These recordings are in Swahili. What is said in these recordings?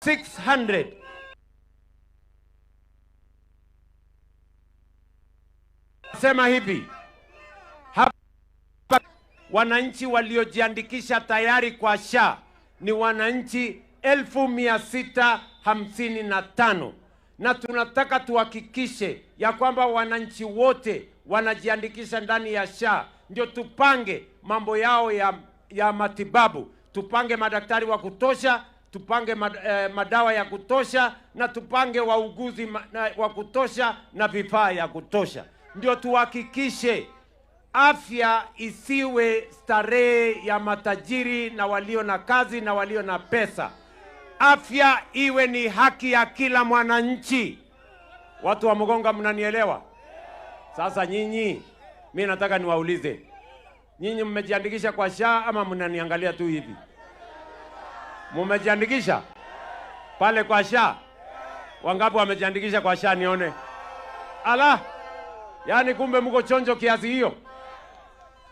600. Sema hivi, hapa wananchi waliojiandikisha tayari kwa SHA ni wananchi 655,000, na tunataka tuhakikishe ya kwamba wananchi wote wanajiandikisha ndani ya SHA, ndio tupange mambo yao ya matibabu, tupange madaktari wa kutosha, tupange madawa ya kutosha, na tupange wauguzi wa kutosha na vifaa ya kutosha, ndio tuhakikishe afya isiwe starehe ya matajiri na walio na kazi na walio na pesa. Afya iwe ni haki ya kila mwananchi. Watu wa Mugonga, mnanielewa? Sasa nyinyi, mimi nataka niwaulize, nyinyi mmejiandikisha kwa SHA ama mnaniangalia tu hivi? Mmejiandikisha pale kwa SHA? Wangapi wamejiandikisha kwa SHA nione? Ala, yani kumbe mko chonjo kiasi hiyo.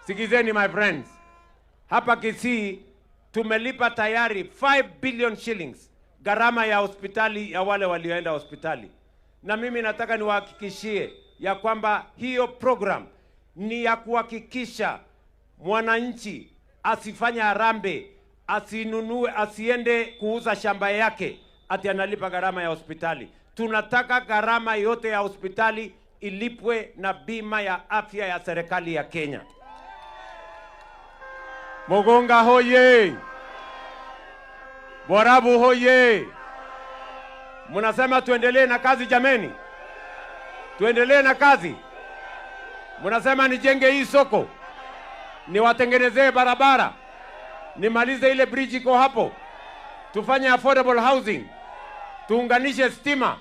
Sikizeni my friends, hapa Kisii tumelipa tayari 5 billion shillings gharama ya hospitali ya wale walioenda hospitali. Na mimi nataka niwahakikishie ya kwamba hiyo program ni ya kuhakikisha mwananchi asifanye harambee, asinunue, asiende kuuza shamba yake ati analipa gharama ya hospitali. Tunataka gharama yote ya hospitali ilipwe na bima ya afya ya serikali ya Kenya. Mugonga hoye! Borabu hoye! Munasema tuendelee na kazi jameni? Tuendelee na kazi? Munasema nijenge hii soko, niwatengenezee barabara, nimalize ile bridge iko hapo, tufanye affordable housing, tuunganishe stima.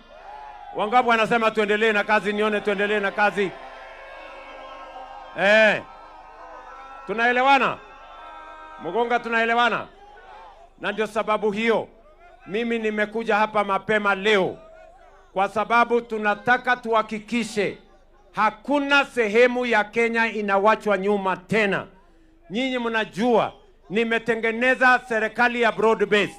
Wangapi wanasema tuendelee na kazi? Nione tuendelee na kazi. Tunaelewana? Mugonga, tunaelewana? Na ndio sababu hiyo mimi nimekuja hapa mapema leo, kwa sababu tunataka tuhakikishe hakuna sehemu ya Kenya inawachwa nyuma tena. Nyinyi mnajua nimetengeneza serikali ya broad based.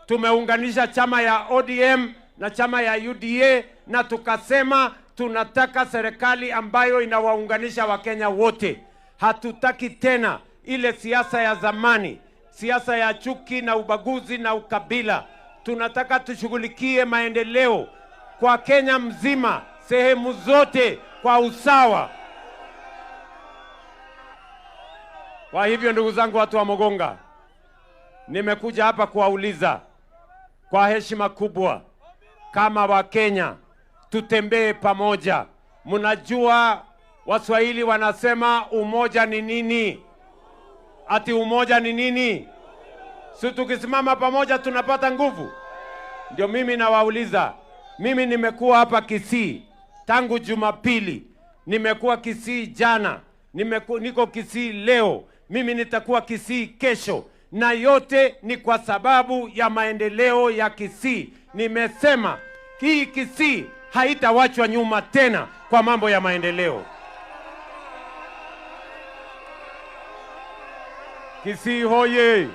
Tumeunganisha chama ya ODM na chama ya UDA, na tukasema tunataka serikali ambayo inawaunganisha Wakenya wote. Hatutaki tena ile siasa ya zamani, siasa ya chuki na ubaguzi na ukabila. Tunataka tushughulikie maendeleo kwa Kenya mzima, sehemu zote kwa usawa. Kwa hivyo ndugu zangu watu wa Mugonga, nimekuja hapa kuwauliza kwa heshima kubwa, kama Wakenya tutembee pamoja. Mnajua Waswahili wanasema umoja ni nini? Ati umoja ni nini? Si tukisimama pamoja tunapata nguvu? Ndio mimi nawauliza. Mimi nimekuwa hapa Kisii tangu Jumapili, nimekuwa Kisii jana, niko Kisii leo, mimi nitakuwa Kisii kesho, na yote ni kwa sababu ya maendeleo ya Kisii. Nimesema hii Kisii haitawachwa nyuma tena kwa mambo ya maendeleo. Kisii hoye!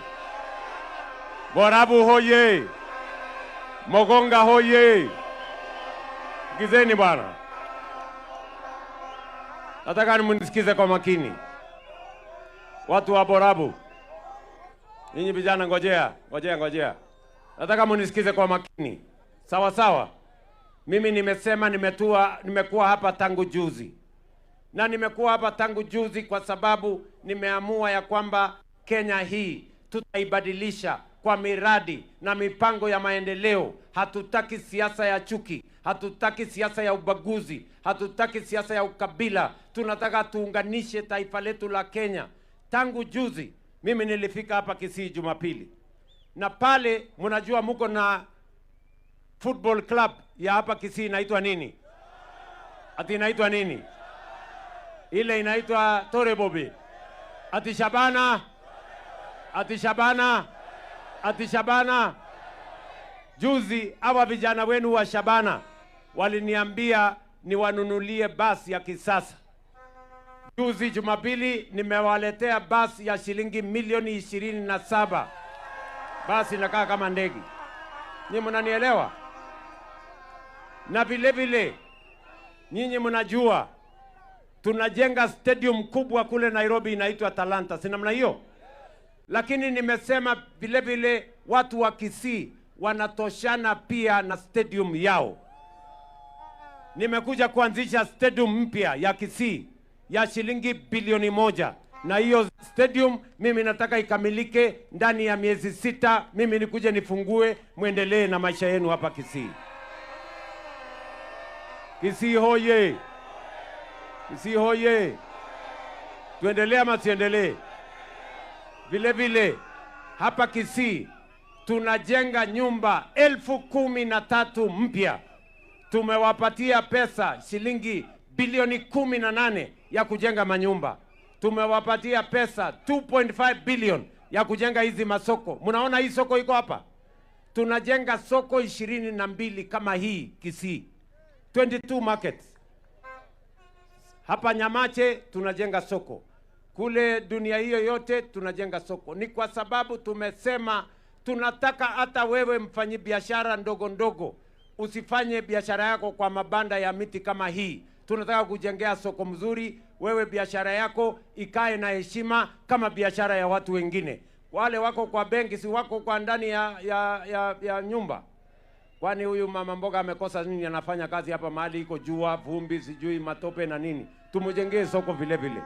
Borabu hoye! Mugonga hoye! Sikizeni bwana, nataka mnisikize kwa makini. Watu wa Borabu, ninyi vijana, ngojea, ngojea, ngojea. Nataka mnisikize kwa makini. Sawa sawa. Mimi nimesema nimekuwa hapa tangu juzi. Na nimekuwa hapa tangu juzi kwa sababu nimeamua ya kwamba Kenya hii tutaibadilisha kwa miradi na mipango ya maendeleo. Hatutaki siasa ya chuki, hatutaki siasa ya ubaguzi, hatutaki siasa ya ukabila. Tunataka tuunganishe taifa letu la Kenya. Tangu juzi mimi nilifika hapa Kisii Jumapili. Na pale mnajua mko na football club ya hapa Kisii inaitwa nini? Ati inaitwa nini? Ile inaitwa Torebobe. Ati Shabana, ati Shabana, ati Shabana. Juzi hawa vijana wenu wa Shabana waliniambia niwanunulie basi ya kisasa. Juzi Jumapili nimewaletea basi ya shilingi milioni 27. Basi inakaa kama ndege. Nyinyi mnanielewa? Na vile vile nyinyi mnajua tunajenga stadium kubwa kule Nairobi inaitwa Talanta, si namna hiyo? Lakini nimesema vile vile watu wa Kisii wanatoshana pia na stadium yao. Nimekuja kuanzisha stadium mpya ya Kisii ya shilingi bilioni 1. Na hiyo stadium mimi nataka ikamilike ndani ya miezi 6. Mimi nikuje nifungue, muendelee na maisha yenu hapa Kisii. Kisii hoye! Kisii hoye! Tuendelee ama tuendelee? Vile vile hapa Kisii tunajenga nyumba 13,000 mpya. Tumewapatia pesa shilingi bilioni 18 ya kujenga manyumba. Tumewapatia pesa 2.5 billion ya kujenga hizi masoko. Mnaona hii soko iko hapa? Tunajenga soko 22 kama hii Kisii. 22 markets. Hapa Nyamache tunajenga soko. Kule dunia hiyo yote tunajenga soko. Ni kwa sababu tumesema tunataka hata wewe mfanyi biashara ndogo ndogo usifanye biashara yako kwa mabanda ya miti kama hii. Tunataka kujengea soko mzuri, wewe biashara yako ikae na heshima kama biashara ya watu wengine. Wale wako kwa benki, si wako kwa ndani ya nyumba. Kwani huyu mama mboga amekosa nini? Anafanya kazi hapa mahali iko jua, vumbi, sijui matope na nini. Tumjengee soko vile vile.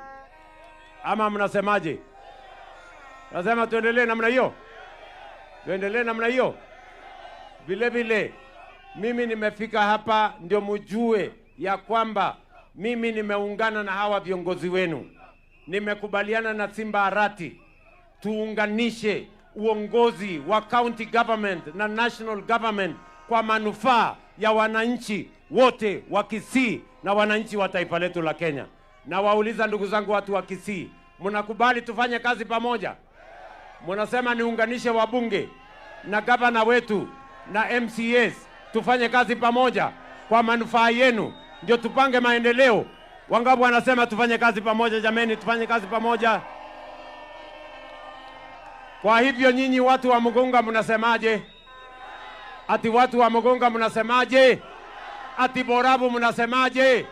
Ama mnasemaje? Nasema tuendelee namna hiyo. Tuendelee namna hiyo. Vile vile mimi nimefika hapa ndio mjue ya kwamba mimi nimeungana na hawa viongozi wenu. Nimekubaliana na Simba Arati tuunganishe uongozi wa county government na national government kwa manufaa ya wananchi wote wa Kisii na wananchi wa taifa letu la Kenya. Na wauliza ndugu zangu watu wa Kisii, mnakubali tufanye kazi pamoja? Mnasema niunganishe wabunge na gavana wetu na MCAs, tufanye kazi pamoja kwa manufaa yenu, ndio tupange maendeleo. Wangapi wanasema tufanye kazi pamoja? Jameni, tufanye kazi pamoja. Kwa hivyo nyinyi watu wa Mugunga mnasemaje? Ati watu wa Mugunga mnasemaje? Ati Borabu mnasemaje?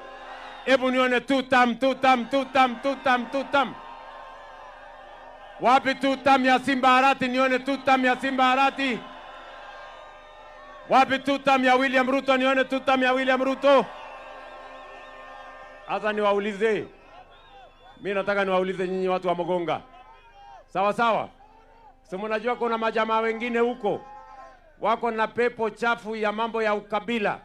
Hebu nione tutam tutam tutam tutam tutam. Wapi tutam ya Simba Arati? Nione tutam ya Simba Arati. Wapi tutam ya William Ruto? Nione tutam ya William Ruto. Sasa niwaulize. Mimi nataka niwaulize nyinyi watu wa Mugunga. Sawa sawa? Si mnajua kuna majamaa wengine huko wako na pepo chafu ya mambo ya ukabila.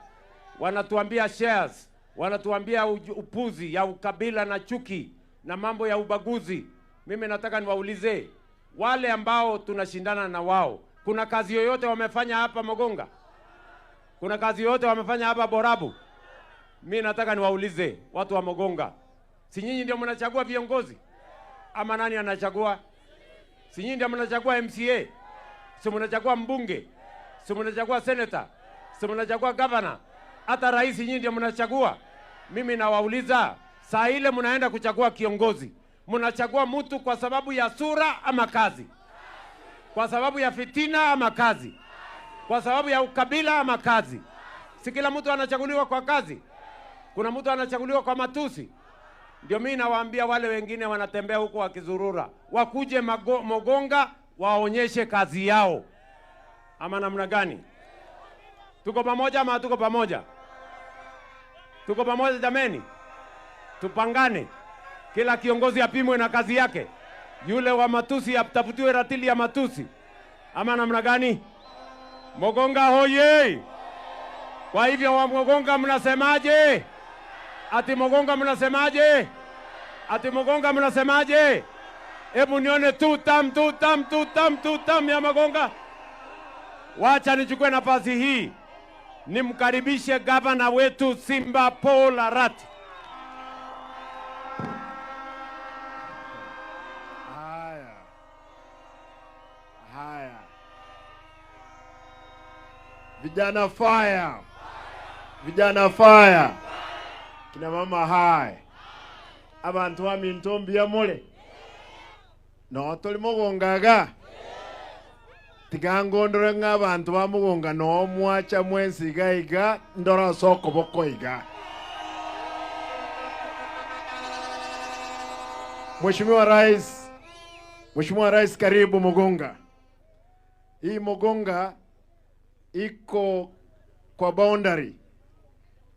Wanatuambia shares, wanatuambia upuzi ya ukabila na chuki na mambo ya ubaguzi. Mimi nataka niwaulize wale ambao tunashindana na wao, kuna kazi yoyote wamefanya hapa Mugunga? Kuna kazi yoyote wamefanya hapa Borabu? Mimi nataka niwaulize watu wa Mugunga, si nyinyi ndio mnachagua viongozi? Ama nani anachagua? Si nyinyi ndio mnachagua MCA? Si mnachagua mbunge? Si mnachagua senator? Si mnachagua governor? Hata rais nyinyi ndio mnachagua. Mimi nawauliza, saa ile mnaenda kuchagua kiongozi, mnachagua mtu kwa sababu ya sura ama kazi? Kwa sababu ya fitina ama kazi? Kwa sababu ya ukabila ama kazi? Si kila mtu anachaguliwa kwa kazi? Kuna mtu anachaguliwa kwa matusi? Ndio mimi nawaambia wale wengine wanatembea huko wakizurura, wakuje Mugunga waonyeshe kazi yao. Ama namna gani? Tuko pamoja ama tuko pamoja? Tuko pamoja jameni? Tupangane. Kila kiongozi apimwe na kazi yake. Yule wa matusi atafutiwe ratili ya matusi. Ama namna gani? Mugunga hoye! Kwa hivyo wa Mugunga mnasemaje? Ati Mugunga mnasemaje? Ati Mugunga mnasemaje? Hebu nione tutam tutam tutam tutam ya Mugunga. Wacha nichukue nafasi hii nimkaribishe gavana wetu Simba Paul Arati. Haya. Haya. Vijana fire. Vijana fire. Kina mama hai. Abantu wa mintombi ya mole. No tuli Mugungaga. Tigangondore ng'abantu bamugonga no mwacha mwensi gaiga ndora soko boko iga. Mheshimiwa Rais, Mheshimiwa Rais, karibu Mugunga. Hii Mugunga iko kwa boundary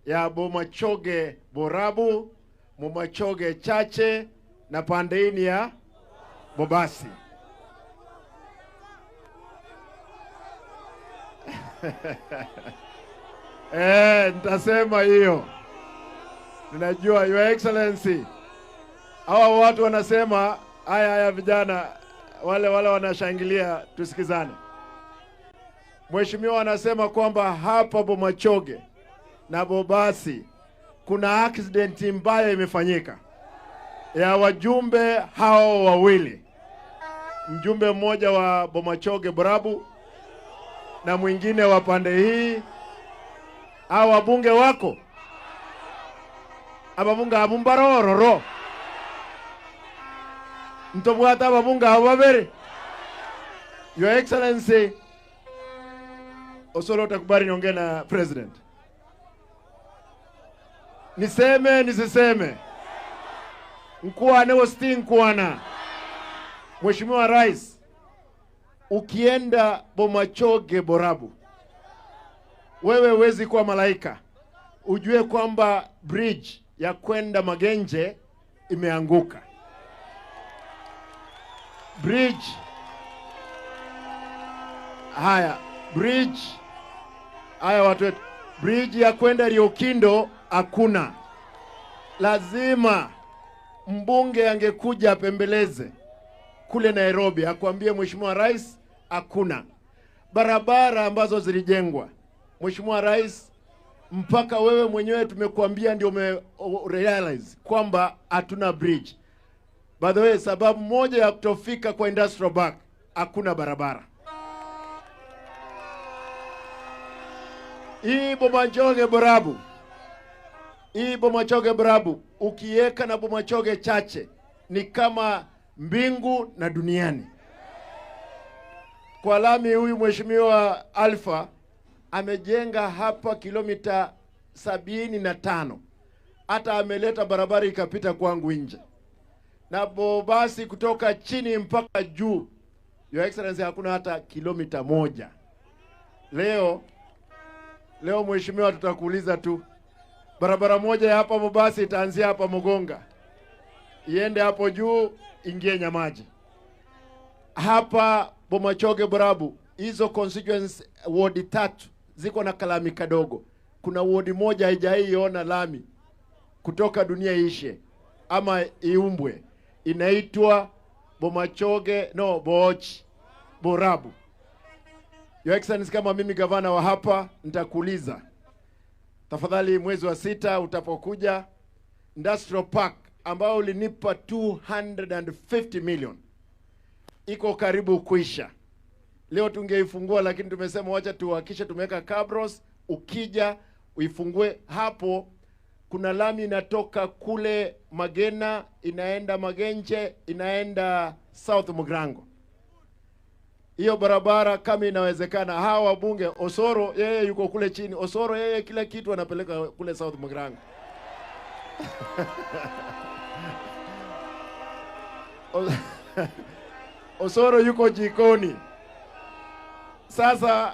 ya Bomachoge Borabu, Bomachoge Chache na pandeini ya Bobasi. Nitasema hiyo. Ninajua Your Excellency, hawa watu wanasema haya haya, vijana wale wale wanashangilia, tusikizane. Mheshimiwa anasema kwamba hapa Bomachoge na Bobasi kuna accident mbaya imefanyika ya wajumbe hao wawili, mjumbe mmoja wa Bomachoge Borabu na mwingine wa pande hii. Hao wabunge wako ababunga abumbarororo ntobwata ababunga abo babere. Your Excellency Osoro, utakubali niongee na president? Niseme nisiseme? Mkuane wosti mkuana. Mheshimiwa Rais, ukienda Bomachoge Borabu, wewe huwezi kuwa malaika. Ujue kwamba bridge ya kwenda Magenje imeanguka. Bridge. Haya, bridge. Haya watu wetu. Bridge ya kwenda Riokindo hakuna. Lazima mbunge angekuja apembeleze kule Nairobi akwambie Mheshimiwa Rais hakuna. Barabara ambazo zilijengwa, Mheshimiwa Rais, mpaka wewe mwenyewe tumekuambia ndio ume realize kwamba hatuna bridge. By the way, sababu moja ya kutofika kwa Industrial Park, hakuna barabara. Hii Bomachoge Borabu, hii Bomachoge Borabu ukiweka na Bomachoge Chache ni kama mbingu na duniani. Kwa lami huyu Mheshimiwa Alpha amejenga hapa kilomita 75. Hata ameleta barabara ikapita kwangu nje. Na Bobasi kutoka chini mpaka juu, Your Excellency, hakuna hata kilomita 1. Leo Mheshimiwa tutakuuliza tu, barabara moja ya hapa Bobasi itaanzia hapa Mugonga, iende hapo juu, ingie Nyamaji. Hapa Bomachoge Borabu, hizo constituency ward 3 ziko na kalami kadogo. Kuna ward moja haijaiona lami kutoka dunia ishe ama iumbwe, inaitwa Bomachoge no Boch Borabu. Your Excellency, kama mimi gavana wa hapa nitakuuliza tafadhali, mwezi wa 6 utapokuja, Industrial Park ambao ulinipa 250 million iko karibu kuisha. Leo tungeifungua, lakini tumesema wacha tuhakishe tumeweka cabros. Ukija uifungue hapo. Kuna lami inatoka kule Magena inaenda Magenche inaenda South Mugrango. Hiyo barabara kama inawezekana, hawa wabunge Osoro yeye yuko kule chini, Osoro yeye kila kitu anapeleka kule South Mugrango. Osoro yuko jikoni. Sasa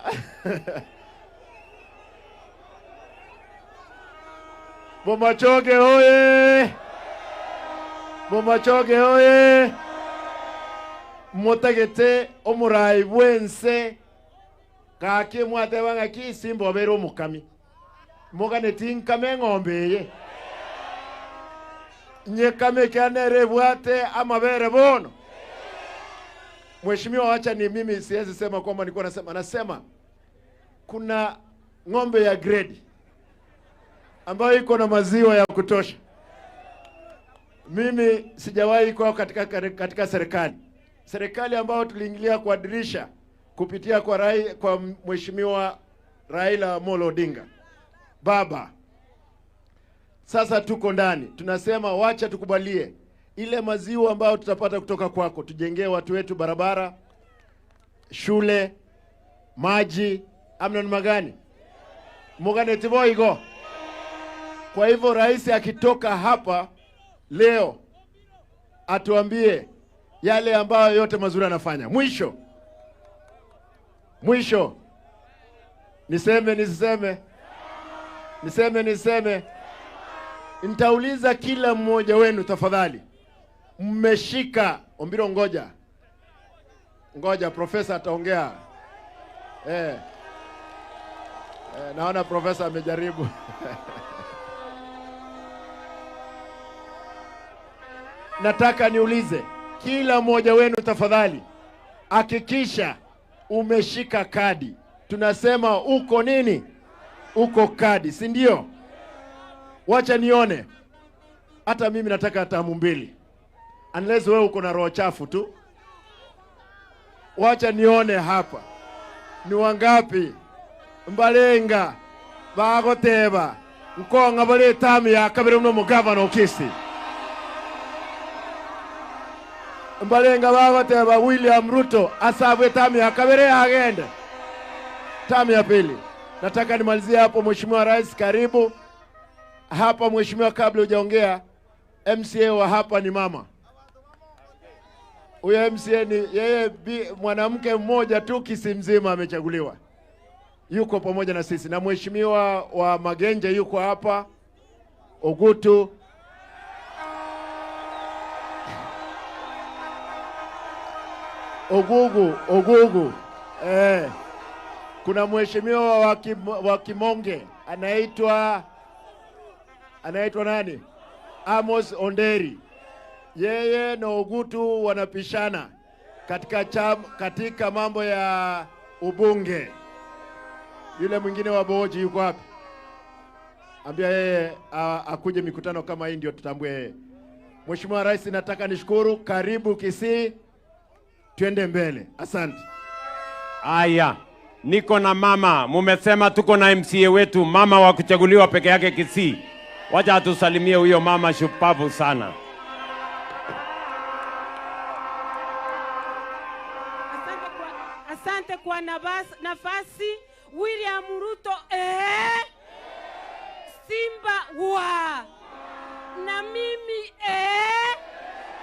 Bomachoge oye! Bomachoge oye! Motagete omurai bwense kake mwatebanga ki simbo obere omukami mogane tinkame eng'ombe eye nyekame kianere bwate amabere bono. Mheshimiwa, acha ni mimi siwezi sema kwamba nilikuwa nasema kuna ng'ombe ya grade ambayo iko na maziwa ya kutosha. Mimi sijawahi kuwa katika serikali. Serikali ambayo tuliingilia kwa dirisha kupitia kwa Mheshimiwa Raila Amolo Odinga baba. Sasa tuko ndani, tunasema wacha tukubalie ile maziwa ambayo tutapata kutoka kwako, tujengee watu wetu barabara, shule, maji, amna magani mugane tiboigo. Kwa hivyo rais akitoka hapa leo atuambie yale ambayo yote mazuri anafanya. Mwisho, mwisho, niseme nisiseme? Niseme niseme? Nitauliza kila mmoja wenu tafadhali. Mmeshika Ombiro, ngoja. Ngoja profesa ataongea. Naona profesa amejaribu. Nataka niulize kila mmoja wenu tafadhali, hakikisha umeshika kadi. Tunasema uko nini? Uko kadi, si ndio? Wacha nione. Hata mimi nataka tamu mbili. Unless wewe uko na roho chafu tu. Wacha nione hapa. Ni wangapi? Mbalenga, bagoteba, nkonga bale tamu ya kabiri mno governor Kisii. Mbalenga bagoteba William Ruto asabwe tamu ya kabiri agende. Tamu ya pili. Nataka nimalizie hapo Mheshimiwa Rais, karibu. Hapa Mheshimiwa, kabla hujaongea, MCA wa hapa ni mama. Huyo MCA ni yeye, mwanamke mmoja tu Kisii mzima amechaguliwa. Yuko pamoja na sisi. Na Mheshimiwa wa Magenje yuko hapa, Ogutu. Ogugu, Ogugu. Kuna mheshimiwa wa Kimonge anaitwa nani? Amos Onderi. Yeye na Ogutu wanapishana katika mambo ya ubunge. Yule mwingine wa Boji yuko wapi? Ambia yeye akuje mikutano kama hii ndio tutambue yeye. Mheshimiwa Rais, nataka nishukuru. Karibu Kisii. Twende mbele. Asante. Aya, niko na mama. Mumesema tuko na MCA wetu, mama wa kuchaguliwa peke yake Kisii. Wacha atusalimie huyo mama shupavu sana. Asante kwa nafasi. William Ruto Simba wa na mimi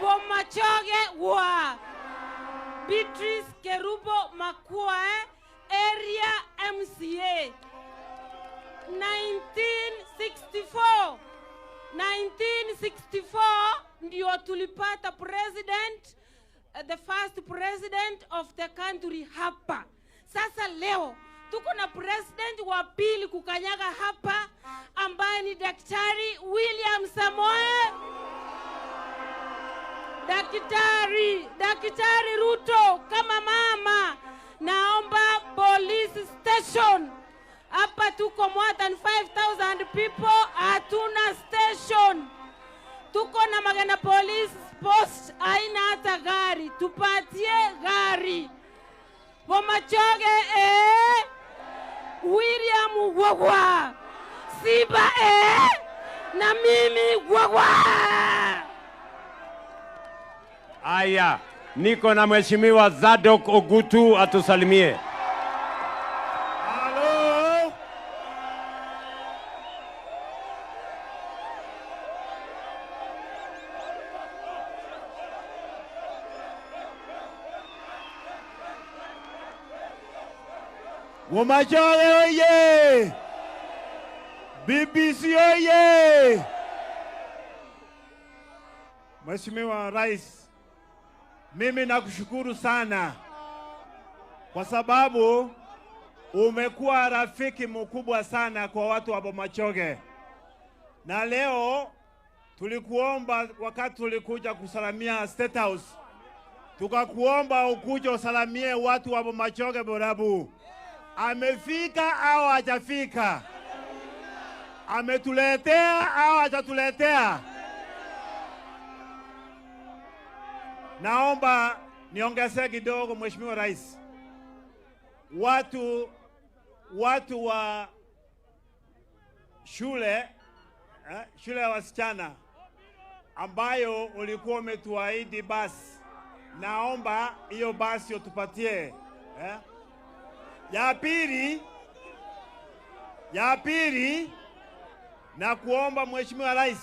Bomachoge wa Beatrice Kerubo Makua area MCA 1964 ndio tulipata president, the first president of the country hapa. Sasa leo tuko na president wa pili kukanyaga hapa ambaye ni Daktari William Samoei. Daktari Ruto, kama mama, naomba police station. Hapa tuko more than 5,000 people, hatuna station. Tuko na Magena police post, haina hata gari. Tupatie gari. Bomachoge William Wagwa Simba na mimi Wagwa. Aya, niko na Mheshimiwa Zadok Ogutu atusalimie. Halo. Bomachoge oye! BBC oye! Mheshimiwa Rais, mimi nakushukuru sana kwa sababu umekuwa rafiki mkubwa sana kwa watu wa Bomachoge. Na leo tulikuomba wakati tulikuja kusalamia State House, tukakuomba ukuje usalamie watu wa Bomachoge Borabu. Amefika au hajafika? Ametuletea au hajatuletea? Naomba niongezee kidogo Mheshimiwa Rais. Watu wa shule, shule ya wasichana ambayo ulikuwa umetuahidi basi, naomba hiyo basi utupatie. Ya pili, na kuomba Mheshimiwa Rais,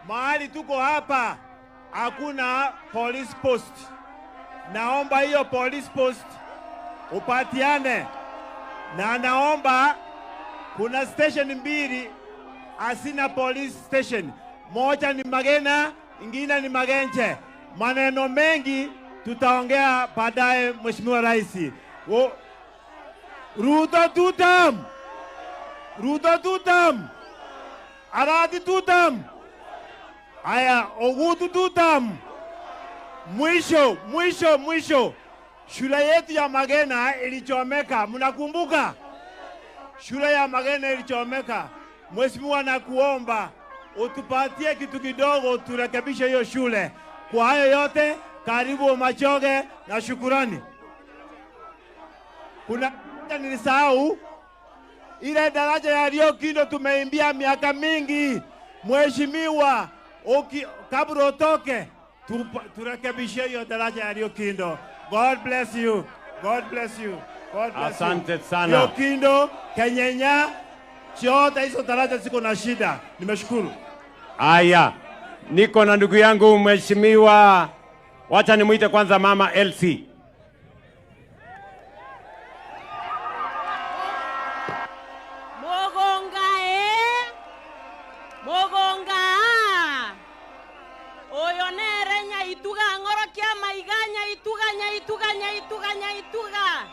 mahali tuko hapa hakuna police post. Naomba hiyo police post upatiane, na naomba kuna station mbili asina police station, moja ni Magena, ingine ni Magenche. Maneno mengi tutaongea baadaye, Mheshimiwa Rais. Ruto tutam, Ruto tutam, Arati tutam, aya Ogutu tutam. Mwisho, mwisho, mwisho, shule yetu ya Magena ilichomeka, mnakumbuka? Shule ya Magena ilichomeka. Mheshimiwa, nakuomba utupatie kitu kidogo turekebishe hiyo shule. Kwa hayo yote, karibu Machoge na shukurani. Kuna nilisahau ile daraja ya Rio Kindo tumeimbia miaka mingi. Mheshimiwa, kabla utoke turekebishe hiyo daraja ya Rio Kindo. God bless you. God bless you. God bless you. Asante sana. Rio Kindo, Kenyenya, chote hizo daraja ziko na shida. Nimeshukuru. Aya, niko na ndugu yangu mheshimiwa, wacha nimuite kwanza Mama Elsie. Mogonga Mogonga. Oyo nere nyaituga ngoro kia maiga nyaituga nyaituga nyaituga nyaituga.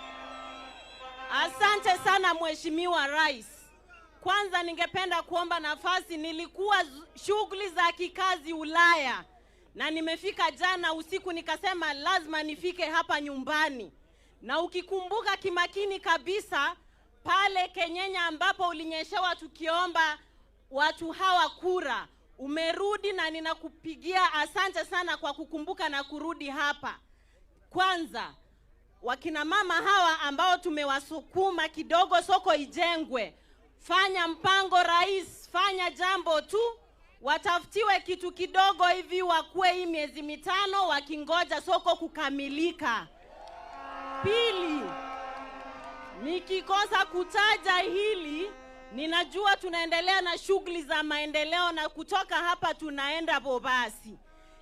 Asante sana Mheshimiwa Rais. Kwanza ningependa kuomba nafasi, nilikuwa shughuli za kikazi Ulaya na nimefika jana usiku, nikasema lazima nifike hapa nyumbani. Na ukikumbuka kimakini kabisa pale Kenyenya ambapo ulinyeshewa tukiomba watu hawa kura, umerudi na ninakupigia asante sana kwa kukumbuka na kurudi hapa. Kwanza wakina mama hawa ambao tumewasukuma kidogo soko ijengwe, fanya mpango rais, fanya jambo tu, watafutiwe kitu kidogo hivi wakue hii miezi 5 wakingoja soko kukamilika. Pili, nikikosa kutaja hili, ninajua tunaendelea na shughuli za maendeleo na kutoka hapa tunaenda Bobasi.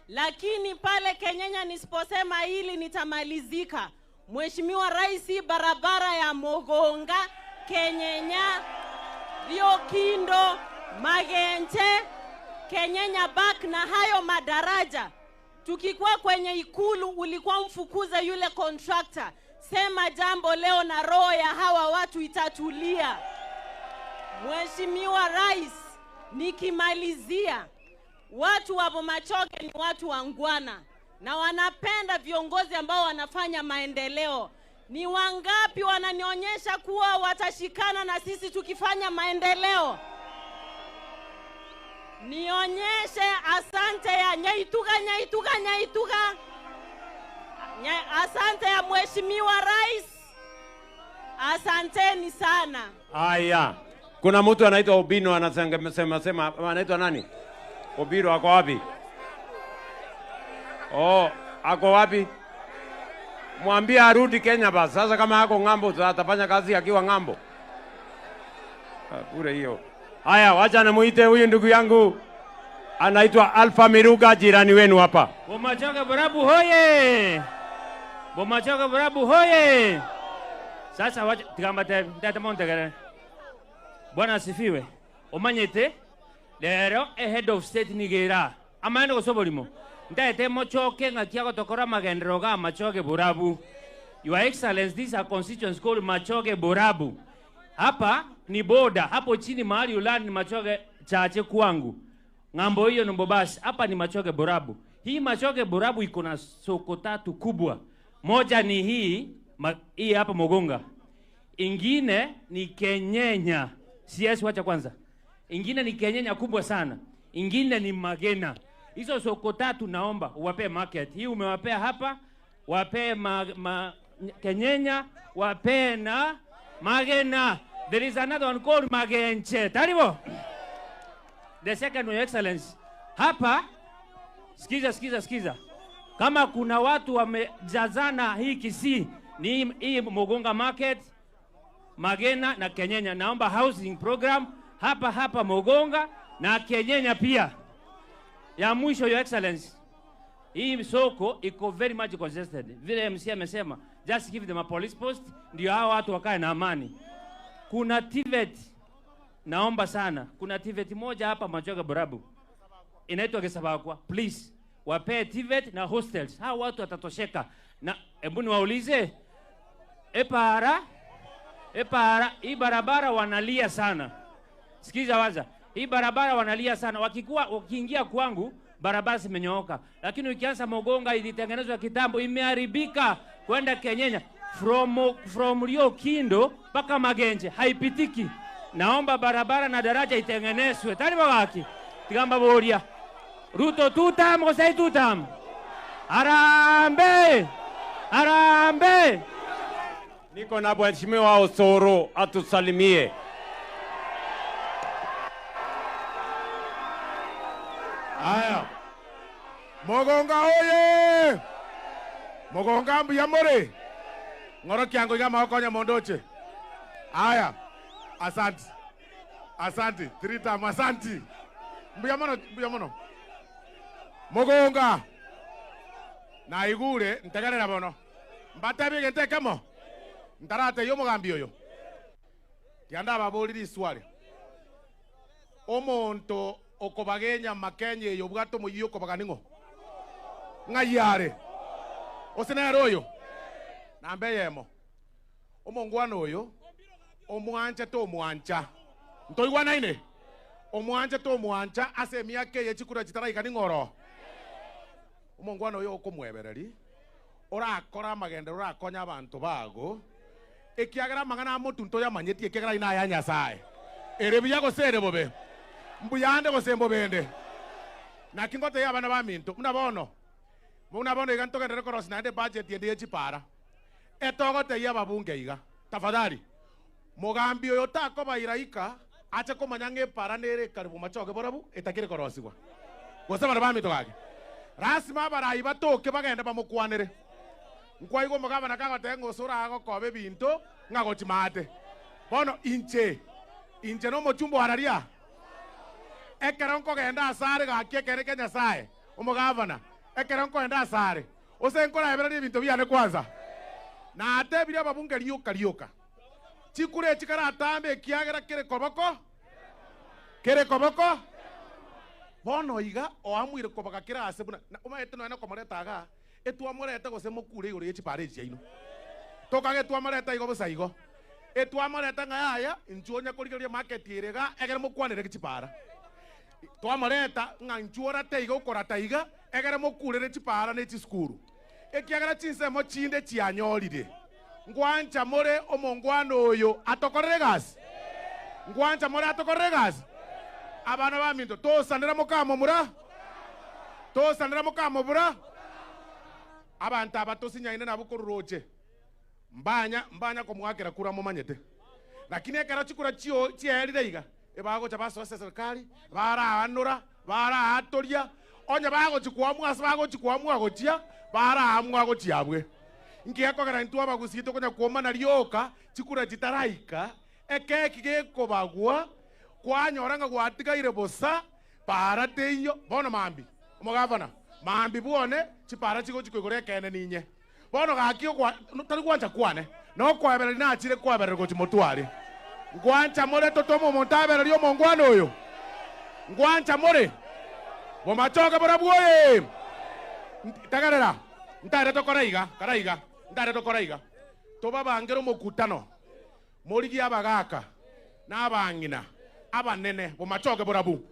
Lakini pale Kenyenya nisiposema hili nitamalizika. Mheshimiwa Rais, barabara ya Mogonga, Kenyenya, Rio Kindo, Magenche, Kenyenya back na hayo madaraja. Tukikuwa kwenye ikulu ulikuwa mfukuze yule contractor. Sema jambo leo na roho ya hawa watu itatulia. Mheshimiwa Rais, nikimalizia, watu wa Bomachoge ni watu wangwana na wanapenda viongozi ambao wanafanya maendeleo. Ni wangapi wananionyesha kuwa watashikana na sisi tukifanya maendeleo? Nionyeshe asante ya nyaituga nyaituga nyaituga. Asante ya Mheshimiwa Rais. Asanteni sana. Aya, kuna mtu anaitwa Obino anasema sema anaitwa nani? Obiro ako wapi? Oh, ako wapi? Mwambie arudi Kenya basi. Sasa kama ako ng'ambo atafanya kazi akiwa ng'ambo. Bure hiyo. Haya, wacha namuite huyu ndugu yangu anaitwa Alpha Miruga, jirani wenu hapa. Bomachoge Borabu hoye! Bomachoge Borabu hoye! Sasa wacha tigamba tete montegere. Bwana asifiwe. Omanyete lero a head of state nigera. Amano gosobolimo. Ndaete mochoke ngakia gotokora magendero ga Machoge Borabu. Your Excellency, these are constituents called Machoge Borabu. Hapa ni boda, hapo chini mahali ulani ni Machoge chache kwangu. Ng'ambo hiyo ni Bobasi, hapa ni Machoge Borabu. Hii Machoge Borabu iko na soko tatu kubwa. Moja ni hii, hii hapa Mogonga. Ingine ni Kenyenya. CS wacha kwanza. Ingine ni Kenyenya kubwa sana. Ingine ni Magena. Hizo soko tatu naomba uwape market. Hii umewapea hapa, wape Kenyenya, wape na Magena. There is another one called Magenche. Taribo. The second one, Your Excellency. Hapa, sikiza, sikiza, sikiza. Kama kuna watu wamejazana hii Kisii, ni hii Mogonga Market, Magena na Kenyenya. Naomba housing program hapa hapa Mogonga na Kenyenya pia. Ya mwisho, Your Excellency, hii soko iko very much congested. Vile MC amesema, just give them a police post ndio hao watu wakae na amani. Kuna TVET, naomba sana, kuna TVET moja hapa Machoga Borabu inaitwa Gesabakwa. Please wapee TVET na hostels, hao watu watatosheka. Na hebu niwaulize, epara hii barabara wanalia sana. Sikiza waza, hii barabara wanalia sana. Wakiingia kwangu barabara zimenyooka, lakini ukianza Mogonga ilitengenezwa kitambo, imeharibika kwenda Kenyenya from Rio Kindo mpaka Magenje haipitiki. Naomba barabara na daraja itengenezwe. Tani waki tigamba boria Ruto tutam gosai tutam. Arambe! Arambe! Niko na Mheshimiwa Osoro atusalimie. Aya. Mogonga oye! Mogonga mbuya more. Ngoro kiango iga maokonya mondoche. Aya. Asante. Asante. Three time asante. Mbuya mono, mbuya mono. Mogonga. Na igure ntegerera bono. Mbatebi gente kemo. Ntarate yo mugambi oyo. Tianda baboliri iswali. Omonto okobagenya makenye yo bwato muyiyo kobaga ningo. Ngayare. Osenero oyo. Nambe yemo. Omongwana oyo omwancha to omwancha. Ntoigwana ine. Omwancha to omwancha ase emiaka eye chikura chitaraika ning'oro. Omongwana oyo okomwebereri orakora amagendo orakonya abanto bago ekiagera amang'ana amotunto yamanyeti ekiagera ina ya Nyasaye. Ere buya gose ere bobe. Mbuyande gose mbobende. Naki ngote ya abana baminto muna bono. Muna bono iga ntogendere korosi naende budget yende yechipara. Etogote ya babunge iga. Tafadhali. Mugambi oyo takobairaika ache komanya ng'epara nere karibu machoge borabu etakire korosigwa. Gose abana baminto gake. Rasima abarayi batoke bagende bamokwanere. Nkwaigo mugabana kagote ng'osora agokoba ebinto ng'agochimate. Bono inche. Inche no mochumbo hararia. Ekero nkogenda asare gaki ekere ke Nyasaye. Omugabana. Ekero nkogenda asare. Ose nkora ebere ebinto biane kwanza. Na atebire ababunge rioka rioka. Chikure chikaratambe ekiagera kere koboko. Kere koboko. Bono iga oamwire kobaga kera ase buna omaete noene komoreta aga etwamoreta gose mokure igoro yechipara echi yaino tokage twamoreta igo bosa igo etwamoreta ng'a yaya inchuo nyakorigereria market erega egere mokwanere chipara twamoreta ng'a inchuo rate igo okorata iga egere mokurere chipara ne chisukuru ekiagera chinsemo chinde chianyorire ngwancha more omongwana oyo atokorere gasi ngwancha more atokorere gasi. Abana baminto tosanera mukamo mura tosanera mukamo bura abantu abatosinyaine nabo koruroche mbanya mbanya komwakera kura mumanyete lakini ekero chikura chio chierire iga ebagocha basose serikali baraanura baraatoria onye bagochikwamwa ase bagochikwamwa gochia baraamwa gochiabwe nkiakogera intwe abagusito konya kuomana rioka chikura chitaraika ekeki gekobagwa kwanyora nga gwatigaire bosa para teiyo bono mambi omogavana mambi bwone chipara chigo chikoigoro ekene ninye bono gaki tari gwancha kwane no kwabereri nachire kwabereri gochi motware ngwancha more totomo omonto abereri omongwana oyo ngwancha more bomachoge borabwoye tagarera ntare tokora iga karaiga ntare tokora iga tobabangere omokutano morigi abagaka na abang'ina abanene bomachoge borabu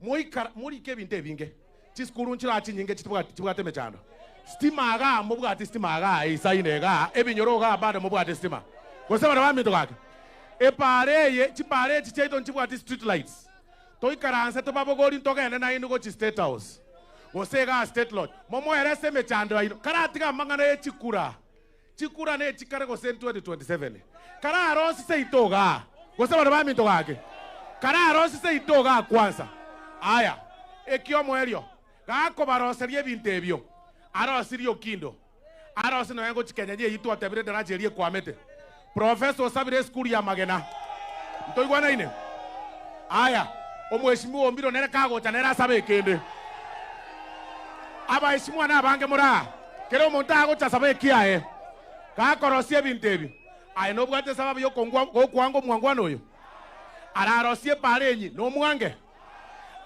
moikara morike ebinto ebinge chiskuru nchira chinyinge chibwate emechando stima aga mobwate stima aga isaine ga ebinyoro ga bado mobwate stima gose bana baminto gake epare eye chipare echi chiaito nchibwate street lights toikaranse tobabogori ntogende naino gochi state house gose ga state lodge momoerese emechando aino karatiga amang'ana ye chikura chikura ne chikare gose 2027 kararosi seito ga gose bana baminto gake kararosi seito ga kwanza aya ekio mwerio gakobaroseria ebinto ebio arosirie okindo arosi noe gochikenya nye yitwatebire daraja erie kwamete Professor osabire skuru ya magena. Ntoigwana ine. Aya, omheshimiwa Ombiro nere kagocha nere asabe ekende. Abaheshimiwa na abange mura. Kero omonto agocha sabe ekiaye. Kakorosie ebinto ebi. Aye nobwate sababu yokwanga omwangwana oyo. Ararosie pare enyi nomwange.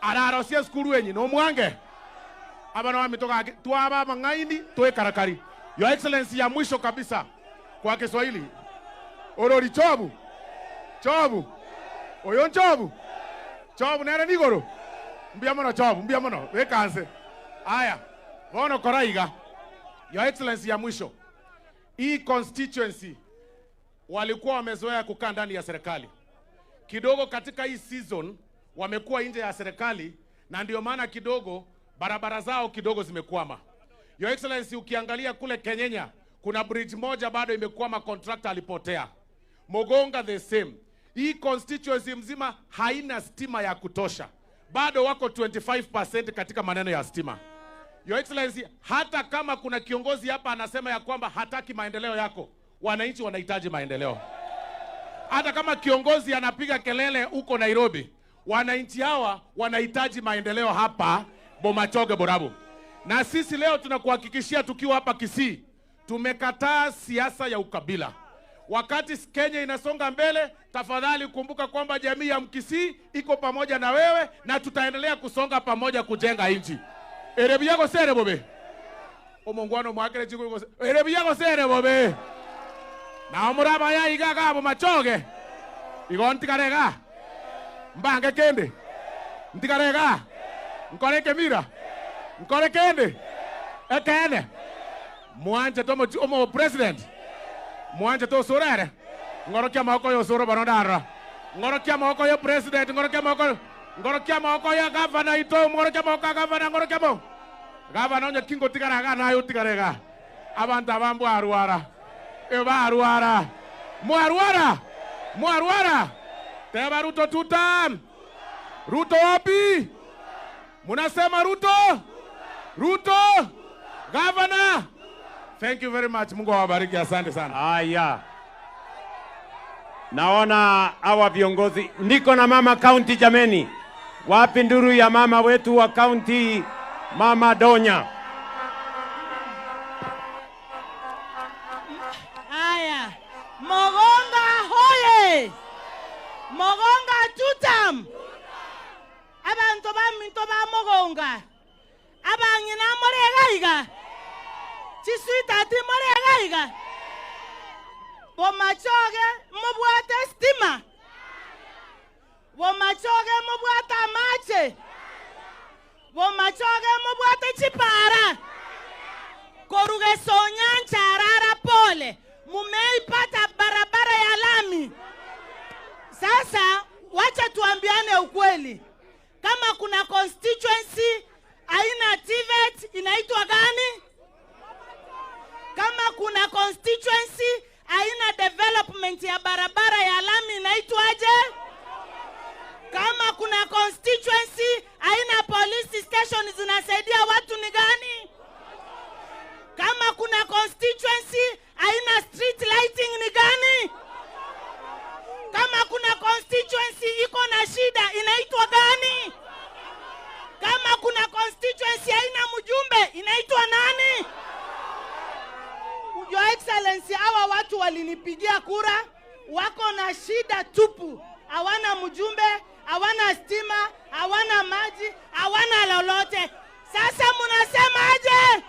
Ararosie skuru enyi nomwange. Abana wamitoka twaba amang'aini twekarakari. Your Excellency, ya mwisho kabisa kwa Kiswahili. Orori chobu. Chobu. Oyo chobu. Chobu nere nigoro. Mbia mono chobu, mbia mono. Wekanse. Aya. Bono koraiga. Your Excellency, ya mwisho. Hii constituency walikuwa wamezoea kukaa ndani ya serikali. Kidogo katika hii season wamekuwa nje ya serikali, na ndio maana kidogo barabara zao kidogo zimekwama. Your Excellency, ukiangalia kule Kenyenya kuna bridge moja bado imekwama, contractor alipotea. Mogonga the same. Hii constituency mzima haina stima ya kutosha. Bado wako 25% katika maneno ya stima. Your Excellency, hata kama kuna kiongozi hapa anasema ya kwamba hataki maendeleo yako, wananchi wanahitaji maendeleo. Hata kama kiongozi anapiga kelele huko Nairobi, wananchi hawa wanahitaji maendeleo hapa Bomachoge Borabu. Na sisi leo tunakuhakikishia tukiwa hapa Kisii, tumekataa siasa ya ukabila. Wakati Kenya inasonga mbele, tafadhali kumbuka kwamba jamii ya Mkisii iko pamoja na wewe, na tutaendelea kusonga pamoja kujenga nchi. Erebiyago sere bobe. Omongwano mwakere chiku erebiyago sere bobe. Na omuraba ya igaga Bomachoge. Igo ntikarega. Mbange kende. Ntikarega. Nkore kemira. Nkore kende. Ekene. Mwanje tomo omo president. Mwanje to sorere. Ngoro kia moko yo soro banodara. Ngoro kia moko yo president, ngoro kia moko. Ngoro kia moko ya governor ito, ngoro kia moko governor, ngoro kia moko. Governor onye kingo tikarega na yo tikarega. Abantu abambu aruara. Eba aruara. Muaruara. Muaruara. Teba Ruto tutam. Ruto wapi? Munasema Ruto? Ruto? Governor? Thank you very much. Mungu awabariki. Asante sana. Aya. Naona hawa viongozi. Niko na mama county jameni. Wapi nduru ya mama wetu wa county, Mama Donya? Aya. Mogonga hoye. Mogonga tutam. Abantu ba minto ba Mogonga. Abangina moregaiga. Chiswita ati moregaiga. Bomachoge mubwate stima. Bomachoge mubwate amache. Bomachoge mubwate chipara. Koruge sonyancha arara pole. Mumeipata barabara ya lami. Sasa wacha tuambiane ukweli. Kama kuna constituency haina TVET inaitwa gani? Kama kuna constituency haina development ya barabara ya lami inaitwaje? Kama kuna constituency haina police station zinasaidia watu ni gani? Kama kuna constituency haina street lighting ni gani? Kama kuna constituency iko na shida inaitwa gani? Kama kuna constituency haina mjumbe inaitwa nani? Your Excellency, hawa watu walinipigia kura, wako na shida tupu. Hawana mjumbe, hawana stima, hawana maji, hawana lolote. Sasa mnasema aje?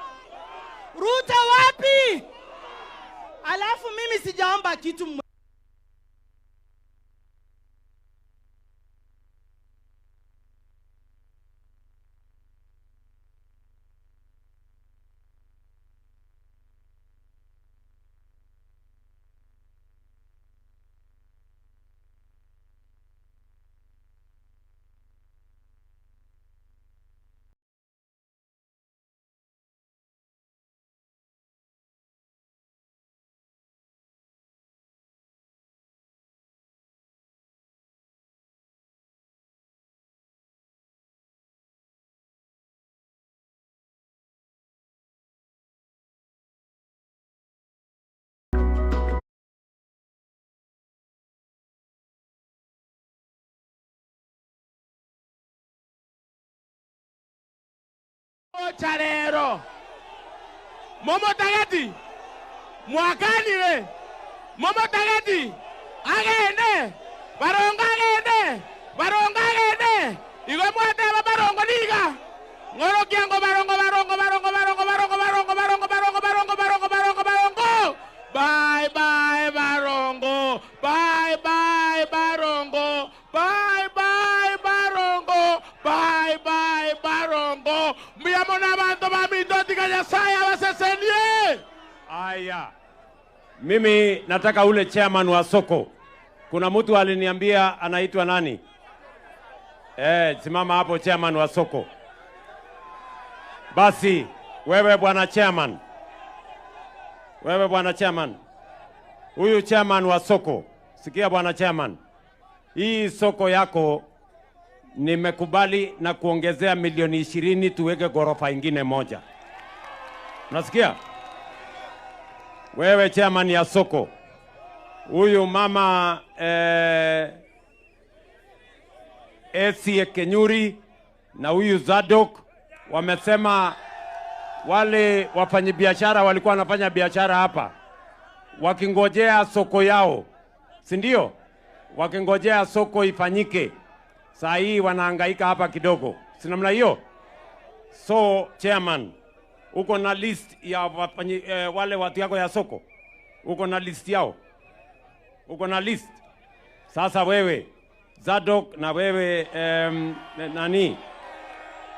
Ruto wapi? Alafu mimi sijaomba kitu. Ocharero momotageti mwakanire momotageti agende barongo agende barongo agende igo mwateba barongo niga ngoro kiango barongo barongo barongo barongo barongo barongo barongo barongo barongo barongo barongo barongo bye bye barongo bye bye barongo bye bye barongo bye bye barongo mbiyamona bantu bamitotika Nyasaye abasesenie. Aya, mimi nataka ule chairman wa soko. Kuna mtu aliniambia anaitwa nani? Simama hapo chairman wa soko. Basi wewe bwana chairman. Wewe bwana chairman. Huyu chairman wa soko. Sikia bwana chairman. Hii soko yako nimekubali na kuongezea milioni 20 tuweke gorofa ingine moja. Unasikia? Wewe chairman ya soko. Huyu mama Esie Kenyuri na huyu Zadok wamesema wale wafanyabiashara walikuwa wanafanya biashara hapa wakingojea soko yao, si ndio? Wakingojea soko ifanyike. Saa hii wanahangaika hapa kidogo, si namna hiyo? So chairman, uko na list ya wale watu yako ya soko? Uko na list yao? Uko na list? Sasa wewe Zadok na wewe nani,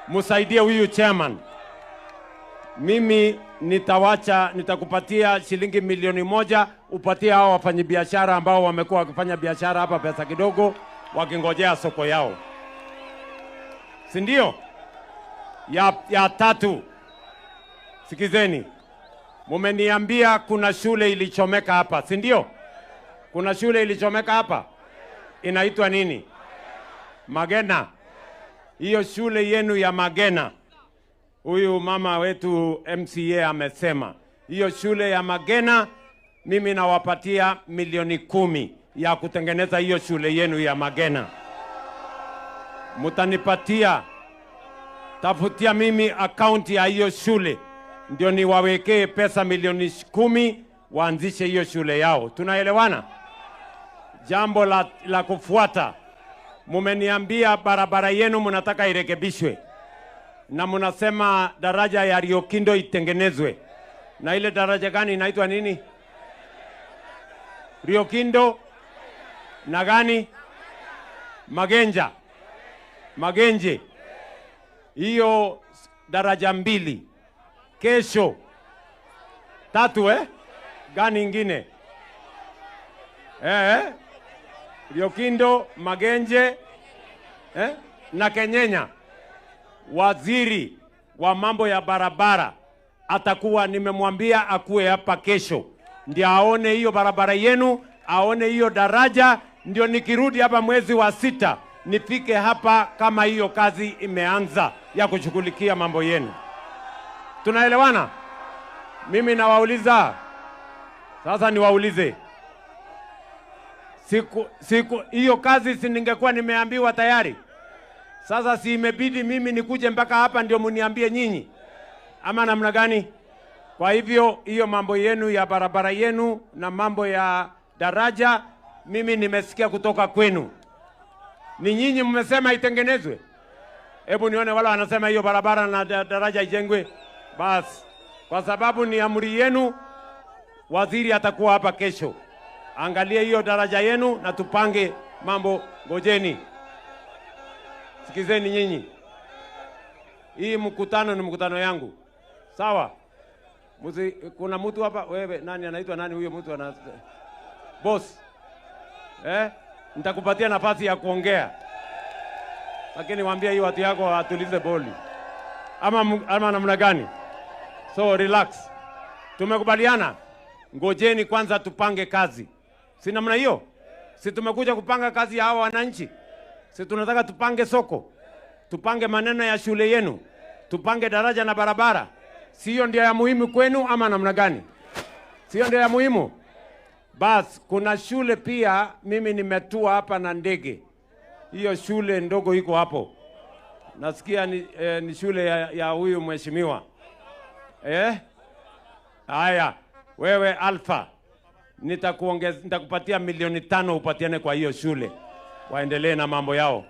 musaidie huyu chairman. Mimi nitawacha, nitakupatia shilingi milioni 1 upatie hao wafanyabiashara ambao wamekuwa wakifanya biashara hapa pesa kidogo wakingojea soko yao, si ndio? Ya tatu, sikizeni, mumeniambia kuna shule ilichomeka hapa, si ndio? Kuna shule ilichomeka hapa, inaitwa nini? Magena. Hiyo shule yenu ya Magena, huyu mama wetu MCA amesema hiyo shule ya Magena mimi nawapatia milioni 10 ya kutengeneza hiyo shule yenu ya Magena. Mutanipatia, tafutia mimi akaunti ya hiyo shule ndio niwawekee pesa milioni 10 waanzishe hiyo shule yao. Tunaelewana? Jambo la kufuata, mumeniambia barabara yenu mnataka irekebishwe na mnasema daraja ya Riokindo itengenezwe. Na ile daraja gani inaitwa nini? Riokindo na gani? Magenja. Magenje. Hiyo daraja 2. Kesho 3 Gani ingine? Riokindo, Magenje na Kenyenya. Waziri wa mambo ya barabara atakuwa, nimemwambia akuwe hapa kesho, ndio aone hiyo barabara yenu, aone hiyo daraja, ndio nikirudi hapa mwezi wa 6 nifike hapa kama hiyo kazi imeanza ya kushughulikia mambo yenu. Tunaelewana? Mimi nawauliza sasa, niwaulize, siku hiyo kazi si ningekuwa nimeambiwa tayari? Sasa si imebidi mimi nikuje mpaka hapa ndio mniambie nyinyi ama namna gani? Kwa hivyo hiyo mambo yenu ya barabara yenu na mambo ya daraja mimi nimesikia kutoka kwenu. Ni nyinyi mmesema itengenezwe. Hebu nione wala wanasema hiyo barabara na daraja ijengwe. Bas, kwa sababu ni amri yenu, waziri atakuwa hapa kesho. Angalie hiyo daraja yenu na tupange mambo. Ngojeni. Sikizeni nyinyi. Hii mkutano ni mkutano yangu. Sawa? Kuna mtu hapa, wewe nani anaitwa nani huyo mtu ana boss? Nitakupatia nafasi ya kuongea. Lakini waambie hii watu yako watulize boli. Ama namna gani? So relax. Tumekubaliana? Ngojeni kwanza tupange kazi. Si namna hiyo? Si tumekuja kupanga kazi ya hawa wananchi? Si tunataka tupange soko, tupange maneno ya shule yenu, tupange daraja na barabara. Sio ndio ya muhimu kwenu ama namna gani? Sio ndio ya muhimu? Bas, kuna shule pia mimi nimetua hapa na ndege. Hiyo shule ndogo iko hapo. Nasikia ni shule ya huyu mheshimiwa. Eh? Haya, wewe Alpha, nitakupatia milioni 5 upatiane kwa hiyo shule. Waendelee na mambo yao.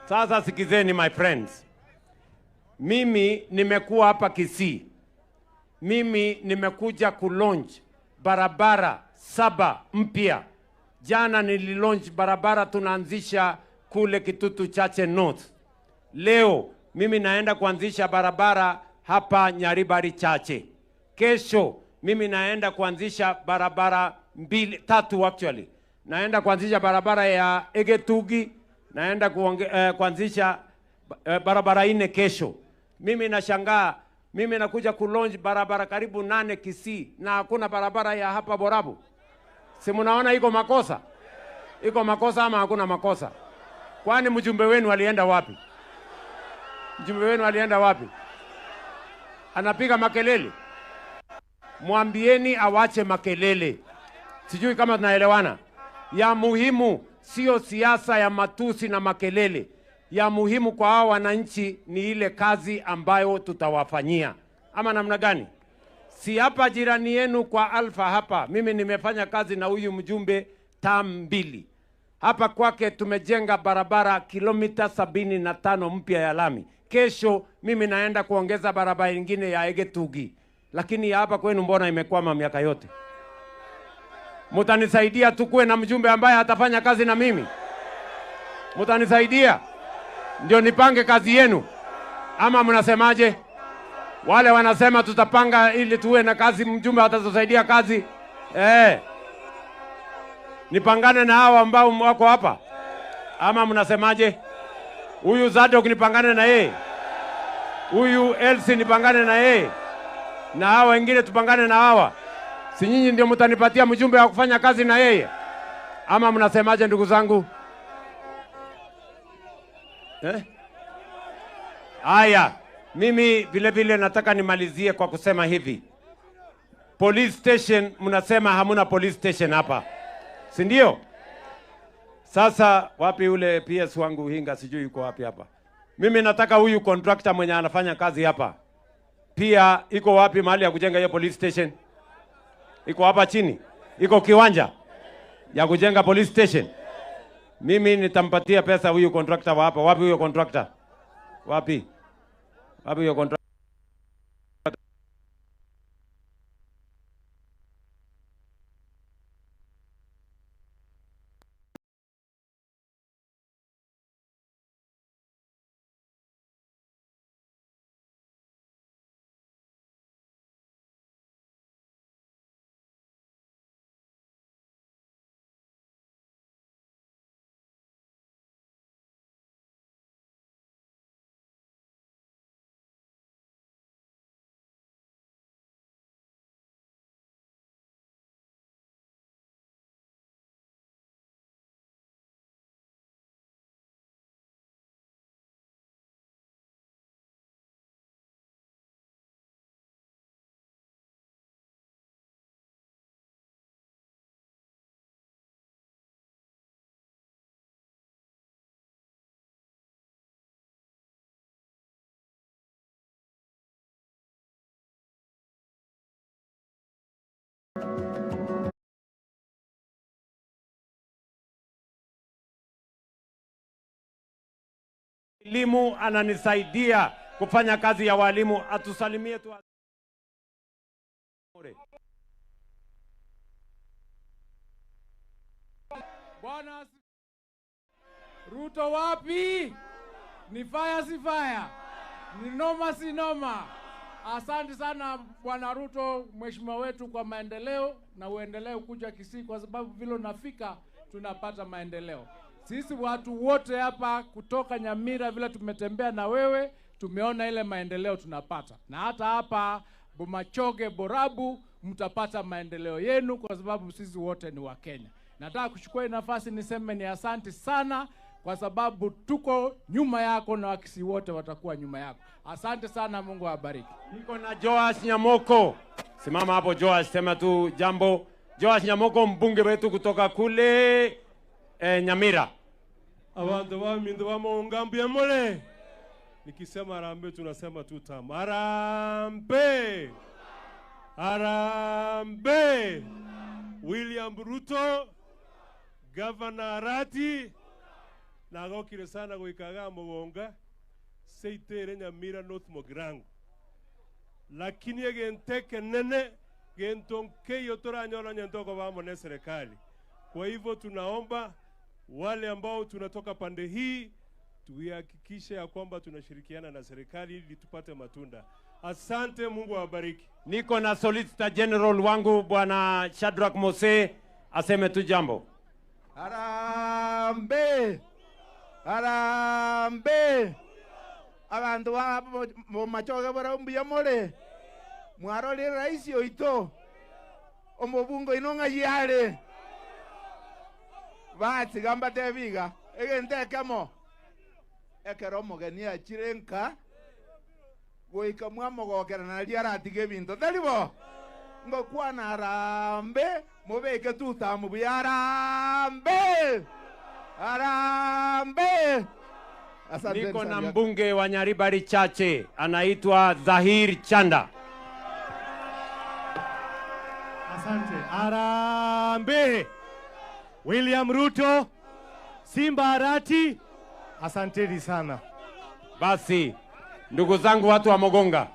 Sasa sikizeni my friends. Mimi nimekuwa hapa Kisii. Mimi nimekuja kulaunch barabara 7 mpya. Jana nililaunch barabara tunaanzisha kule Kitutu Chache North. Leo mimi naenda kuanzisha barabara hapa Nyaribari Chache. Kesho mimi naenda kuanzisha barabara 3 actually. Naenda kuanzisha barabara ya Egetugi, naenda kuanzisha barabara 4 kesho. Mimi nashangaa, mimi nakuja kulaunch barabara karibu 8 Kisii na hakuna barabara ya hapa Borabu. Si mnaona iko makosa? Iko makosa ama hakuna makosa? Kwani mjumbe wenu alienda wapi? Mjumbe wenu alienda wapi? Anapiga makelele. Mwambieni awache makelele. Sijui kama tunaelewana. Ya muhimu sio siasa ya matusi na makelele. Ya muhimu kwa hao wananchi ni ile kazi ambayo tutawafanyia. Ama namna gani? Si hapa jirani yenu kwa Alpha hapa. Mimi nimefanya kazi na huyu mjumbe term 2. Hapa kwake tumejenga barabara kilomita 75 mpya ya lami. Kesho mimi naenda kuongeza barabara nyingine ya Egetugi. Lakini hapa kwenu mbona imekwama miaka yote? Mutanisaidia tukue na mjumbe ambaye atafanya kazi na mimi? Mutanisaidia? Ndio nipange kazi yenu? Ama mnasemaje? Wale wanasema tutapanga ili tuwe na kazi, mjumbe atatusaidia kazi. Nipangane na hawa ambao wako hapa? Ama mnasemaje? Huyu Zadok nipangane na yeye. Huyu Elsie nipangane na yeye. Na hawa wengine tupangane na hawa. Si nyinyi ndio mtanipatia mjumbe wa kufanya kazi na yeye? Ama mnasemaje ndugu zangu? Haya, mimi vile vile nataka nimalizie kwa kusema hivi. Police station, mnasema hamuna police station hapa. Si ndio? Sasa wapi ule PS wangu Hinga, sijui yuko wapi hapa. Mimi nataka huyu contractor mwenye anafanya kazi hapa. Pia iko wapi mahali ya kujenga hiyo police station? Iko hapa chini. Iko kiwanja ya kujenga police station. Mimi nitampatia pesa huyu contractor wa hapa. Wapi huyo contractor? Wapi? Wapi huyo contractor? Elimu ananisaidia kufanya kazi ya walimu, atusalimie tu. Bwana Ruto wapi? Ni fire si fire? Ni noma si noma? Asante sana Bwana Ruto, mheshimiwa wetu, kwa maendeleo, na uendelee kuja Kisii kwa sababu vile unafika tunapata maendeleo. Sisi watu wote hapa kutoka Nyamira vile tumetembea na wewe, tumeona ile maendeleo tunapata. Na hata hapa Bomachoge Borabu mtapata maendeleo yenu kwa sababu sisi wote ni wa Kenya. Nataka kuchukua nafasi niseme ni asante sana kwa sababu tuko nyuma yako na Wakisii wote watakuwa nyuma yako. Asante sana, Mungu awabariki. Niko na Joash Nyamoko. Simama hapo Joash, sema tu jambo. Joash Nyamoko mbunge wetu kutoka kule Nyamira. Abantu ba mindu ba mongambu ya mole. Nikisema harambee tunasema tu tamu. Harambee! Harambee! William Ruto, Governor Arati, nagokire sana goikaga Mugonga, seitere Nyamira North Mugirango. Lakini egenteke nene gentonkeyo toranyola nyantoko vamo na serikali. Kwa hivyo tunaomba wale ambao tunatoka pande hii tuhakikishe ya kwamba tunashirikiana na serikali ili tupate matunda. Asante, Mungu awabariki. Niko na Solicitor General wangu Bwana Shadrack Mose aseme tu jambo. Harambee! Harambee! Abantu ba Bomachoge bara mbuya more. Mwarore rais oito. Omobungo ino ng'ayare. Batigamba tebiga. Egente kemo. Ekero omogeni achire nka goika mwamogokera naria aratiga ebinto taribo ngokwana harambee mobeke tutamu buya harambee harambee. Asante. Niko na mbunge wa Nyaribari Chache anaitwa Zahir Chanda. Asante. Harambee William Ruto, Simba Arati, asanteni sana. Basi ndugu zangu watu wa Mogonga,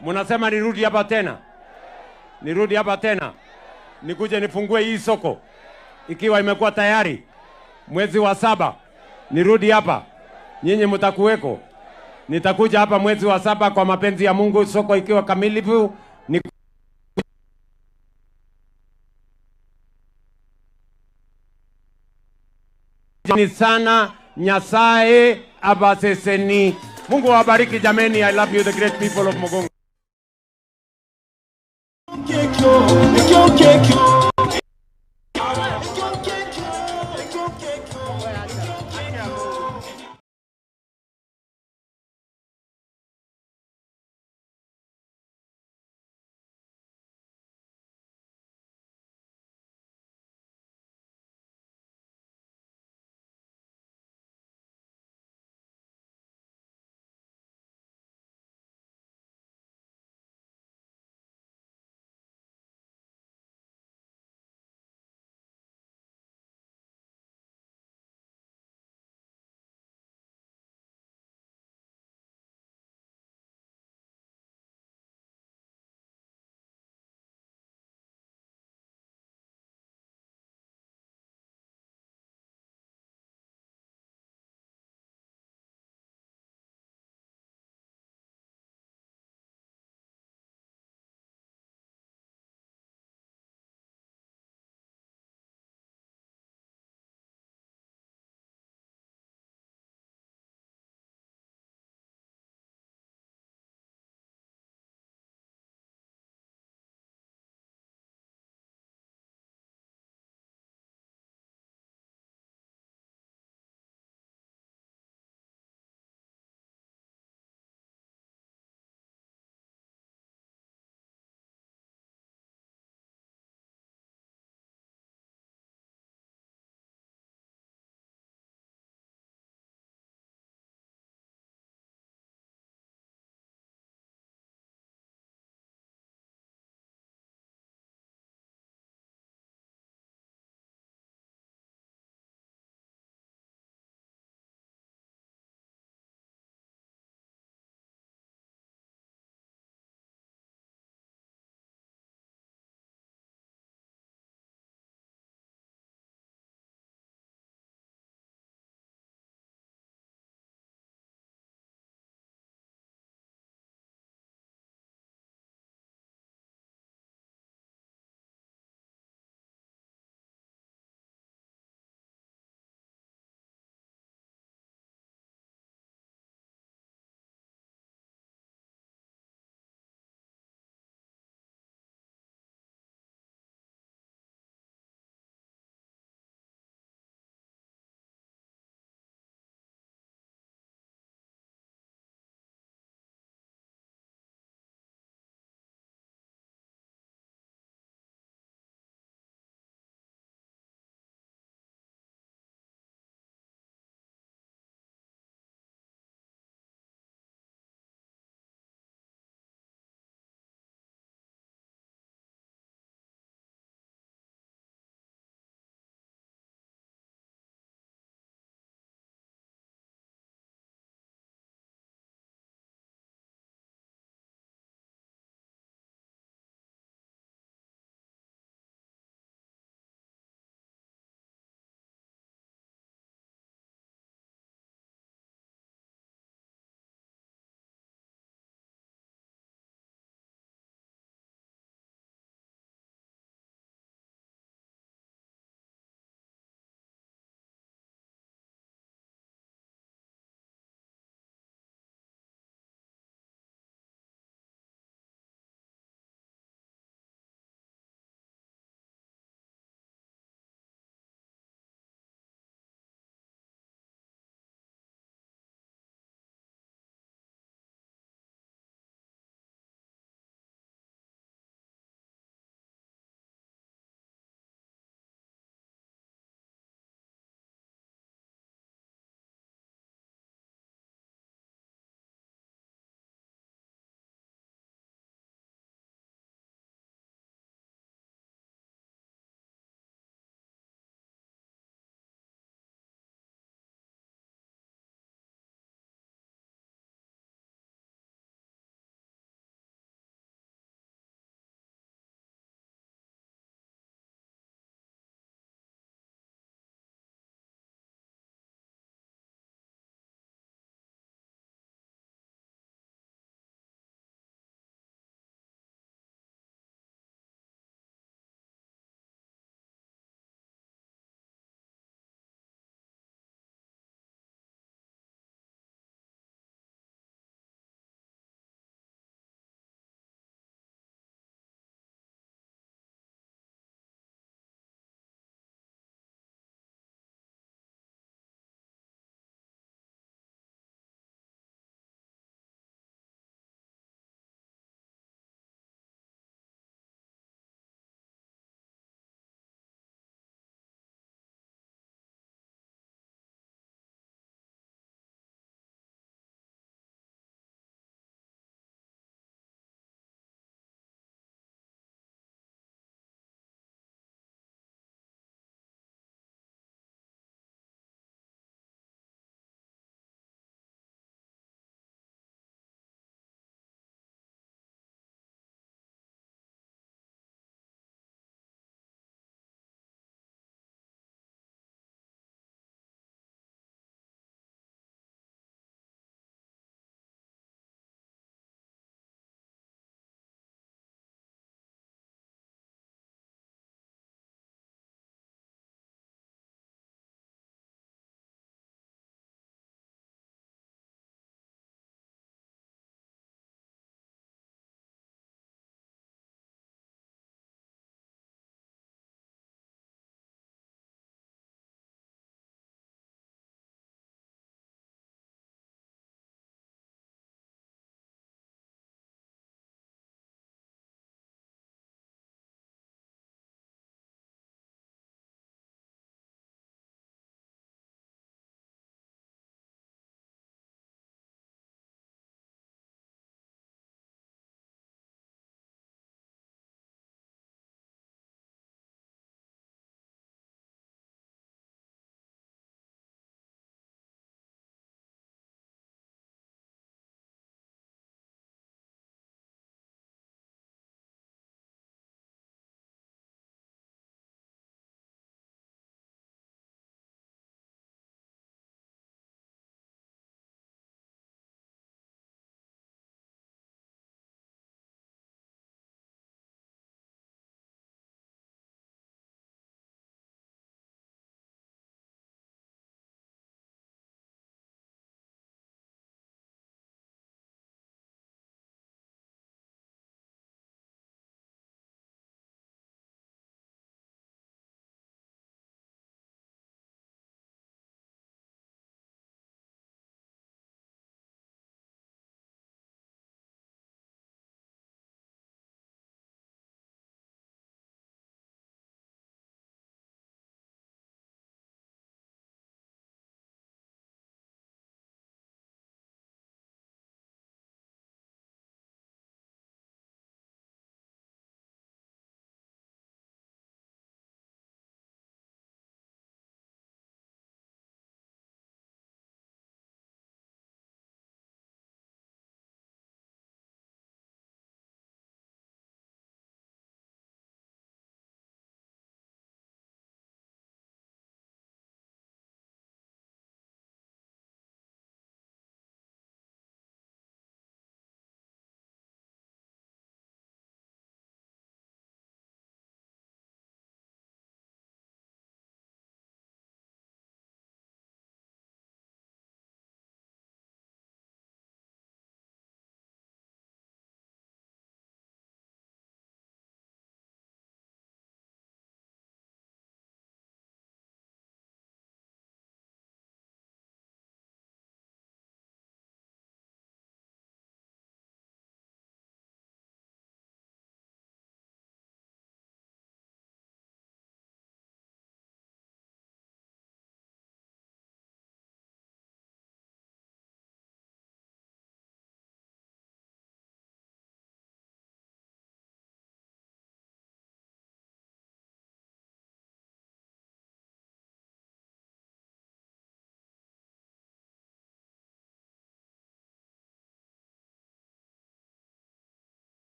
munasema nirudi hapa tena? Nirudi hapa tena? Nikuje nifungue hii soko ikiwa imekuwa tayari mwezi wa 7? Nirudi hapa, nyinyi mtakuweko. Nitakuja hapa mwezi wa 7 kwa mapenzi ya Mungu, soko ikiwa kamilifu. Ni sana Nyasaye abaseseni. Mungu awabariki jameni. I love you, the great people of Mogonga.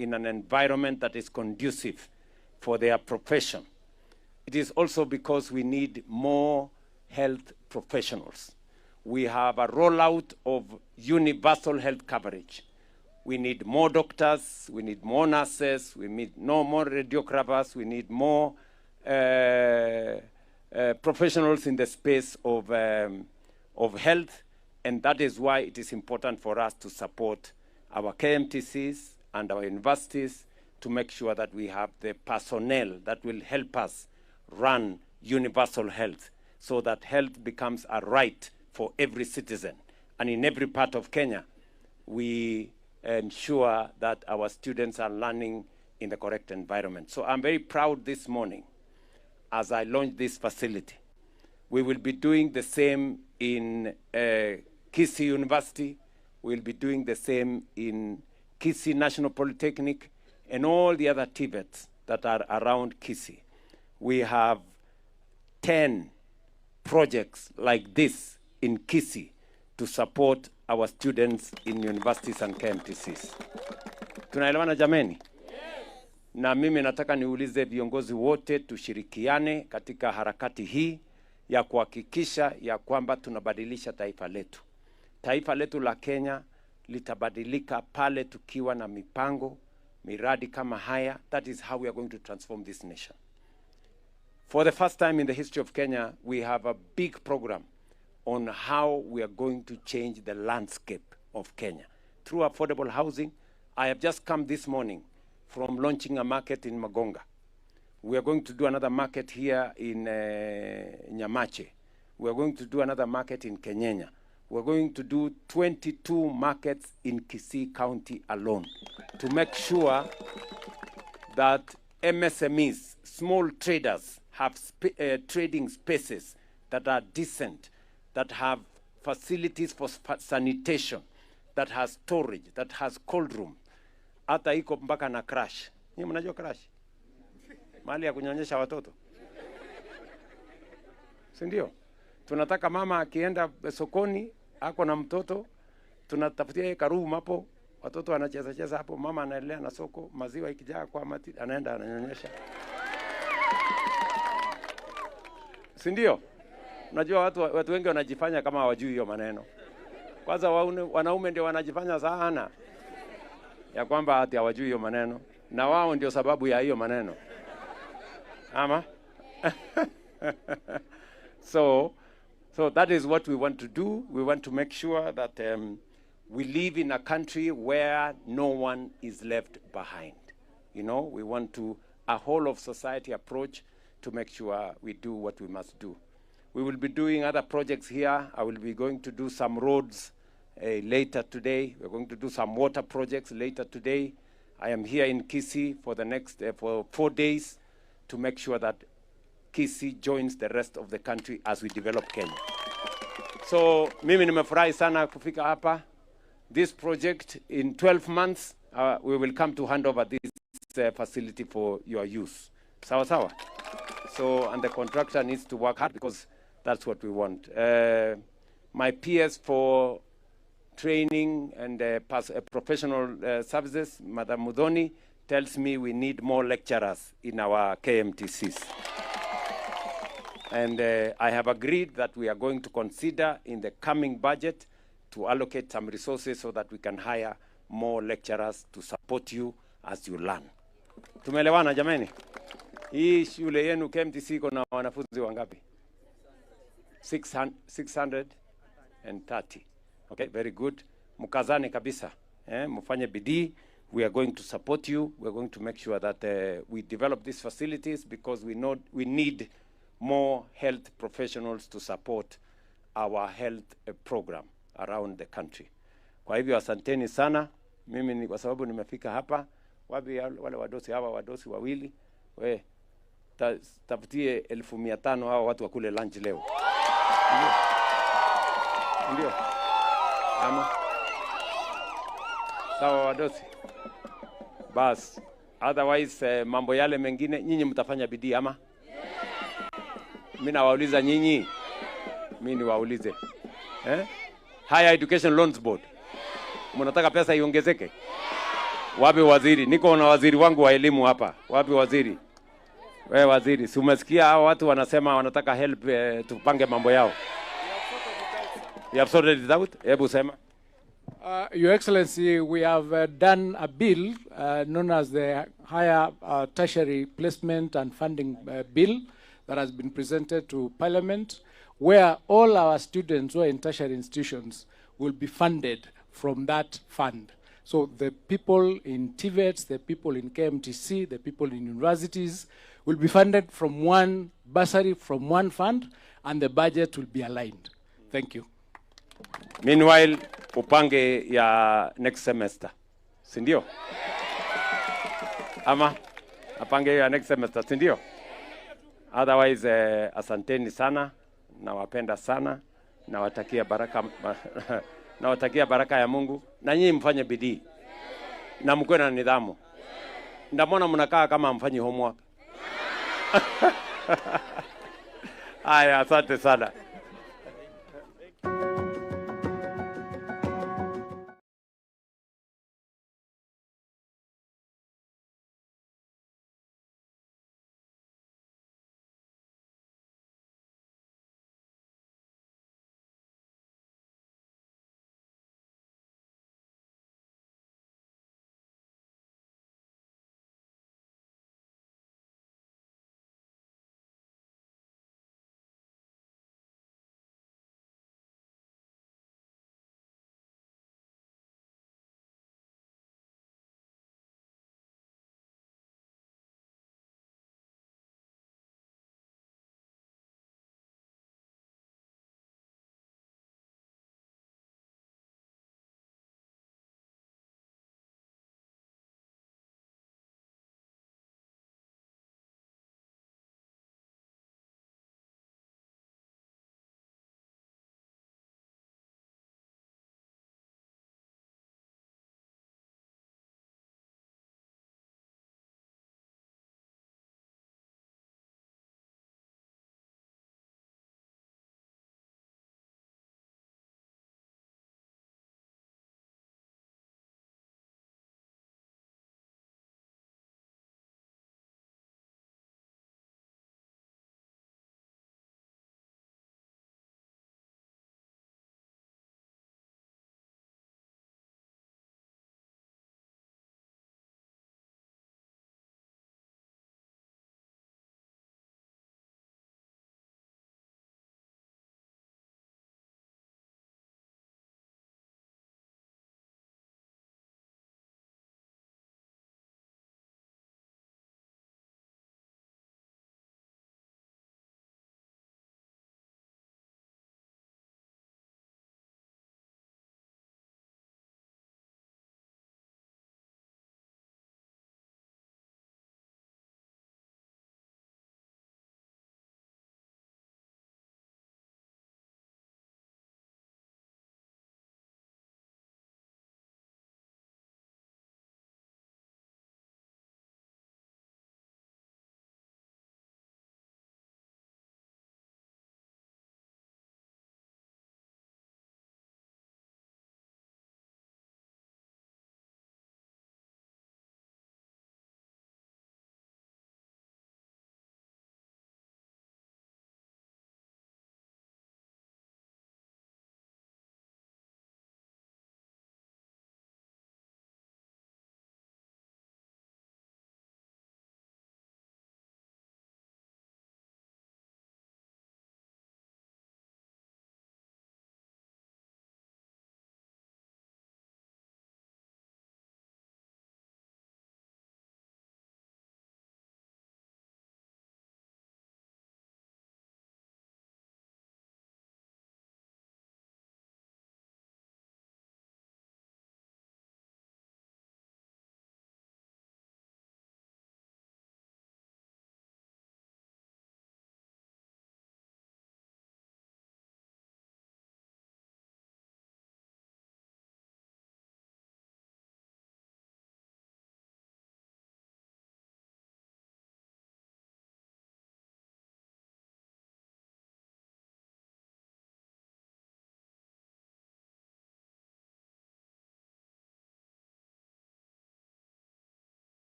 in an environment that is conducive for their profession. It is also because we need more health professionals. We have a rollout of universal health coverage. We need more doctors, we need more nurses, we need no more radiographers, we need more professionals in the space of health, and that is why it is important for us to support our KMTCs and our universities to make sure that we have the personnel that will help us run universal health so that health becomes a right for every citizen. And in every part of Kenya, we ensure that our students are learning in the correct environment. So I'm very proud this morning as I launch this facility. We will be doing the same in Kisii University. We'll be doing the same in Kisii National Polytechnic and all the other TVETs that are around Kisii. We have 10 projects like this in Kisii to support our students in universities and KMTCs. Tunaelewana jameni? Yes. Na mimi nataka niulize viongozi wote tushirikiane katika harakati hii ya kuhakikisha ya kwamba tunabadilisha taifa letu. Taifa letu la Kenya litabadilika pale tukiwa na mipango, miradi kama haya. That is how we are going to transform this nation. For the first time in the history of Kenya, we have a big program on how we are going to change the landscape of Kenya through affordable housing. I have just come this morning from launching a market in Magonga. We are going to do another market here in Nyamache. We are going to do another market in Kenyenya. We are going to do 22 markets in Kisii County alone to make sure that MSMEs, small traders, have trading spaces that are decent, that have facilities for sanitation, that has storage, that has cold room. Hata iko mpaka na crash. Nyinyi mnajua crash? Mahali ya kunyonyesha watoto. Si ndio? Tunataka mama akienda sokoni ako na mtoto, tunatafutia yeye karoom hapo, watoto wanacheza cheza hapo, mama anaendelea na soko, maziwa ikijaa kwa mati anaenda ananyonyesha. Si ndio? Unajua watu wengi wanajifanya kama hawajui hiyo maneno. Kwanza wanaume ndio wanajifanya sana ya kwamba ati hawajui hiyo maneno, na wao ndio sababu ya hiyo maneno. Ama? So that is what we want to do. We want to make sure that we live in a country where no one is left behind. You know, we want to a whole of society approach to make sure we do what we must do. We will be doing other projects here. I will be going to do some roads later today. We're going to do some water projects later today. I am here in Kisii for the next for 4 days to make sure that Kisii joins the rest of the country as we develop Kenya. So, mimi nimefurahi sana kufika hapa. This project, in 12 months, we will come to hand over this facility for your use. Sawa sawa. So, and the contractor needs to work hard because that's what we want. My PS for training and professional services, Madam Mudhoni, tells me we need more lecturers in our KMTCs. And I have agreed that we are going to consider in the coming budget to allocate some resources so that we can hire more lecturers to support you as you learn. Tumeelewana jameni? Hii shule yenu KMTC iko na wanafunzi wangapi? 630. Okay, very good. Mkazane kabisa. Mfanye bidii. We are going to support you. We are going to make sure that we develop these facilities because we know we need more health professionals to support our health program around the country. Kwa hivyo asanteni sana. Mimi ni kwa sababu nimefika hapa. Wapi wale wadosi hawa, wadosi wawili? We tafutie 1500 hawa watu wakule lunch leo. Ndio. Ama sawa wadosi. Bas, otherwise mambo yale mengine nyinyi mtafanya bidii ama? Mimi nawauliza nyinyi. Mimi niwaulize. Higher Education Loans Board. Mnataka pesa iongezeke? Wapi waziri? Niko na waziri wangu wa elimu hapa. Wapi waziri? Wewe waziri, si umesikia hao watu wanasema wanataka help, tupange mambo yao. You have sorted it out? Hebu sema. Your Excellency, we have done a bill known as the Higher Tertiary Placement and Funding Bill that has been presented to Parliament, where all our students who are in tertiary institutions will be funded from that fund. So the people in TVETs, the people in KMTC, the people in universities will be funded from one bursary, from one fund, and the budget will be aligned. Thank you. Meanwhile, upange ya next semester, si ndio? Ama apange ya next semester, si ndio? Otherwise, asanteni sana, nawapenda sana, nawatakia baraka, nawatakia baraka ya Mungu, na nyinyi mfanye bidii na mkuwe na nidhamu. Ndamona mnakaa kama mfanyi homework. Aya, asante sana.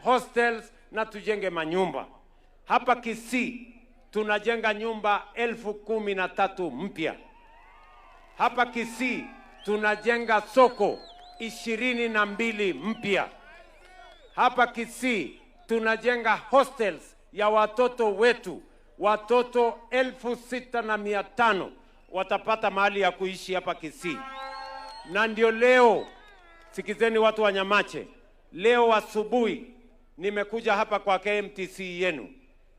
hostels na tujenge manyumba. Hapa Kisii tunajenga nyumba 13,000 mpya. Hapa Kisii tunajenga soko 22 mpya. Hapa Kisii tunajenga hostels ya watoto wetu. Watoto 6,500 watapata mahali ya kuishi hapa Kisii. Na ndio leo, sikizeni watu wa Nyamache, leo asubuhi nimekuja hapa kwa KMTC yenu.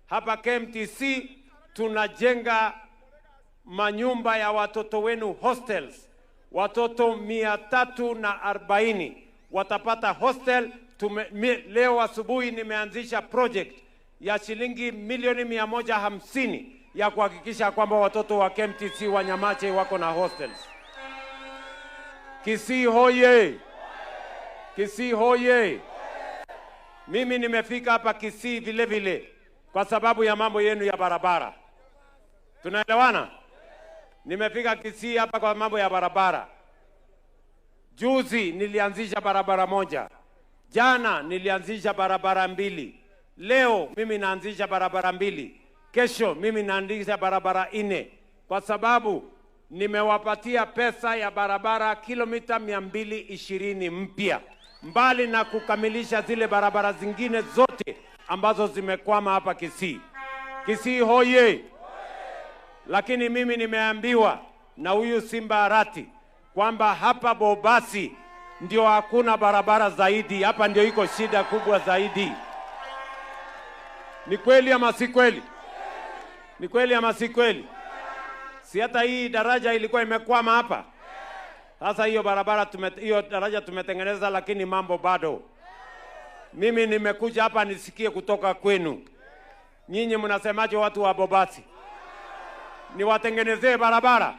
Hapa KMTC tunajenga manyumba ya watoto wenu, hostels. Watoto 340 watapata hostel. Leo asubuhi nimeanzisha project ya shilingi milioni 150 ya kuhakikisha kwamba watoto wa KMTC wa Nyamache wako na hostels. Kisii hoye! Kisii hoye! Mimi nimefika hapa Kisii vile vile kwa sababu ya mambo yenu ya barabara. Tunaelewana? Nimefika Kisii hapa kwa mambo ya barabara. Juzi nilianzisha barabara moja. Jana nilianzisha barabara 2. Leo mimi naanzisha barabara 2. Kesho mimi naanzisha barabara 4. Kwa sababu nimewapatia pesa ya barabara kilomita 220 mpya. Mbali na kukamilisha zile barabara zingine zote ambazo zimekwama hapa Kisii. Kisii hoye! Lakini mimi nimeambiwa na huyu Simba Arati kwamba hapa Bobasi ndio hakuna barabara zaidi. Hapa ndio iko shida kubwa zaidi. Ni kweli ama si kweli? Ni kweli ama si kweli? Si hata hii daraja ilikuwa imekwama hapa. Sasa hiyo barabara hiyo daraja tumetengeneza, lakini mambo bado. Mimi nimekuja hapa nisikie kutoka kwenu. Nyinyi mnasemaje watu wa Bobasi? Niwatengenezee barabara?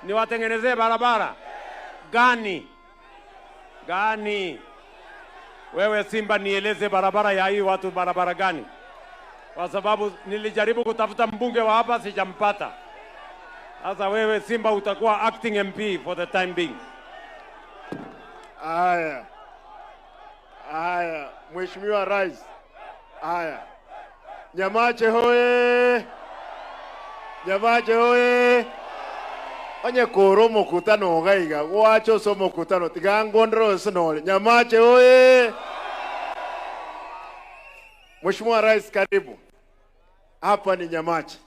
Niwatengenezee barabara gani? Gani? Wewe Simba, nieleze barabara ya hii watu barabara gani? Kwa sababu nilijaribu kutafuta mbunge wa hapa sijampata. Sasa wewe Simba utakuwa acting MP for the time being. Aya. Aya, Mheshimiwa Rais. Aya. Nyamache hoye! Nyamache hoye! Onye koro mokutano gaiga, wacho so mokutano tigangondro sinole. Nyamache hoye! Mheshimiwa Rais, karibu. Hapa ni Nyamache.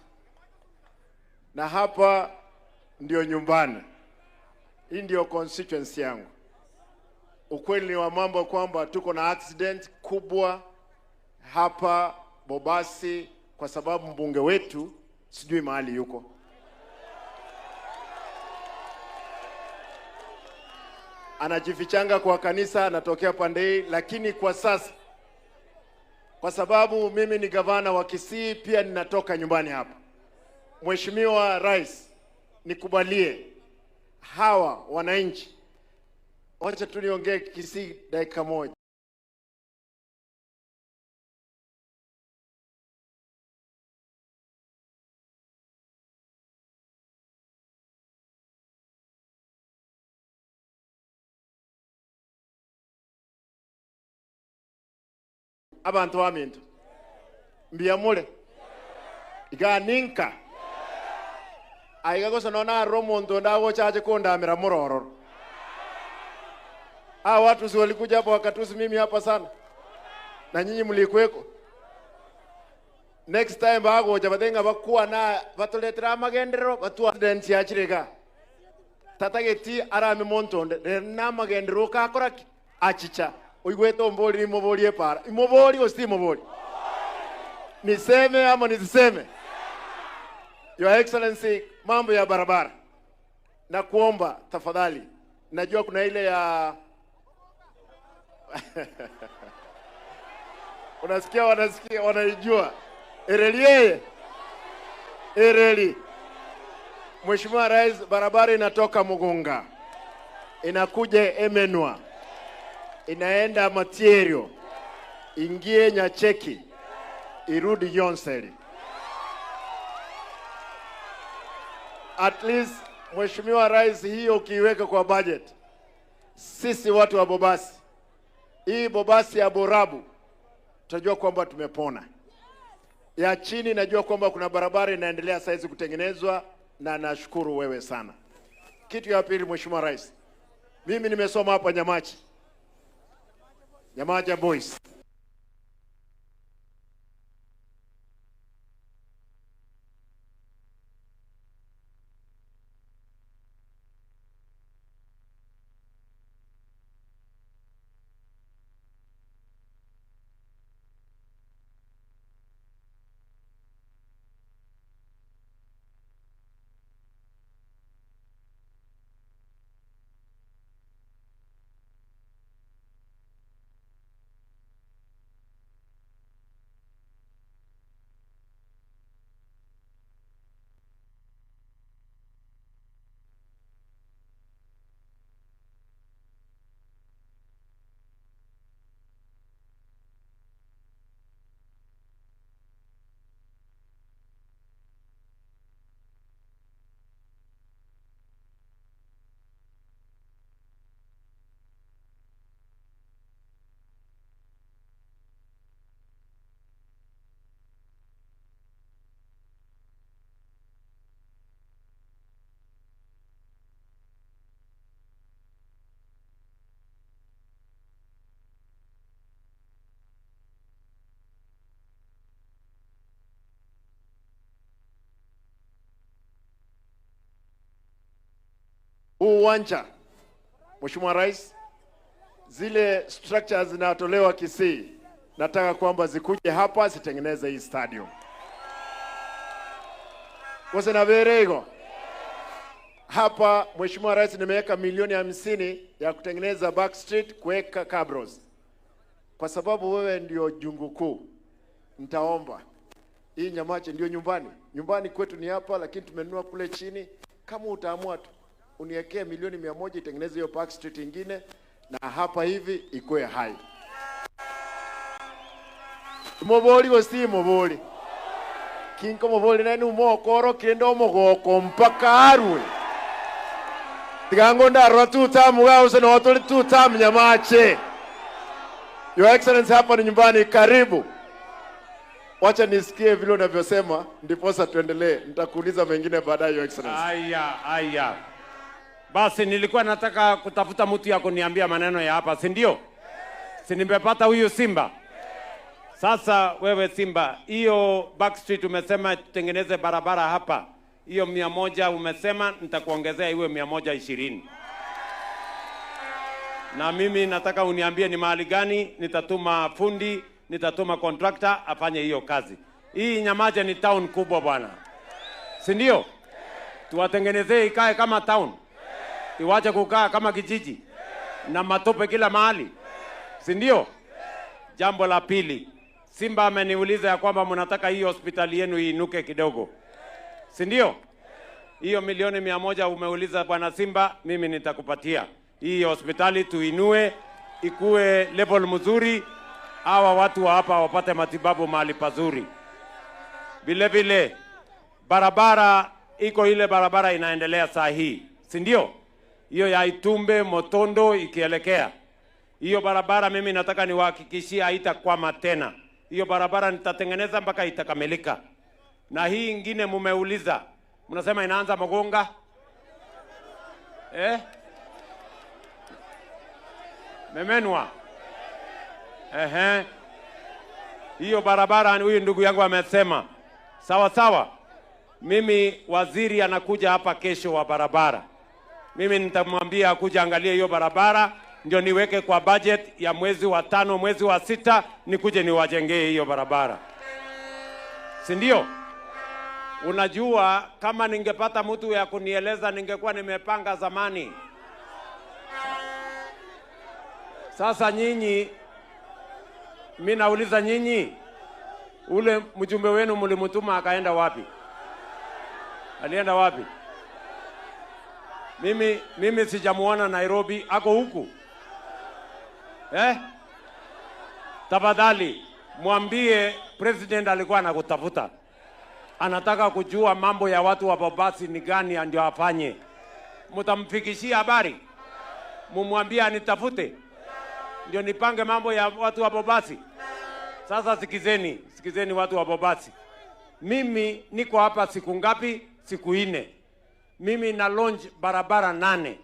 Na hapa ndio nyumbani. Hii ndio constituency yangu. Ukweli wa mambo kwamba tuko na accident kubwa hapa Bobasi kwa sababu mbunge wetu sijui mahali yuko. Anajifichanga kwa kanisa, anatokea pande hii, lakini kwa sasa kwa sababu mimi ni gavana wa Kisii, pia ninatoka nyumbani hapa. Mheshimiwa Rais, nikubalie hawa wananchi. Wacha tu niongee Kisii dakika moja. Abantu baminto mbiyamule iganinka aiga gosa nona romondo ndago chache kondamira murororo. Ah, watu si walikuja hapo wakatusi mimi hapa sana, na nyinyi mlikuweko. Next time bagoja batenga bakuwa na batuletera amagendero batu accident yachirega tatageti arami montonde na magendero kakora achicha oigwete mboli imoboli epara imoboli osi imoboli. Niseme ama nisiseme? Your Excellency, mambo ya barabara na kuomba tafadhali, najua kuna ile ya unasikia, wanasikia, wanaijua ereli yeye ereli. Mheshimiwa Rais, barabara inatoka Mugunga inakuja Emenwa inaenda Matierio ingie Nyacheki irudi Yonseri. At least Mheshimiwa Rais, hiyo ukiiweka kwa budget, sisi watu wa Bobasi Hii Bobasi ya Borabu tutajua kwamba tumepona. Ya chini najua kwamba kuna barabara inaendelea saizi kutengenezwa, na nashukuru wewe sana. Kitu ya pili, Mheshimiwa Rais, mimi nimesoma hapa Nyamachi, Nyamacha Boys. Huu uwanja, Mheshimiwa Rais, zile structures zinatolewa Kisii, nataka kwamba zikuje hapa zitengeneze hii stadium. Kose na verego. Hapa Mheshimiwa Rais, nimeweka milioni 50 ya kutengeneza back street, kuweka cabros. Kwa sababu wewe ndio jungu kuu, nitaomba hii Nyamache ndio nyumbani. Nyumbani kwetu ni hapa, lakini tumenunua kule chini. Kama utaamua tu uniwekee milioni 100 itengeneze hiyo Park Street ingine, na hapa hivi ikuwe hai. Moboli gosi moboli. Kinko moboli nani umokoro kendo omogoko mpaka arwe. Tigango ndarwa tutamu gause na watu tutamu Nyamache. Your Excellency, hapa ni nyumbani, karibu. Wacha nisikie vile unavyosema ndiposa tuendelee. Nitakuuliza mengine baadaye, Your Excellency. Aya, aya. Basi nilikuwa nataka kutafuta mtu ya kuniambia maneno ya hapa, si ndio? Si nimepata huyu Simba. Sasa wewe Simba, hiyo back street umesema tutengeneze barabara hapa. Hiyo 100 umesema nitakuongezea iwe 120. Na mimi nataka uniambie ni mahali gani nitatuma fundi, nitatuma contractor afanye hiyo kazi. Hii Nyamache ni town kubwa bwana. Si ndio? Tuwatengenezee ikae kama town. Iwache kukaa kama kijiji na matope kila mahali, si ndio? Jambo la pili, Simba ameniuliza ya kwamba mnataka hii hospitali yenu iinuke kidogo, si ndio? Hiyo milioni 100 umeuliza bwana Simba, mimi nitakupatia hii hospitali tuinue, ikue level mzuri, hawa watu wa hapa wapate matibabu mahali pazuri. Vile vile barabara iko ile barabara inaendelea saa hii, si ndio? Hiyo ya Itumbe Motondo ikielekea. Hiyo barabara mimi nataka niwahakikishie haitakwama tena. Hiyo barabara nitatengeneza mpaka itakamilika. Na hii ingine mumeuliza, mnasema inaanza Mogonga? Eh? Memenwa. Ehe. Hiyo barabara huyu ndugu yangu amesema. Sawa sawa. Mimi waziri anakuja hapa kesho wa barabara. Mimi nitamwambia akuja angalie hiyo barabara, ndio niweke kwa budget ya mwezi wa 5, mwezi wa 6 nikuje niwajengee hiyo barabara. Si ndio? Unajua kama ningepata mtu ya kunieleza ningekuwa nimepanga zamani. Sasa nyinyi, mimi nauliza nyinyi, ule mjumbe wenu mlimtuma akaenda wapi? Alienda wapi? Mimi sijamuona Nairobi, ako huku. Eh? Tafadhali mwambie president alikuwa anakutafuta. Anataka kujua mambo ya watu wa Bobasi ni gani ndio afanye. Mtamfikishia habari? Mumwambie anitafute. Ndio nipange mambo ya watu wa Bobasi. Sasa sikizeni, sikizeni watu wa Bobasi. Mimi niko hapa siku ngapi? Siku 4. Mimi na launch barabara 8.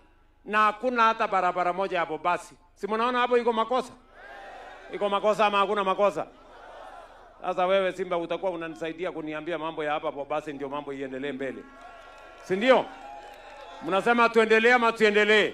Na hakuna hata barabara moja ya Bobasi. Si mnaona hapo iko makosa? Iko makosa ama hakuna makosa? Sasa wewe Simba utakuwa unanisaidia kuniambia mambo ya hapa Bobasi ndio mambo iendelee mbele. Si ndio? Mnasema tuendelee ama tuendelee?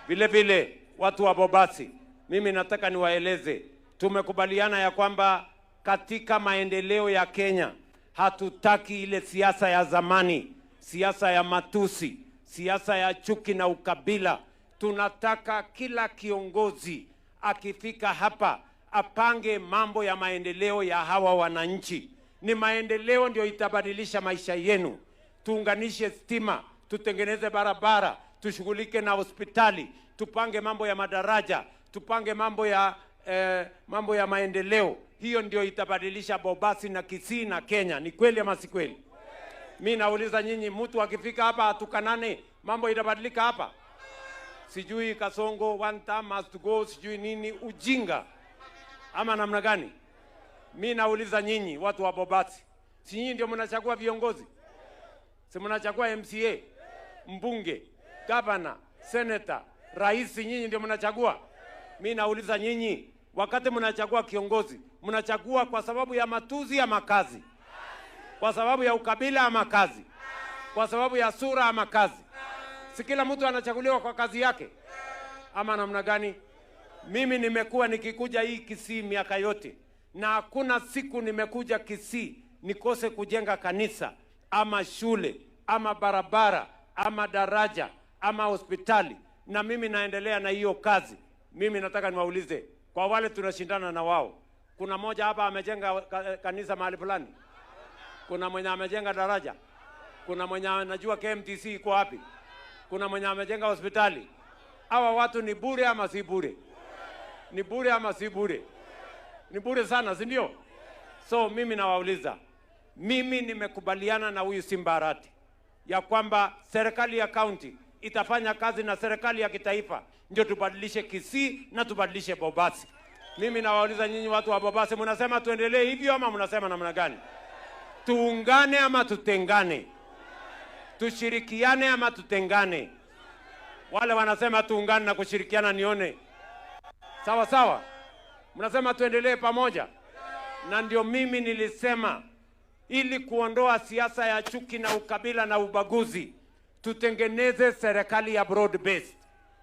Vile vile watu wa Bobasi, mimi nataka niwaeleze, tumekubaliana ya kwamba katika maendeleo ya Kenya hatutaki ile siasa ya zamani, siasa ya matusi, siasa ya chuki na ukabila. Tunataka kila kiongozi akifika hapa apange mambo ya maendeleo ya hawa wananchi. Ni maendeleo ndio itabadilisha maisha yenu. Tuunganishe stima, tutengeneze barabara, tushughulike na hospitali, tupange mambo ya madaraja, tupange mambo ya maendeleo. Hiyo ndio itabadilisha Bobasi na Kisii na Kenya. Ni kweli ama si kweli? Mimi nauliza nyinyi, mtu akifika hapa atukanane, mambo itabadilika hapa? Sijui Kasongo one time must go, sijui nini, ujinga ama namna gani? Mimi nauliza nyinyi watu wa Bobasi, si nyinyi ndio mnachagua viongozi? Si mnachagua MCA, mbunge, governor, senator, rais? Nyinyi ndio mnachagua. Mimi nauliza nyinyi, wakati mnachagua kiongozi, mnachagua kwa sababu ya matuzi ama kazi? Kwa sababu ya ukabila ama kazi? Kwa sababu ya sura ama kazi? Si kila mtu anachaguliwa kwa kazi yake ama namna gani? Mimi nimekuwa nikikuja hii Kisii miaka yote, na hakuna siku nimekuja Kisii nikose kujenga kanisa ama shule ama barabara ama daraja ama hospitali, na mimi naendelea na hiyo kazi. Mimi nataka niwaulize, kwa wale tunashindana na wao, kuna moja hapa amejenga kanisa mahali fulani? Kuna mwenye amejenga daraja? Kuna mwenye anajua KMTC iko wapi? Kuna mwenye amejenga hospitali? Hawa watu ni bure ama si bure? Ni bure ama si bure? Ni bure sana, si ndio? So mimi nawauliza, mimi nimekubaliana na huyu Simba Arati ya kwamba serikali ya county itafanya kazi na serikali ya kitaifa ndio tubadilishe Kisii na tubadilishe Bobasi. Mimi nawauliza nyinyi watu wa Bobasi, mnasema tuendelee hivyo ama mnasema namna gani? Tuungane ama tutengane? Tushirikiane ama tutengane? Wale wanasema tuungane na kushirikiana nione. Sawa sawa? Mnasema tuendelee pamoja? Na ndio mimi nilisema, ili kuondoa siasa ya chuki na ukabila na ubaguzi, tutengeneze serikali ya broad based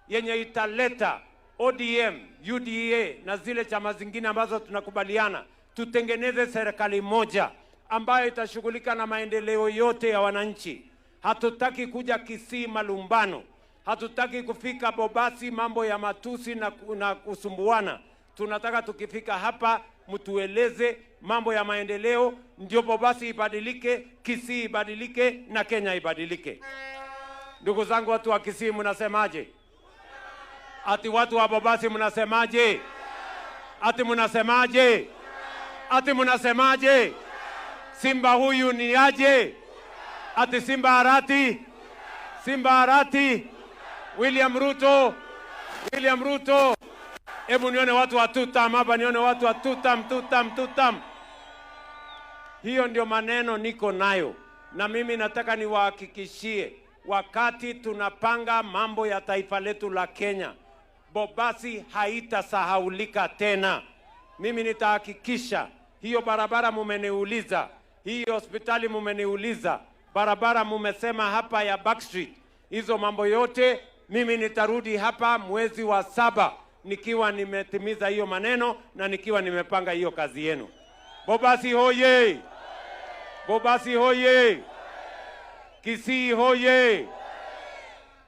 yenye italeta ODM, UDA na zile chama zingine ambazo tunakubaliana. Tutengeneze serikali moja ambayo itashughulika na maendeleo yote ya wananchi. Hatutaki kuja Kisii malumbano, hatutaki kufika Bobasi mambo ya matusi na kusumbuana. Tunataka tukifika hapa mtueleze mambo ya maendeleo, ndio Bobasi ibadilike, Kisii ibadilike na Kenya ibadilike. Ndugu zangu watu wa Kisii, mnasemaje? Ati watu wa Bobasi mnasemaje? Ati mnasemaje? Ati mnasemaje? Simba huyu ni aje? Ati Simba Arati? Simba Arati? William Ruto? William Ruto? Hebu nione watu wa tutam hapa, nione watu wa tutam, tutam, tutam. Hiyo ndio maneno niko nayo, na mimi nataka niwahakikishie, wakati tunapanga mambo ya taifa letu la Kenya, Bobasi haitasahaulika tena. Mimi nitahakikisha hiyo barabara mumeniuliza, hiyo hospitali mumeniuliza, barabara mumesema hapa ya Backstreet, hizo mambo yote mimi nitarudi hapa mwezi wa 7 nikiwa nimetimiza hiyo maneno na nikiwa nimepanga hiyo kazi yenu. Bobasi hoye! Bobasi hoye! Kisii hoye!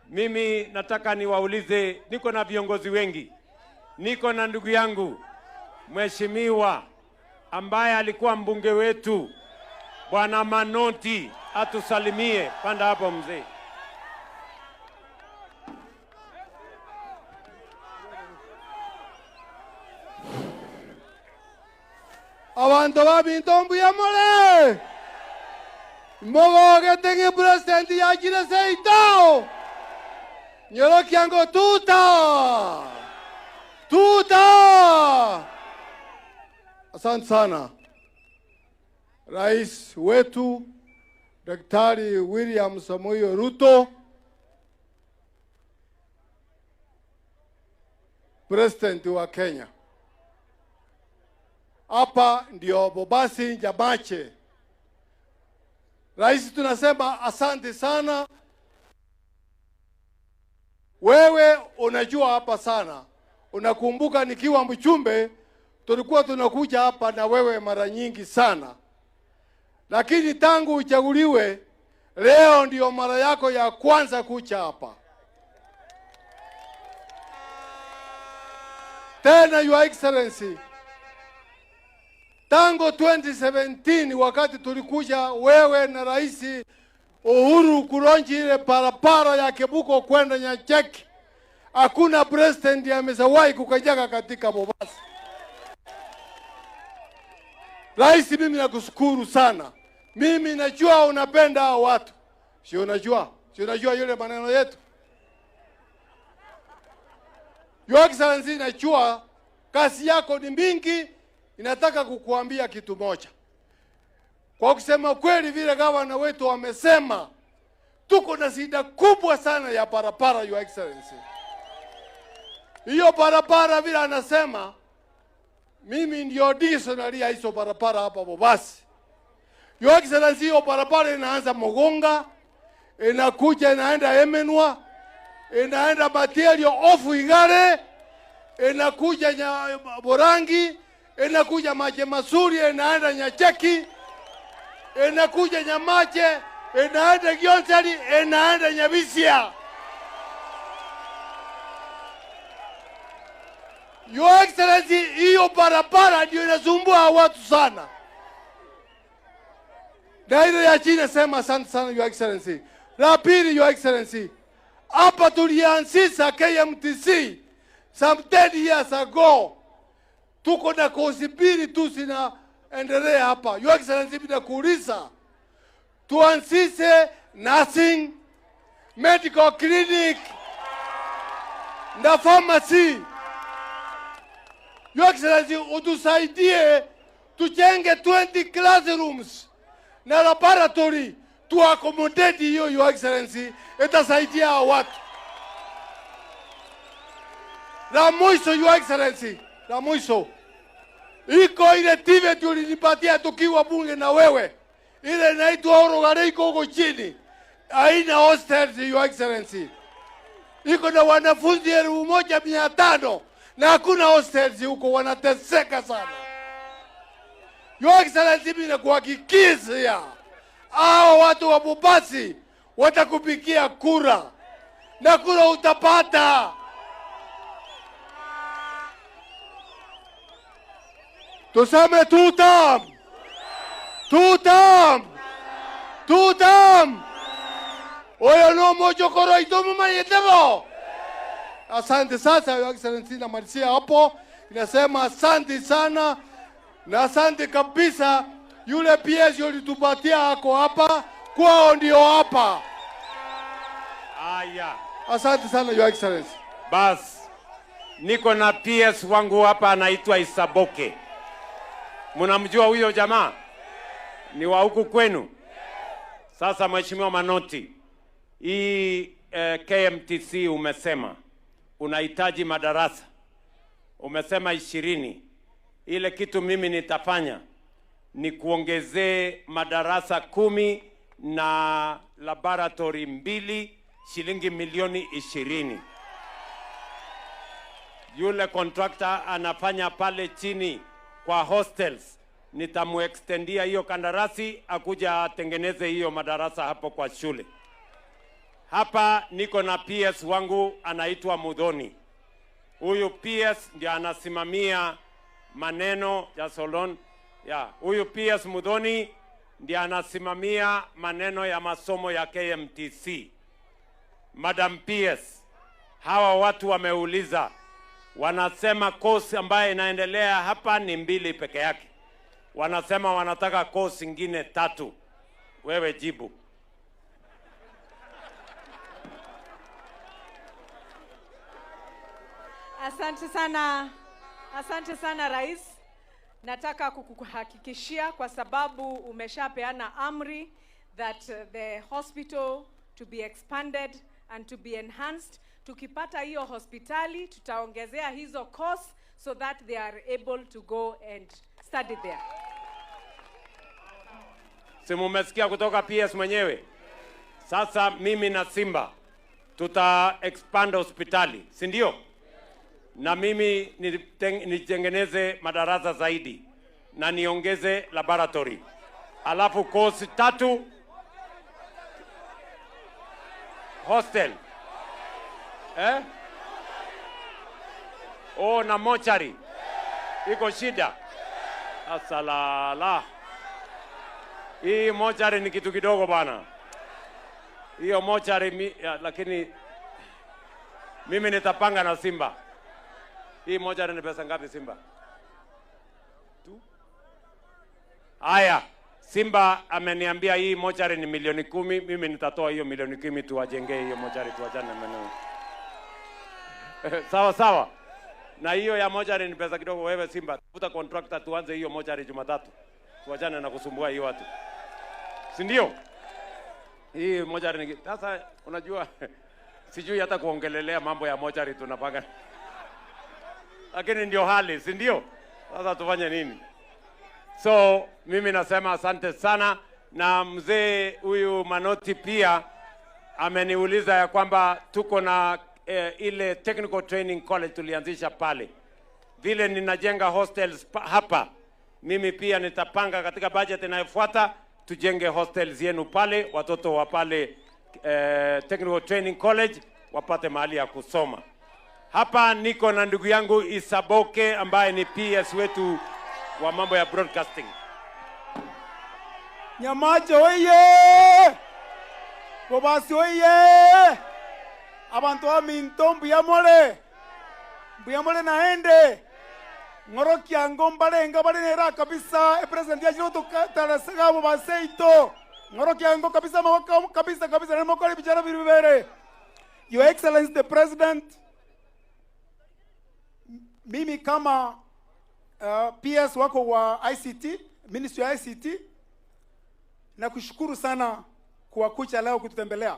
Mimi nataka niwaulize, niko na viongozi wengi. Niko na ndugu yangu mheshimiwa ambaye alikuwa mbunge wetu, Bwana Manoti, atusalimie. Panda hapo mzee. Abantu babintombu ya mole. Mogo que presidente ya quiere seitao. Nyoro kiango tuta. Tuta! Asante sana Rais wetu Daktari William Samoei Ruto, President wa Kenya. Hapa ndio Bobasi Nyamache. Rais, tunasema asante sana. Wewe unajua hapa sana. Unakumbuka nikiwa mchumbe tulikuwa tunakuja hapa na wewe mara nyingi sana. Lakini tangu uchaguliwe leo ndio mara yako ya kwanza kuja hapa. Tena Your Excellency, tangu 2017 wakati tulikuja wewe na Rais Uhuru kulonji ile barabara ya Kebuko kwenda Nyacheki, hakuna president amezawahi kukanyaga katika Mombasa. Rais, mimi nakushukuru sana. Mimi najua unapenda hao watu. Si unajua? Si unajua yule maneno yetu? Your Excellency, najua kazi yako ni mingi. Inataka kukuambia kitu moja. Kwa kusema kweli, vile gavana wetu wamesema, tuko na shida kubwa sana ya barabara, Your Excellency. Hiyo barabara vile anasema, mimi ndio dictionary ya hizo barabara hapa Mombasa. Your Excellency, hiyo barabara inaanza Mugonga, inakuja inaenda Emenwa, inaenda Matielio ofu Igare, inakuja Borangi, inakuja Mache Masuri, inaenda Nyacheki, inakuja Nyamache, inaenda Gionsari, inaenda Nyabisia. Your Excellency, hiyo barabara ndio inasumbua watu sana. Na ile ya chini nasema asante sana Your Excellency. La pili, Your Excellency, hapa tulianzisha KMTC some 10 years ago. Tuko na kozi mbili tu zinaendelea hapa. Your Excellency, ninakuuliza tuanzishe nursing, medical clinic na pharmacy. Your Excellency, utusaidie tujenge 20 classrooms na laboratory tu accommodate hiyo. Your Excellency, itasaidia watu. La mwisho, Your Excellency, la mwisho, iko ile TV tulinipatia tukiwa bunge na wewe, ile inaitwa Orogare, iko huko chini, haina hostels, Your Excellency. Iko na wanafunzi 1500 na hakuna hostels huko, wanateseka sana. Your Excellency, mimi nakuhakikishia hao watu wa Mombasa watakupigia kura na kura utapata. Tuseme tutam, tutam, tutam. Oyo no mojo koro itomu mayetebo. Asante. Sasa Your Excellency, namalizia hapo. Inasema asante sana na asante kabisa. Yule PS ulitupatia ako hapa, kwao ndio hapa. Aya. Asante sana Your Excellency. Bas, niko na PS wangu hapa anaitwa Isaboke. Mnamjua huyo jamaa? Ni wa huku kwenu. Sasa Mheshimiwa Manoti, hii KMTC umesema unahitaji madarasa. Umesema 20. Ile kitu mimi nitafanya ni kuongezee madarasa 10 na laboratory 2, shilingi milioni 20. Yule contractor anafanya pale chini kwa hostels, nitamuextendia hiyo kandarasi akuja atengeneze hiyo madarasa hapo kwa shule. Hapa niko na PS wangu anaitwa Mudhoni. Huyu PS ndiye anasimamia maneno ya Solon. Ya, huyu PS Mudhoni ndiye anasimamia maneno ya masomo ya KMTC. Madam PS, hawa watu wameuliza, wanasema course ambayo inaendelea hapa ni 2 peke yake. Wanasema wanataka course ingine 3. Wewe jibu. Asante sana. Asante sana Rais. Nataka kukuhakikishia kwa sababu umeshapeana amri that the hospital to be expanded and to be enhanced. Tukipata hiyo hospitali tutaongezea hizo course so that they are able to go and study there. Si mumesikia kutoka PS mwenyewe? Sasa mimi na Simba tuta expand hospitali, si ndio? Na mimi nitengeneze madarasa zaidi na niongeze laboratory. Alafu course 3 hostel. Oh, na mochari. Iko shida. Asalala. Hii mochari ni kitu kidogo bana. Hiyo mochari lakini mimi nitapanga na Simba. Hii mochari ni pesa ngapi Simba? 2. Haya, Simba ameniambia hii mochari ni milioni 10, mimi nitatoa hiyo milioni 10 tuwajengee hiyo mochari, tuachane na maneno. Sawa sawa. Na hiyo ya mochari ni pesa kidogo. Wewe Simba, tafuta contractor tuanze hiyo mochari Jumatatu. Tuachane na kusumbua hii watu. Si ndio? Hii mochari ni sasa unajua sijui hata kuongelelea mambo ya mochari tunapanga. Lakini ndio hali, si ndio? Sasa tufanye nini? So mimi nasema asante sana, na mzee huyu Manoti pia ameniuliza ya kwamba tuko na ile Technical Training College tulianzisha pale. Vile ninajenga hostels hapa, mimi pia nitapanga katika budget inayofuata tujenge hostels yenu pale, watoto wa pale Technical Training College wapate mahali ya kusoma. Hapa niko na ndugu yangu Isaboke ambaye ni PS wetu wa mambo ya broadcasting. Nyamache oye! Bobasi oye! Abantu wa minto mbuyamole! Mbuyamole naende! Ngoroki yango mbalenga balenera kabisa e president ya jiroto talasega bobaseito. Ngoroki yango kabisa mawaka kabisa kabisa na mokoli bichara biribere. Your Excellency the President, mimi kama PS wako wa ICT, Ministry ya ICT, na kushukuru sana kwa kucha leo kututembelea.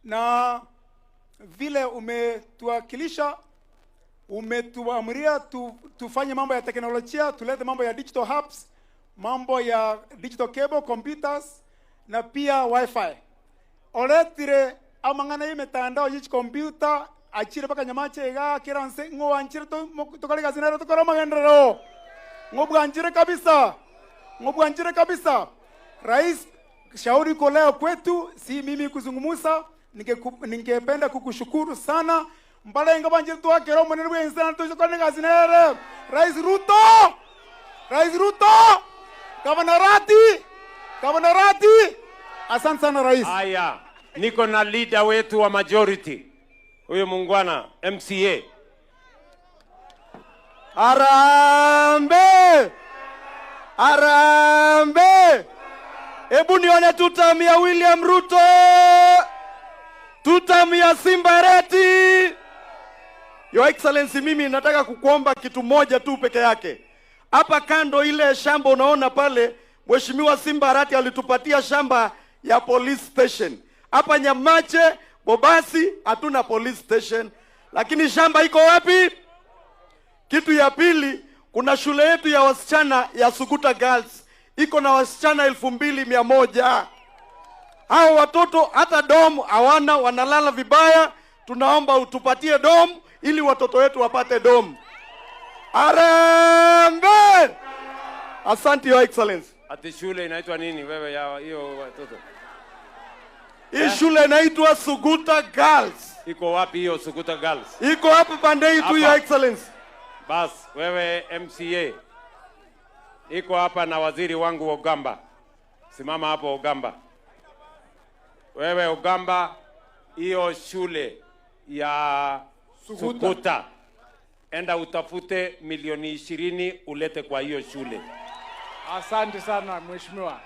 Na vile umetuwakilisha, umetuamria tufanye mambo ya teknolojia, tulete mambo ya digital hubs, mambo ya digital cable, computers, na pia wifi. Oletire amangana hii mitandao yichi computer, achire paka Nyamache iga kiranse ngo anchire to tokalika sinero tokora magenderero. Ngobu anchire kabisa. Ngobu anchire kabisa. Rais, shauri iko leo kwetu, si mimi kuzungumza, ningependa kukushukuru sana. Mbale inga banjire tu akero mwenene bwensana tokalika sinero. Rais Ruto! Rais Ruto! Governor Rati! Governor Rati! Asante sana Rais. Haya, niko na leader wetu wa majority. Huyo muungwana MCA. Arambe! Arambe! Hebu nione tutam ya William Ruto! Tutam ya Simba Arati! Your Excellency, mimi nataka kukuomba kitu moja tu peke yake. Hapa kando ile shamba unaona pale, Mheshimiwa Simba Arati alitupatia shamba ya police station. Hapa Nyamache, Bobasi, hatuna police station. Lakini shamba iko wapi? Kitu ya pili, kuna shule yetu ya wasichana ya Suguta Girls. Iko na wasichana 2100. Hao watoto hata dom hawana, wanalala vibaya. Tunaomba utupatie dom ili watoto wetu wapate dom. Arambe! Asante Your Excellency. Ati shule inaitwa nini wewe ya hiyo watoto? Hii shule inaitwa Suguta Girls. Iko wapi hiyo Suguta Girls? Iko hapa pande tu Your Excellency. Bas, wewe MCA. Iko hapa na waziri wangu Ogamba. Simama hapo Ogamba. Wewe Ogamba, hiyo shule ya Suguta. Suguta. Enda utafute milioni 20 ulete kwa hiyo shule. Asante sana mheshimiwa.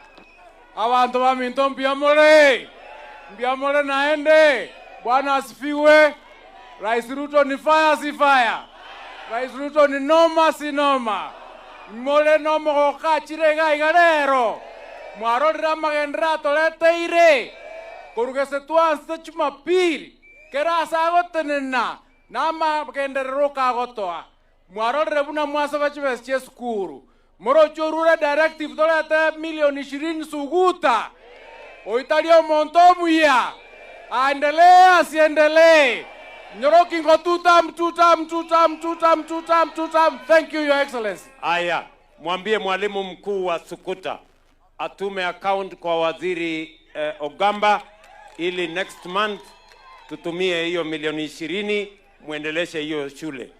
Abantu ba minto mbiyamole. Mbiyamole naende. Bwana asifiwe. Rais Ruto ni fire si fire? Rais Ruto ni noma si noma? Mole nomo gokachire gai garero. Mwarorera magendera toleteire. Korugese tuanse Jumapili. Kera agotenena na magenderero kagotoa. Mwarorere buna mwasaba chibesi che sukuru. Morochorure directive tolete milioni 20 suguta. Oitario montomuya. Aendelee asiendelee. Njoroki ngo tutam tutam tutam tutam tutam tutam. Thank you, Your Excellency. Aya, mwambie mwalimu mkuu wa Sukuta atume account kwa waziri Ogamba ili next month tutumie hiyo milioni 20 muendeleshe hiyo shule.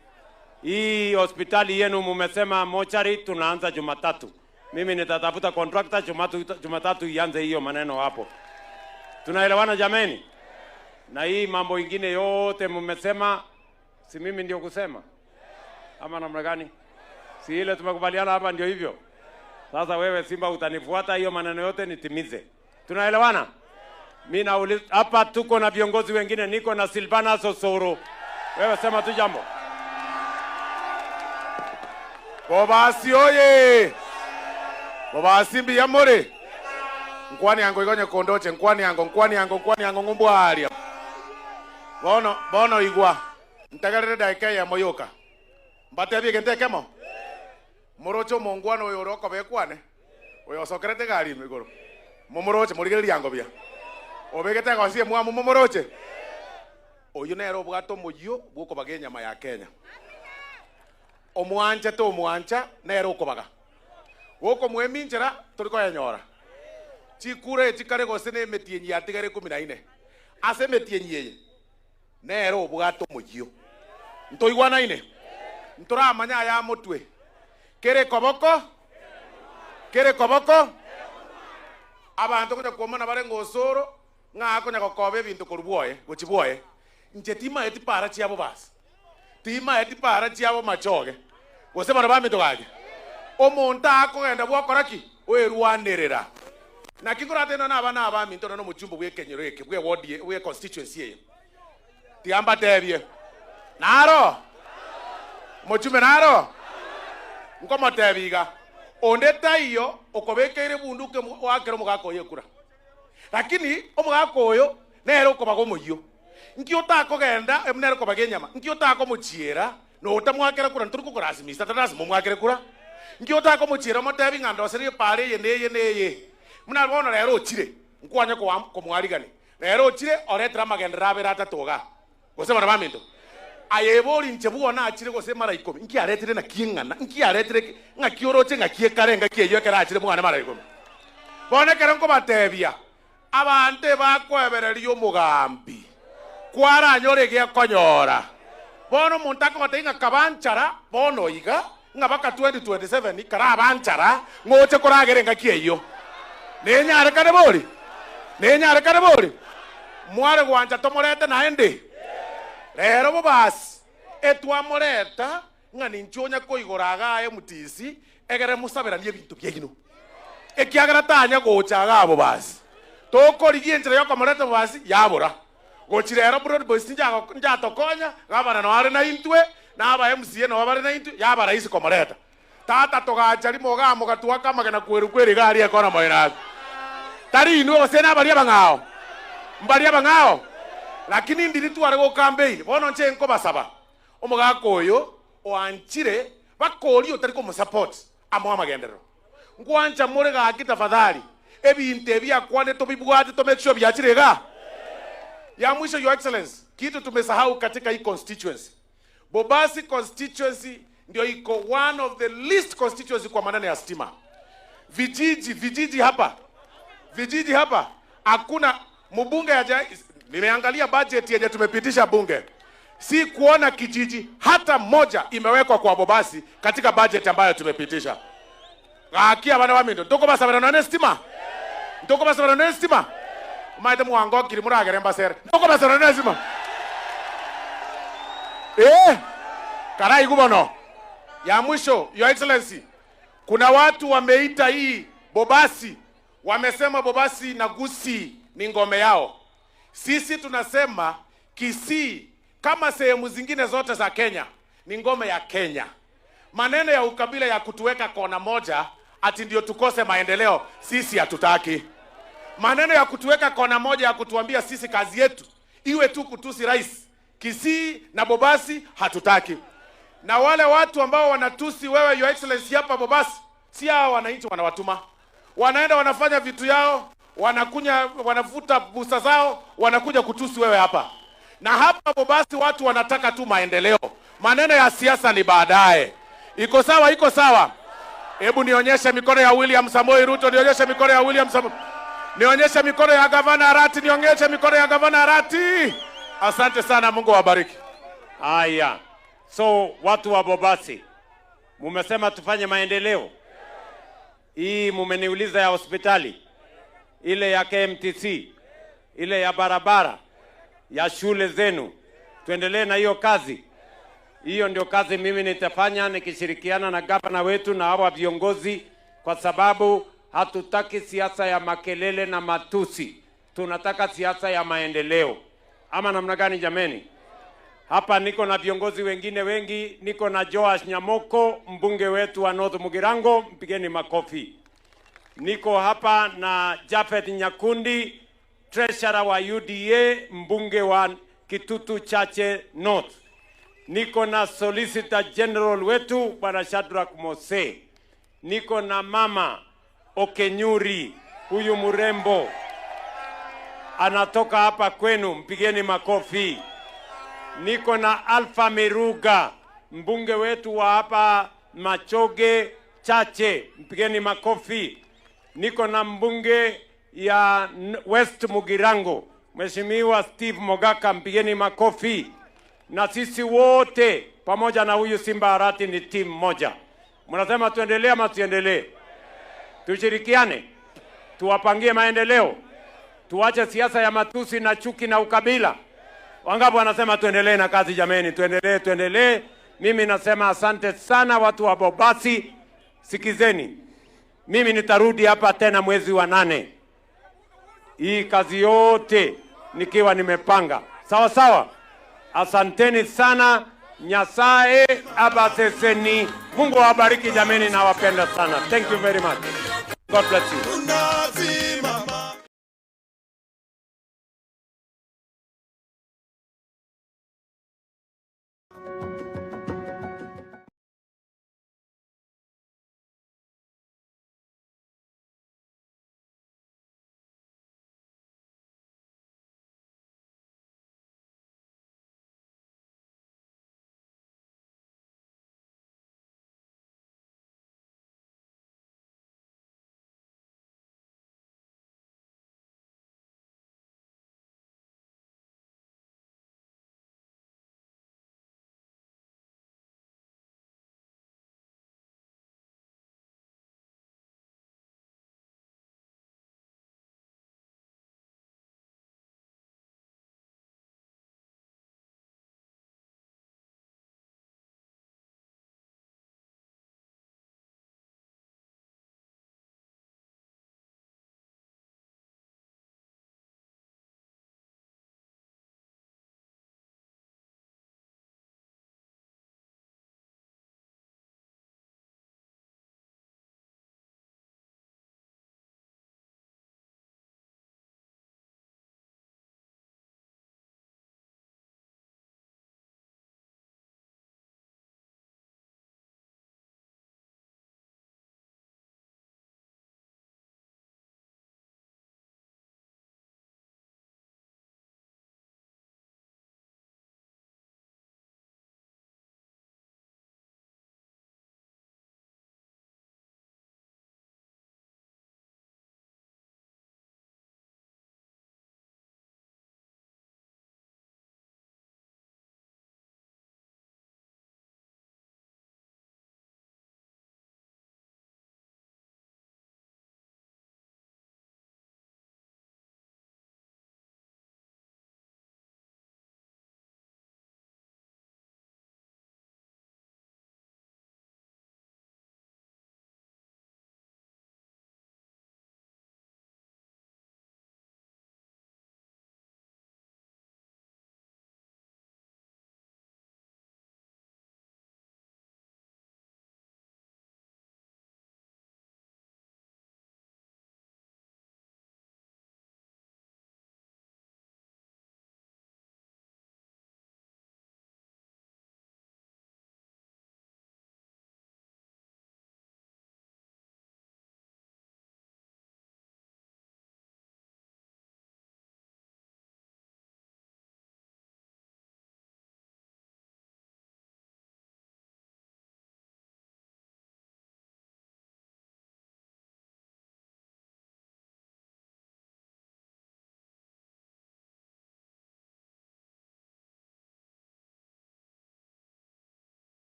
Hii hospitali yenu mumesema mochari tunaanza Jumatatu. Mimi nitatafuta contractor Jumatatu ianze hiyo maneno hapo. Tunaelewana jameni? Na hii mambo ingine yote mumesema, si mimi ndio kusema ama namna gani? Si ile tumekubaliana hapa ndio hivyo. Sasa wewe Simba utanifuata hiyo maneno yote nitimize. Tunaelewana? Mimi nauliza hapa tuko na viongozi wengine, niko na Silvana Sosoro. Wewe sema tu jambo. Bobasi oye! Bobasi mbiyamore. Nkwani yango ikonye kondoche, nkwani yango, nkwani yango, nkwani yango ngumbwaria. Bono, bono igwa. Ntagarere daika ya moyoka. Mbatebie gentekemo. Morocho mongwano oyo oroko bekwane. Oyo osokerete gari migoro. Momoroche morigereria yango bia. Obegete gosie mwamu momoroche. Oyo nero obwato moyio bwokobaga enyama ya Kenya. Omwancha to omwancha nero okobaga. Goko mweminchera toriko yenyora. Chikure chikare gose ne emetienyi yatigare 14. Ase emetienyi eye nero obwato moyio. Ntoigwanaine. Ntoramanya ya motwe. Kere koboko. Kere koboko. Abantu kuja kuomana bare ngosoro ng'ako nyagokobe ebinto korubwoye gochibwoye. Nche timaeti para chiabo basi. Timaeti para chiabo machoge. Gose bano baminto gake. Omonto akogenda bwokora ki? Oerwanerera. Naki korateno na abana abaminto no mochumbo bwekenyero eke bwe ward bwe constituency eye. Tiamba tebie. Naro. Mochumbe naro. Nkomotebiga. Onde taiyo okobekeire bunduke wakero mugako yekura. Lakini omugako oyo nero okobaga omoyio. Nki otakogenda nero okobaga enyama. Nki otakomochiera no otamwakera kura nturi kokorasimisa tarasima omwakere kura. Nki otakomochiera omotebi ng'a ndoserie pare eye neye neye. Muna bono rero ochire nkwanya komwarigani. Rero ochire oretera amagendera abere atatoga. Gose bana baminto. Ayebori nche bwona achire gose mara 10. Nki aretire na kieng'ana. Nki aretire ng'aki oroche ng'aki ekare ng'aki eyo ekero achire mwana mara 10. Bono ekero nkobatebia abante bakoebereria omogambi. Kwaranyore gekonyora. Bono omonto akogotebia ng'a kabanchara bono iga ng'a baka 2027 karabanchara ng'oche koragere ng'aki eyo. Nenyarekane bori. Nenyarekane bori. Mware gwancha tomorete naende. Rero bobasi etwamoreta ng'a ninchonya koigora agaye mutisi egere musaberanie ebinto biaino. Ekiagera tanya gocha aga bobasi. Tokorigia enchera yokomoreta bobasi yabora. Gochi rero broad boys njatokonya gabana no are na intwe na aba MCA no bare na intwe yaba rahisi komoreta. Tata togacha rimo gamoga tuakamagena kweru kweri gari ekona moira. Tari inwe gose na baria bang'ao. Mbaria bang'ao. Lakini ndiri tware go campaign bono nche nkobasaba omogaka oyo oanchire bakori otari komusupport amo amagenderero nkwancha more gaki tafadhali ebinto ebiakwane tobibwate to make sure biachire ga ya mwisho. Your Excellency, kitu tumesahau katika hii constituency, Bobasi constituency ndio iko one of the least constituency kwa maneno ya stima. Vijiji hapa, vijiji hapa hakuna mbunge haja. Nimeangalia budget yenye tumepitisha bunge, si kuona kijiji hata moja imewekwa kwa Bobasi katika budget ambayo tumepitisha. Gakia bana bamindo ndoko basabana none stima. Ndoko basabana none stima. Maite muhango kiri muragere mbasere. Ndoko basabana none stima. Karai gubono. Ya mwisho, Your Excellency, kuna watu wameita hii Bobasi, wamesema Bobasi na Gusii ni ngome yao. Sisi tunasema Kisii Kama sehemu zingine zote za Kenya, ni ngome ya Kenya. Maneno ya ukabila ya kutuweka kona moja ati ndio tukose maendeleo, sisi hatutaki. Maneno ya kutuweka kona moja ya kutuambia sisi kazi yetu iwe tu kutusi rais, Kisii na Bobasi, hatutaki. Na wale watu ambao wanatusi wewe Your Excellency hapa Bobasi, si hao wananchi wanawatuma. Wanaenda wanafanya vitu yao, wanakunya, wanavuta busa zao, wanakuja kutusi wewe hapa. Na hapa Bobasi watu wanataka tu maendeleo. Maneno ya siasa ni baadaye. Iko sawa? Iko sawa? Hebu nionyeshe mikono ya William Samoei Ruto, nionyeshe mikono ya William Samoei. Nionyeshe mikono ya Gavana Arati, nionyeshe mikono ya Gavana Arati. Asante sana, Mungu awabariki. Haya, so watu wa Bobasi, mumesema tufanye maendeleo. Hii mumeniuliza ya hospitali, ile ya KMTC, ile ya barabara, ya shule zenu, tuendelee na hiyo kazi. Hiyo ndio kazi mimi nitafanya nikishirikiana na gavana wetu na hawa viongozi, kwa sababu hatutaki siasa ya makelele na matusi. Tunataka siasa ya maendeleo. Ama namna gani jameni? Hapa niko na viongozi wengine wengi, niko na Joash Nyamoko, mbunge wetu wa North Mugirango, mpigeni makofi. Niko hapa na Jafeth Nyakundi, treasurer wa UDA, mbunge wa Kitutu Chache North. Niko na Solicitor General wetu Bwana Shadrack Mose. Niko na Mama Okenyuri, huyu mrembo anatoka hapa kwenu, mpigeni makofi. Niko na Alpha Miruga, mbunge wetu wa hapa Machoge Chache, mpigeni makofi. Niko na mbunge ya West Mugirango, Mheshimiwa Steve Mogaka, mpigeni makofi. Na sisi wote pamoja na huyu Simba Arati ni timu moja. Mnasema tuendelee ama tuendelee? Tushirikiane, tuwapangie maendeleo, tuache siasa ya matusi na chuki na ukabila. Wangapi wanasema tuendelee na kazi jameni? Tuendelee, tuendelee. Mimi nasema asante sana watu wa Bobasi. Sikizeni, mimi nitarudi hapa tena mwezi wa 8. Hii kazi yote nikiwa nimepanga. Sawa sawa. Asanteni sana. Nyasaye abaseseni. Mungu awabariki jameni, nawapenda sana. Thank you very much. God bless you.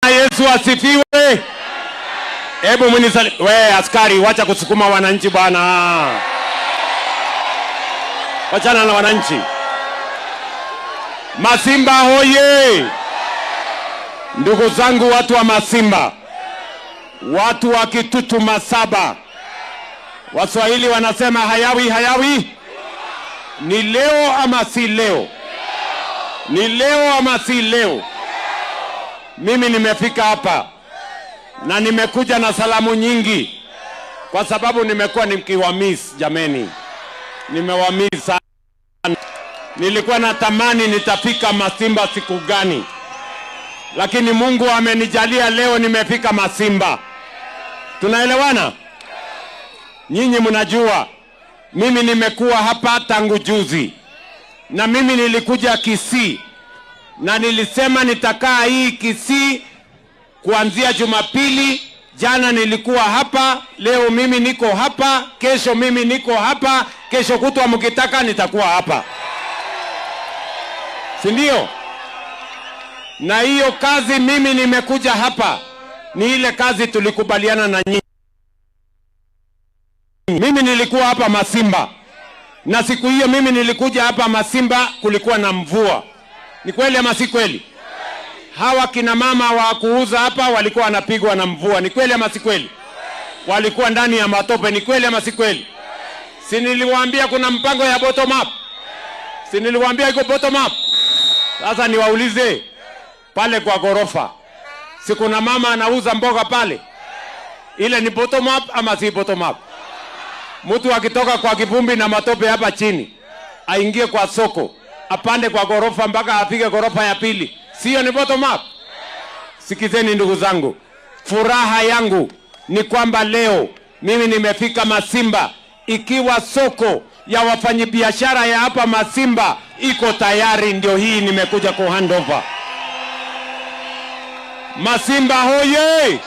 Yesu asifiwe. Hebu mnisali. We askari, wacha kusukuma wananchi bwana. Wachana na wananchi. Masimba hoye! Ndugu zangu watu wa Masimba, watu wa Kitutu Masaba, Waswahili wanasema hayawi hayawi. Ni leo ama si leo? Ni leo ama si leo? Mimi nimefika hapa na nimekuja na salamu nyingi kwa sababu nimekuwa nikiwamiss jameni. Nimewamiss sana. Nilikuwa natamani nitafika Masimba siku gani, lakini Mungu amenijalia leo nimefika Masimba. Tunaelewana? Nyinyi mnajua mimi nimekuwa hapa tangu juzi, na mimi nilikuja Kisii na nilisema nitakaa hii Kisii kuanzia Jumapili. Jana nilikuwa hapa, leo mimi niko hapa, kesho mimi niko hapa, kesho kutwa mkitaka nitakuwa hapa, si ndio? Na hiyo kazi mimi nimekuja hapa ni ile kazi tulikubaliana na nyinyi. Mimi nilikuwa hapa Masimba, na siku hiyo mimi nilikuja hapa Masimba kulikuwa na mvua. Ni kweli ama si kweli? Hawa kina mama wa kuuza hapa walikuwa wanapigwa na mvua. Ni kweli ama si kweli? Walikuwa ndani ya matope. Ni kweli ama si kweli? Si niliwaambia kuna mpango ya bottom up? Si niliwaambia iko bottom up? Sasa niwaulize, pale kwa gorofa, si kuna mama anauza mboga pale? Ile ni bottom up ama si bottom up? Mtu akitoka kwa kivumbi na matope hapa chini, aingie kwa soko, apande kwa gorofa mpaka afike gorofa ya pili, sio ni bottom up? Sikizeni ndugu zangu, furaha yangu ni kwamba leo mimi nimefika Masimba, ikiwa soko ya wafanyibiashara ya hapa Masimba iko tayari, ndio hii nimekuja ku hand over. Masimba hoye!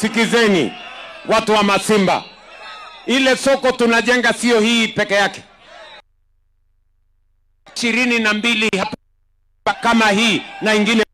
Sikizeni watu wa Masimba, ile soko tunajenga sio hii peke yake, 22 hapa kama hii na ingine.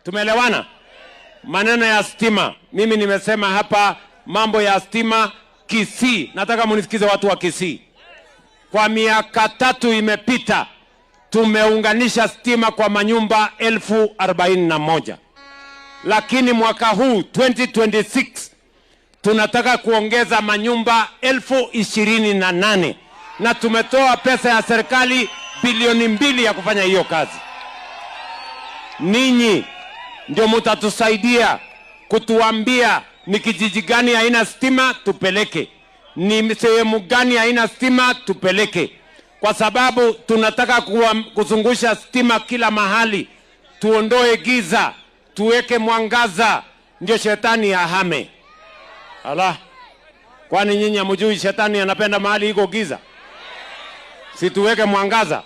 Tumeelewana? Maneno ya stima, mimi nimesema hapa mambo ya stima Kisii. Nataka munisikize watu wa Kisii. Kwa miaka 3 imepita tumeunganisha stima kwa manyumba 41,000. Lakini mwaka huu 2026 tunataka kuongeza manyumba 28,000, na tumetoa pesa ya serikali bilioni 2 ya kufanya hiyo kazi. Ninyi ndio mtatusaidia kutuambia ni kijiji gani haina stima tupeleke, ni sehemu gani haina stima tupeleke, kwa sababu tunataka kuzungusha stima kila mahali, tuondoe giza, tuweke mwangaza, ndio shetani ahame. Ala, kwani nyinyi hamjui shetani anapenda mahali iko giza? Si tuweke mwangaza,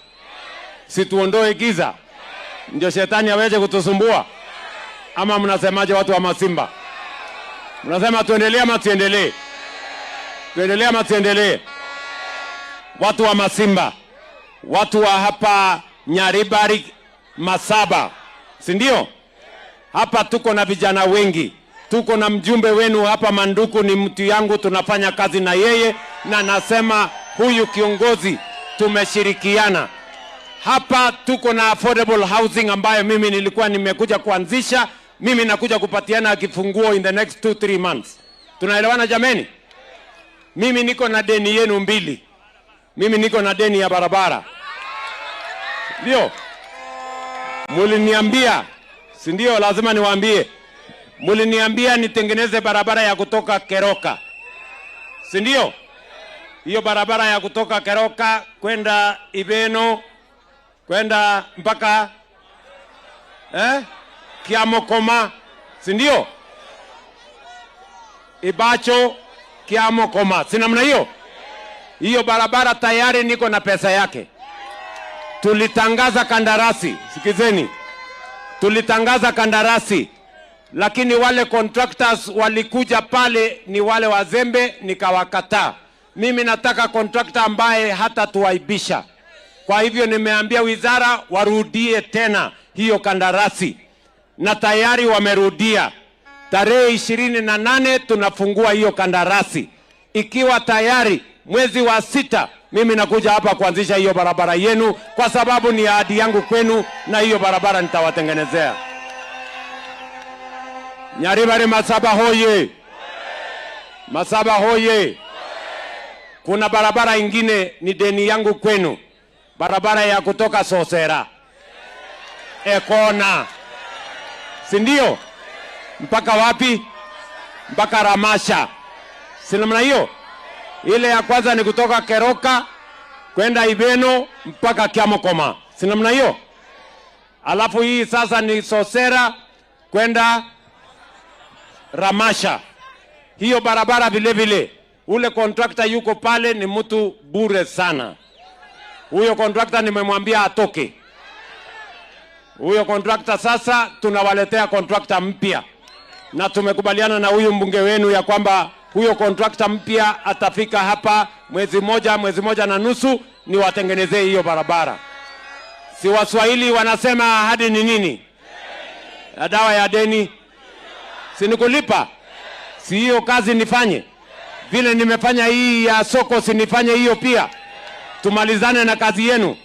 si tuondoe giza, ndio shetani aweze kutusumbua? Ama mnasemaje watu wa Masimba? Mnasema tuendelee ama tuendelee? Tuendelee ama tuendelee? Watu wa Masimba, watu wa hapa Nyaribari Masaba, si ndio? Hapa tuko na vijana wengi. Tuko na mjumbe wenu hapa Manduku, ni mtu yangu, tunafanya kazi na yeye, na nasema huyu kiongozi tumeshirikiana. Hapa tuko na affordable housing ambayo mimi nilikuwa nimekuja kuanzisha. Mimi nakuja kupatiana kifunguo in the next 2-3 months. Tunaelewana jameni? Mimi niko na deni yenu 2. Mimi niko na deni ya barabara. Ndio. Muliniambia, si ndio? Lazima niwaambie. Muliniambia nitengeneze barabara ya kutoka Keroka. Si ndio? Hiyo barabara ya kutoka Keroka kwenda Ibeno, kwenda mpaka Kiamokoma, si ndio? Ibacho, Kiamokoma, si namna hiyo? Hiyo barabara tayari niko na pesa yake. Tulitangaza kandarasi, sikizeni. Tulitangaza kandarasi, lakini wale contractors walikuja pale ni wale wazembe, nikawakataa. Mimi nataka contractor ambaye hata tuaibisha. Kwa hivyo nimeambia wizara warudie tena hiyo kandarasi, na tayari wamerudia. Tarehe 28 tunafungua hiyo kandarasi. Ikiwa tayari mwezi wa 6 mimi nakuja hapa kuanzisha hiyo barabara yenu, kwa sababu ni ahadi yangu kwenu, na hiyo barabara nitawatengenezea. Nyaribari Masaba hoye! Masaba hoye! Kuna barabara ingine ni deni yangu kwenu, barabara ya kutoka Sosera Ekona, si ndio? Mpaka wapi? Mpaka Ramasha, si namna hiyo? Ile ya kwanza ni kutoka Keroka kwenda Ibeno mpaka Kiamokoma, si namna hiyo? Alafu hii sasa ni Sosera kwenda Ramasha. Hiyo barabara vile vile, ule contractor yuko pale ni mtu bure sana. Huyo contractor nimemwambia atoke. Huyo contractor sasa tunawaletea contractor mpya. Na tumekubaliana na huyu mbunge wenu ya kwamba huyo contractor mpya atafika hapa mwezi moja na nusu, ni watengenezee hiyo barabara. Si Waswahili wanasema ahadi ni nini? Dawa ya deni. Si nikulipa? Si hiyo kazi nifanye? Vile nimefanya hii ya soko, si nifanye hiyo pia? Tumalizane na kazi yenu.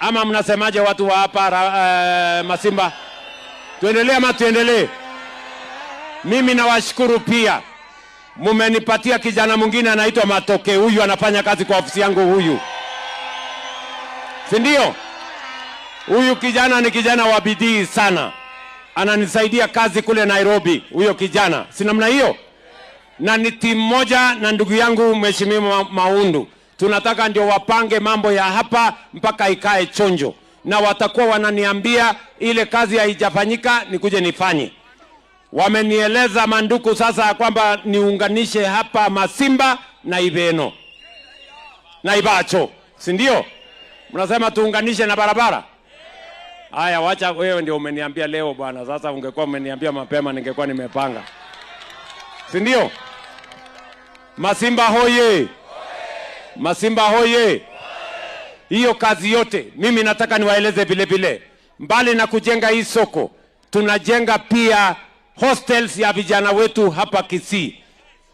Ama mnasemaje watu wa hapa Masimba? Tuendelee ama tuendelee? Mimi nawashukuru pia. Mumenipatia kijana mwingine anaitwa Matoke. Huyu anafanya kazi kwa ofisi yangu huyu. Si ndio? Huyu kijana ni kijana wa bidii sana. Ananisaidia kazi kule Nairobi, huyo kijana. Si namna hiyo? Na ni timu moja na ndugu yangu Mheshimiwa Maundu. Tunataka ndio wapange mambo ya hapa mpaka ikae chonjo. Na watakuwa wananiambia ile kazi haijafanyika nikuje nifanye. Wamenieleza Manduku sasa kwamba niunganishe hapa Masimba na Ibeno na Ibacho, si ndio? Mnasema tuunganishe na barabara. Haya, wacha wewe ndio umeniambia leo bwana. Sasa ungekuwa umeniambia mapema ningekuwa nimepanga. Si ndio? Masimba hoye! Masimba hoye! Hiyo kazi yote mimi nataka niwaeleze vile vile. Mbali na kujenga hii soko, Tunajenga pia hostels ya vijana wetu hapa Kisii.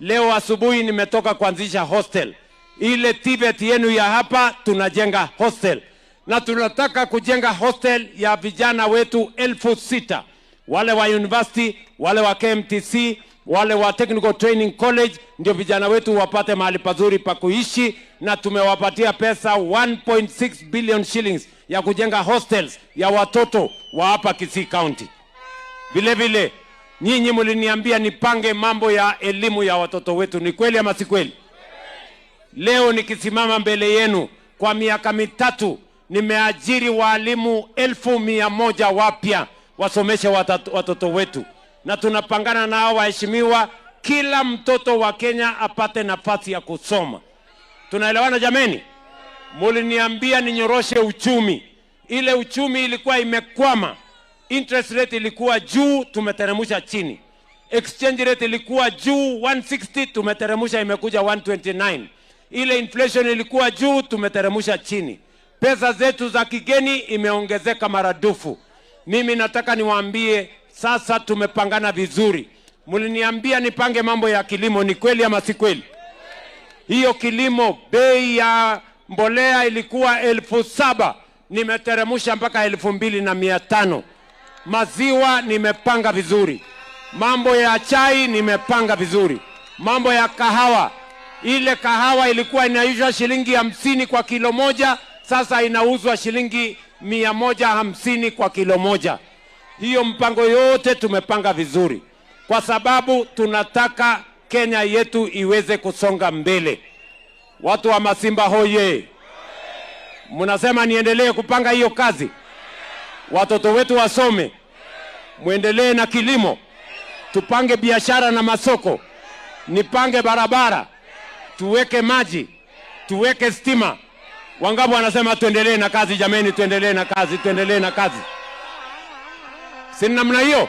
Leo asubuhi nimetoka kuanzisha hostel. Ile TVET yenu ya hapa tunajenga hostel. Na tunataka kujenga hostel ya vijana wetu 6,000. Wale wa university, wale wa KMTC, wale wa Technical Training College, ndio vijana wetu wapate mahali pazuri pa kuishi, na tumewapatia pesa 1.6 billion shillings ya kujenga hostels ya watoto wa hapa Kisii County. Vile vile, nyinyi mliniambia nipange mambo ya elimu ya watoto wetu. Ni kweli ama si kweli? Leo nikisimama mbele yenu, kwa miaka 3 nimeajiri walimu 100,000 wapya wasomeshe watoto wetu. Na tunapangana nao waheshimiwa, kila mtoto wa Kenya apate nafasi ya kusoma. Tunaelewana jameni? Muliniambia ninyoroshe uchumi. Ile uchumi ilikuwa imekwama. Interest rate ilikuwa juu, tumeteremsha chini. Exchange rate ilikuwa juu 160, tumeteremsha imekuja 129. Ile inflation ilikuwa juu, tumeteremsha chini. Pesa zetu za kigeni imeongezeka maradufu. Mimi nataka niwaambie sasa tumepangana vizuri. Mliniambia nipange mambo ya kilimo, ni kweli ama si kweli? Hiyo kilimo, bei ya mbolea ilikuwa 7,000, nimeteremsha mpaka 2,500. Maziwa nimepanga vizuri. Mambo ya chai nimepanga vizuri. Mambo ya kahawa, ile kahawa ilikuwa inauzwa shilingi 50 kwa kilo moja, sasa inauzwa shilingi 150 kwa kilo moja. Hiyo mpango yote tumepanga vizuri, kwa sababu tunataka Kenya yetu iweze kusonga mbele. Watu wa Masimba hoye! Mnasema niendelee kupanga hiyo kazi? Watoto wetu wasome, muendelee na kilimo, tupange biashara na masoko, nipange barabara, tuweke maji, tuweke stima. Wangapi wanasema tuendelee na kazi jameni, tuendelee na kazi, tuendelee na kazi? Si namna hiyo?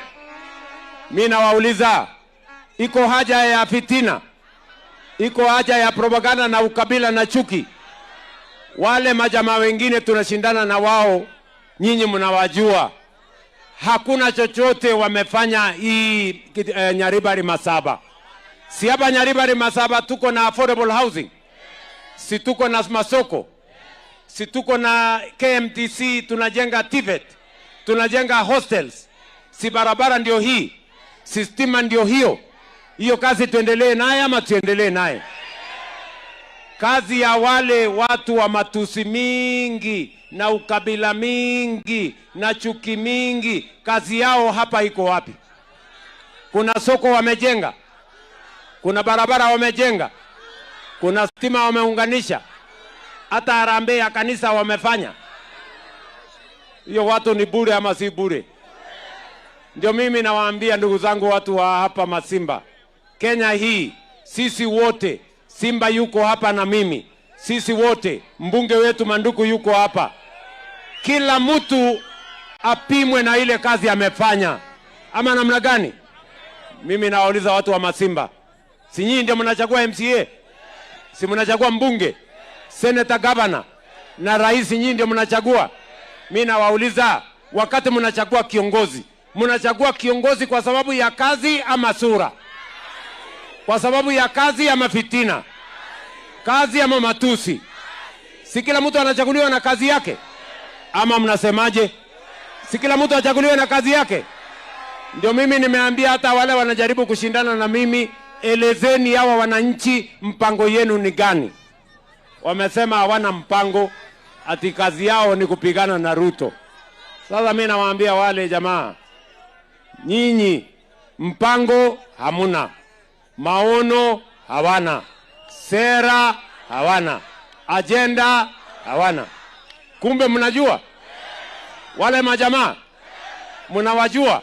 Mimi nawauliza, iko haja ya fitina? Iko haja ya propaganda na ukabila na chuki? Wale majamaa wengine tunashindana na wao, nyinyi mnawajua. Hakuna chochote wamefanya hii Nyaribari Masaba. Si hapa Nyaribari Masaba tuko na affordable housing? Si tuko na masoko? Si tuko na KMTC, tunajenga TVET, tunajenga hostels. Si barabara ndio hii, si stima ndio hiyo. Hiyo kazi tuendelee naye ama tuendelee naye? Kazi ya wale watu wa matusi mingi na ukabila mingi na chuki mingi, kazi yao hapa iko wapi? Kuna soko wamejenga, kuna barabara wamejenga, kuna stima wameunganisha, hata harambee ya kanisa wamefanya. Hiyo watu ni bure ama si bure? Ndio mimi nawaambia ndugu zangu watu wa hapa Masimba, Kenya hii sisi wote, Simba yuko hapa na mimi, sisi wote, mbunge wetu Manduku yuko hapa. Kila mtu apimwe na ile kazi amefanya. Ama namna gani? Mimi nawauliza watu wa Masimba, si nyinyi ndio mnachagua MCA? Si mnachagua mbunge, senator, governor na rais? Nyinyi ndio mnachagua. Mimi nawauliza, wakati mnachagua kiongozi, mnachagua kiongozi kwa sababu ya kazi ama sura? Kwa sababu ya kazi ama fitina? Kazi ama matusi? Si kila mtu anachaguliwa na kazi yake? Ama mnasemaje? Si kila mtu achaguliwe na kazi yake? Ndio mimi nimeambia hata wale wanajaribu kushindana na mimi, elezeni hawa wananchi mpango yenu ni gani. Wamesema hawana mpango, ati kazi yao ni kupigana na Ruto. Sasa mimi nawaambia wale jamaa, nyinyi mpango hamuna, maono hawana, sera hawana, agenda hawana. Kumbe mnajua wale majamaa, mnawajua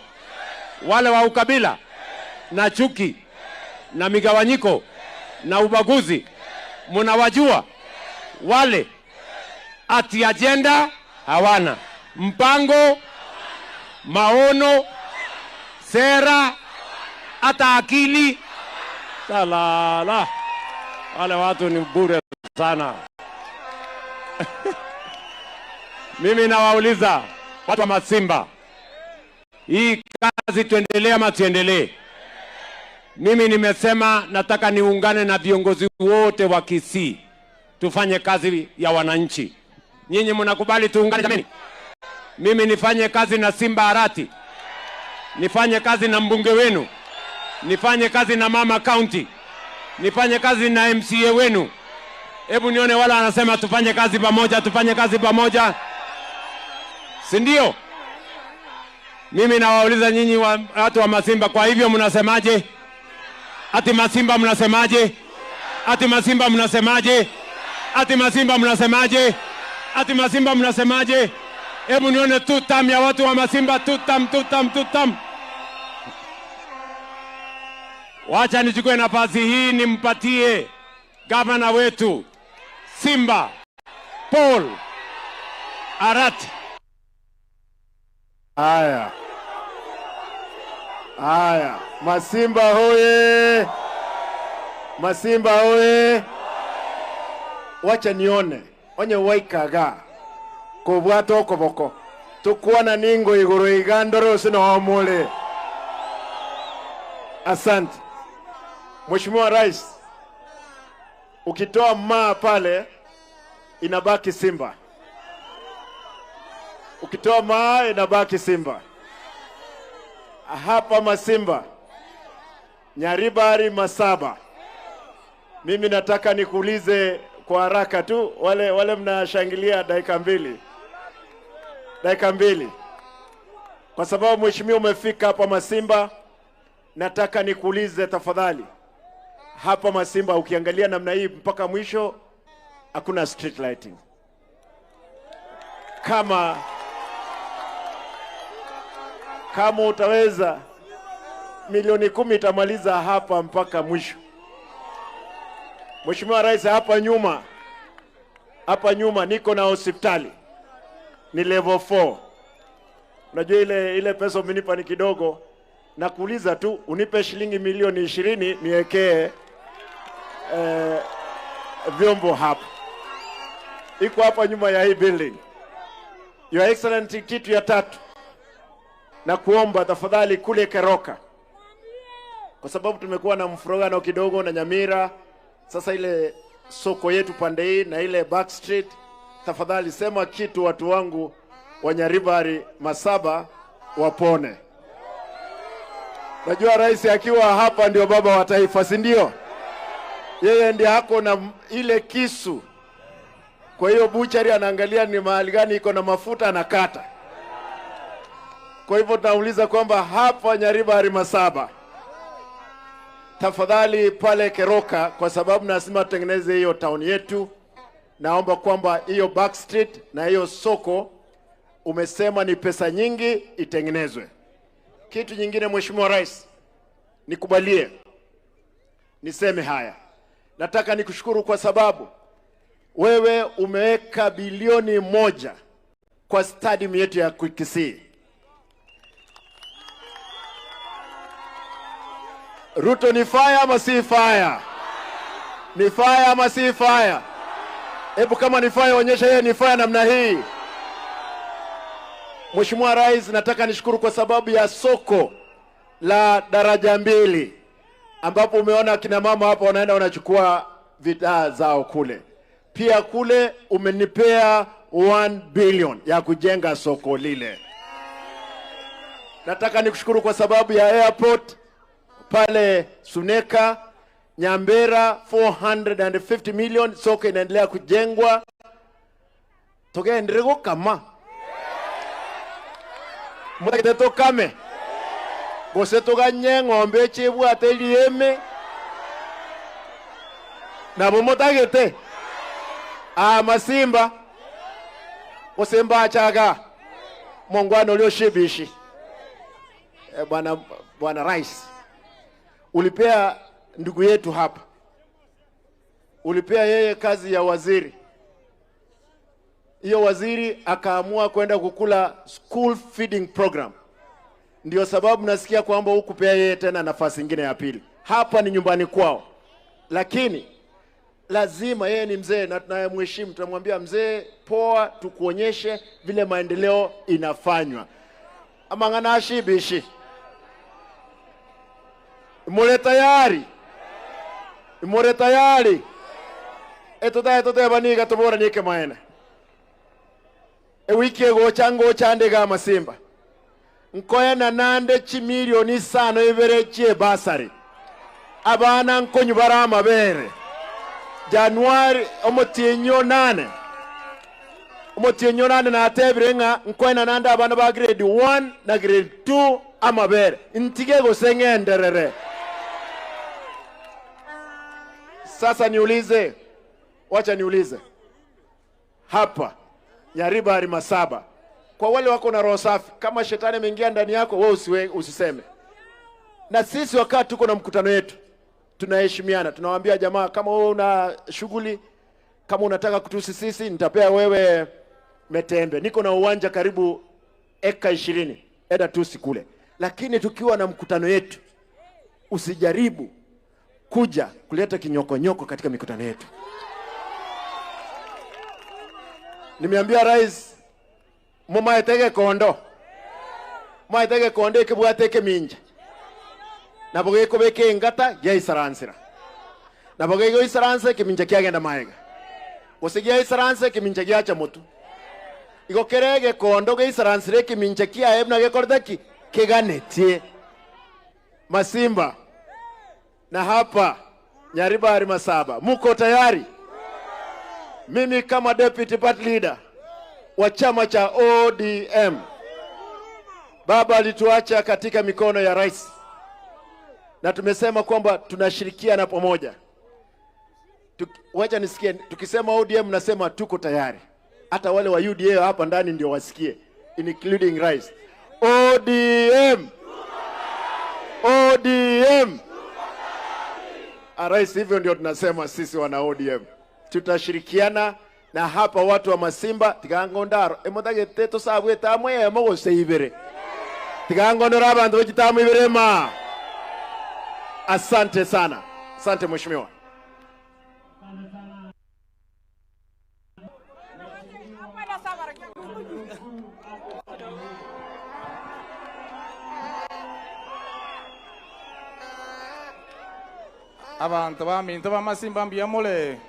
wale wa ukabila na chuki na migawanyiko na ubaguzi, mnawajua wale. Ati agenda hawana, mpango, maono, sera, hata akili. Salala, wale watu ni bure sana. Mimi nawauliza watu wa Masimba, hii kazi tuendelee ama tuendelee? Mimi nimesema nataka niungane na viongozi wote wa Kisii tufanye kazi ya wananchi. Nyinyi mnakubali tuungane jameni? Mimi nifanye kazi na Simba Arati, nifanye kazi na mbunge wenu, nifanye kazi na mama county, nifanye kazi na MCA wenu. Hebu nione wala anasema tufanye kazi pamoja, tufanye kazi pamoja, si ndio? Mimi nawauliza nyinyi watu wa Masimba, kwa hivyo mnasemaje? Ati Masimba mnasemaje? Ati Masimba mnasemaje? Ati Masimba mnasemaje? Ati Masimba mnasemaje? Hebu nione tutam ya watu wa Masimba, tutam, tutam, tutam. Wacha nichukue nafasi hii nimpatie gavana wetu Simba Paul Arati. Haya. Haya, Masimba hoye! Masimba hoye! Wacha nione onye waikaga kobwata okoboko tukuona ningo iguru igandoro sino omule. Asante Mheshimiwa Rais, ukitoa maa pale inabaki Simba, ukitoa maa inabaki Simba. Hapa Masimba, Nyaribari Masaba, mimi nataka nikuulize kwa haraka tu, wale mnashangilia dakika mbili, dakika mbili, kwa sababu mheshimiwa umefika hapa Masimba, nataka nikuulize tafadhali. Hapa Masimba ukiangalia namna hii mpaka mwisho hakuna street lighting. Kama utaweza milioni 10 itamaliza hapa mpaka mwisho. Mheshimiwa Rais, hapa nyuma niko na hospitali ni level 4. Unajua ile pesa umenipa ni kidogo, na kuuliza tu unipe shilingi milioni 20 niwekee vyombo hapa. Iko hapa nyuma ya hii building. Your Excellency, kitu ya tatu na kuomba tafadhali kule Keroka, kwa sababu tumekuwa na mfurugano kidogo na Nyamira, sasa ile soko yetu pande hii na ile back street, tafadhali sema kitu watu wangu wa Nyaribari Masaba wapone. Najua rais akiwa hapa ndio baba wa taifa, si ndio? Yeye ndiye ako na ile kisu. Kwa hiyo buchari anaangalia ni mahali gani iko na mafuta anakata. Kwa hivyo tunauliza kwamba hapa Nyaribari Masaba, tafadhali pale Keroka, kwa sababu nasema tutengeneze hiyo town yetu, naomba kwamba hiyo back street na hiyo soko umesema ni pesa nyingi itengenezwe. Kitu nyingine Mheshimiwa Rais, nikubalie niseme haya. Nataka nikushukuru kwa sababu wewe umeweka bilioni 1 kwa stadium yetu ya Kisii. Ruto ni fire ama si fire? Ni fire ama si fire? Hebu kama ni fire onyesha yeye ni fire namna hii. Mheshimiwa Rais, nataka nishukuru kwa sababu ya soko la daraja 2 ambapo umeona kina mama hapa wanaenda wanachukua bidhaa zao kule. Pia kule umenipea 1 billion ya kujenga soko lile. Nataka nikushukuru kwa sababu ya airport pale Suneka, Nyambera 450 million, soko inaendelea kujengwa. Tugendere kama mutakite tokame gose tuganye ng'ombe chibwate lieme nabo mutagete masimba osemba achaga mongwano ulioshibishi. Bwana Rais, ulipea ndugu yetu hapa, ulipea yeye kazi ya waziri. Hiyo waziri akaamua kwenda kukula school feeding program. Ndio sababu nasikia kwamba hukupea yeye tena nafasi nyingine ya pili. Hapa ni nyumbani kwao, lakini lazima yeye ni mzee na tunayemheshimu, tunamwambia mzee, poa, tukuonyeshe vile maendeleo inafanywa. Ama ngana ashibishi. Mure tayari? Mure tayari? Etutae tutebaniga tuboranie maene. Ewiki egocha ngocha ndega Masimba. Nkoyana nande chimilioni 5 ibere chie basari. Abana nkonyu bara amabere. Januari omotienyo 8. Omotienyo 8 natebire ng'a nkoyana nande abana ba grade 1 na grade 2 amabere. Ntige gosengenderere. Sasa niulize, wacha niulize. Hapa Nyaribari Masaba, kwa wale wako na roho safi, kama shetani ameingia ndani yako, wewe usiseme. Na sisi wakati tuko na mkutano wetu, tunaheshimiana, tunawaambia jamaa, kama wewe una shughuli, kama unataka kutusi sisi, nitapea wewe metembe. Niko na uwanja karibu eka 20, eda tusi kule. Lakini tukiwa na mkutano yetu, usijaribu kuja kuleta kinyokonyoko katika mikutano yetu. Nimeambia rais, mumaetege kondo. Mumaetege kondo ikibwate minja. Nabo gikobeke ngata ya isaransira. Nabo gigo isaranse kiminja kiagenda maega. Gose isaranse kiminja giacha mutu. Igo kerege kondo ge isaransire kiminja kia ebna gekorda ki kiganetie. Masimba na hapa Nyaribari Masaba, muko tayari? Mimi kama deputy party leader wa chama cha ODM, baba alituacha katika mikono ya rais, na tumesema kwamba tunashirikiana pamoja. Wacha nisikie, tukisema ODM nasema tuko tayari. Hata wale wa UDA hapa ndani ndio wasikie, including rais. ODM, ODM. Rais, hivyo ndio tunasema sisi wana ODM. Tutashirikiana na hapa watu wa Masimba tigangondaro emotagete tosabwe tamwe emogose ibere tigangondora abantu bachitamu ibere ma. Asante sana. Asante mheshimiwa. Abantu baminto ba Masimba mbiyamole.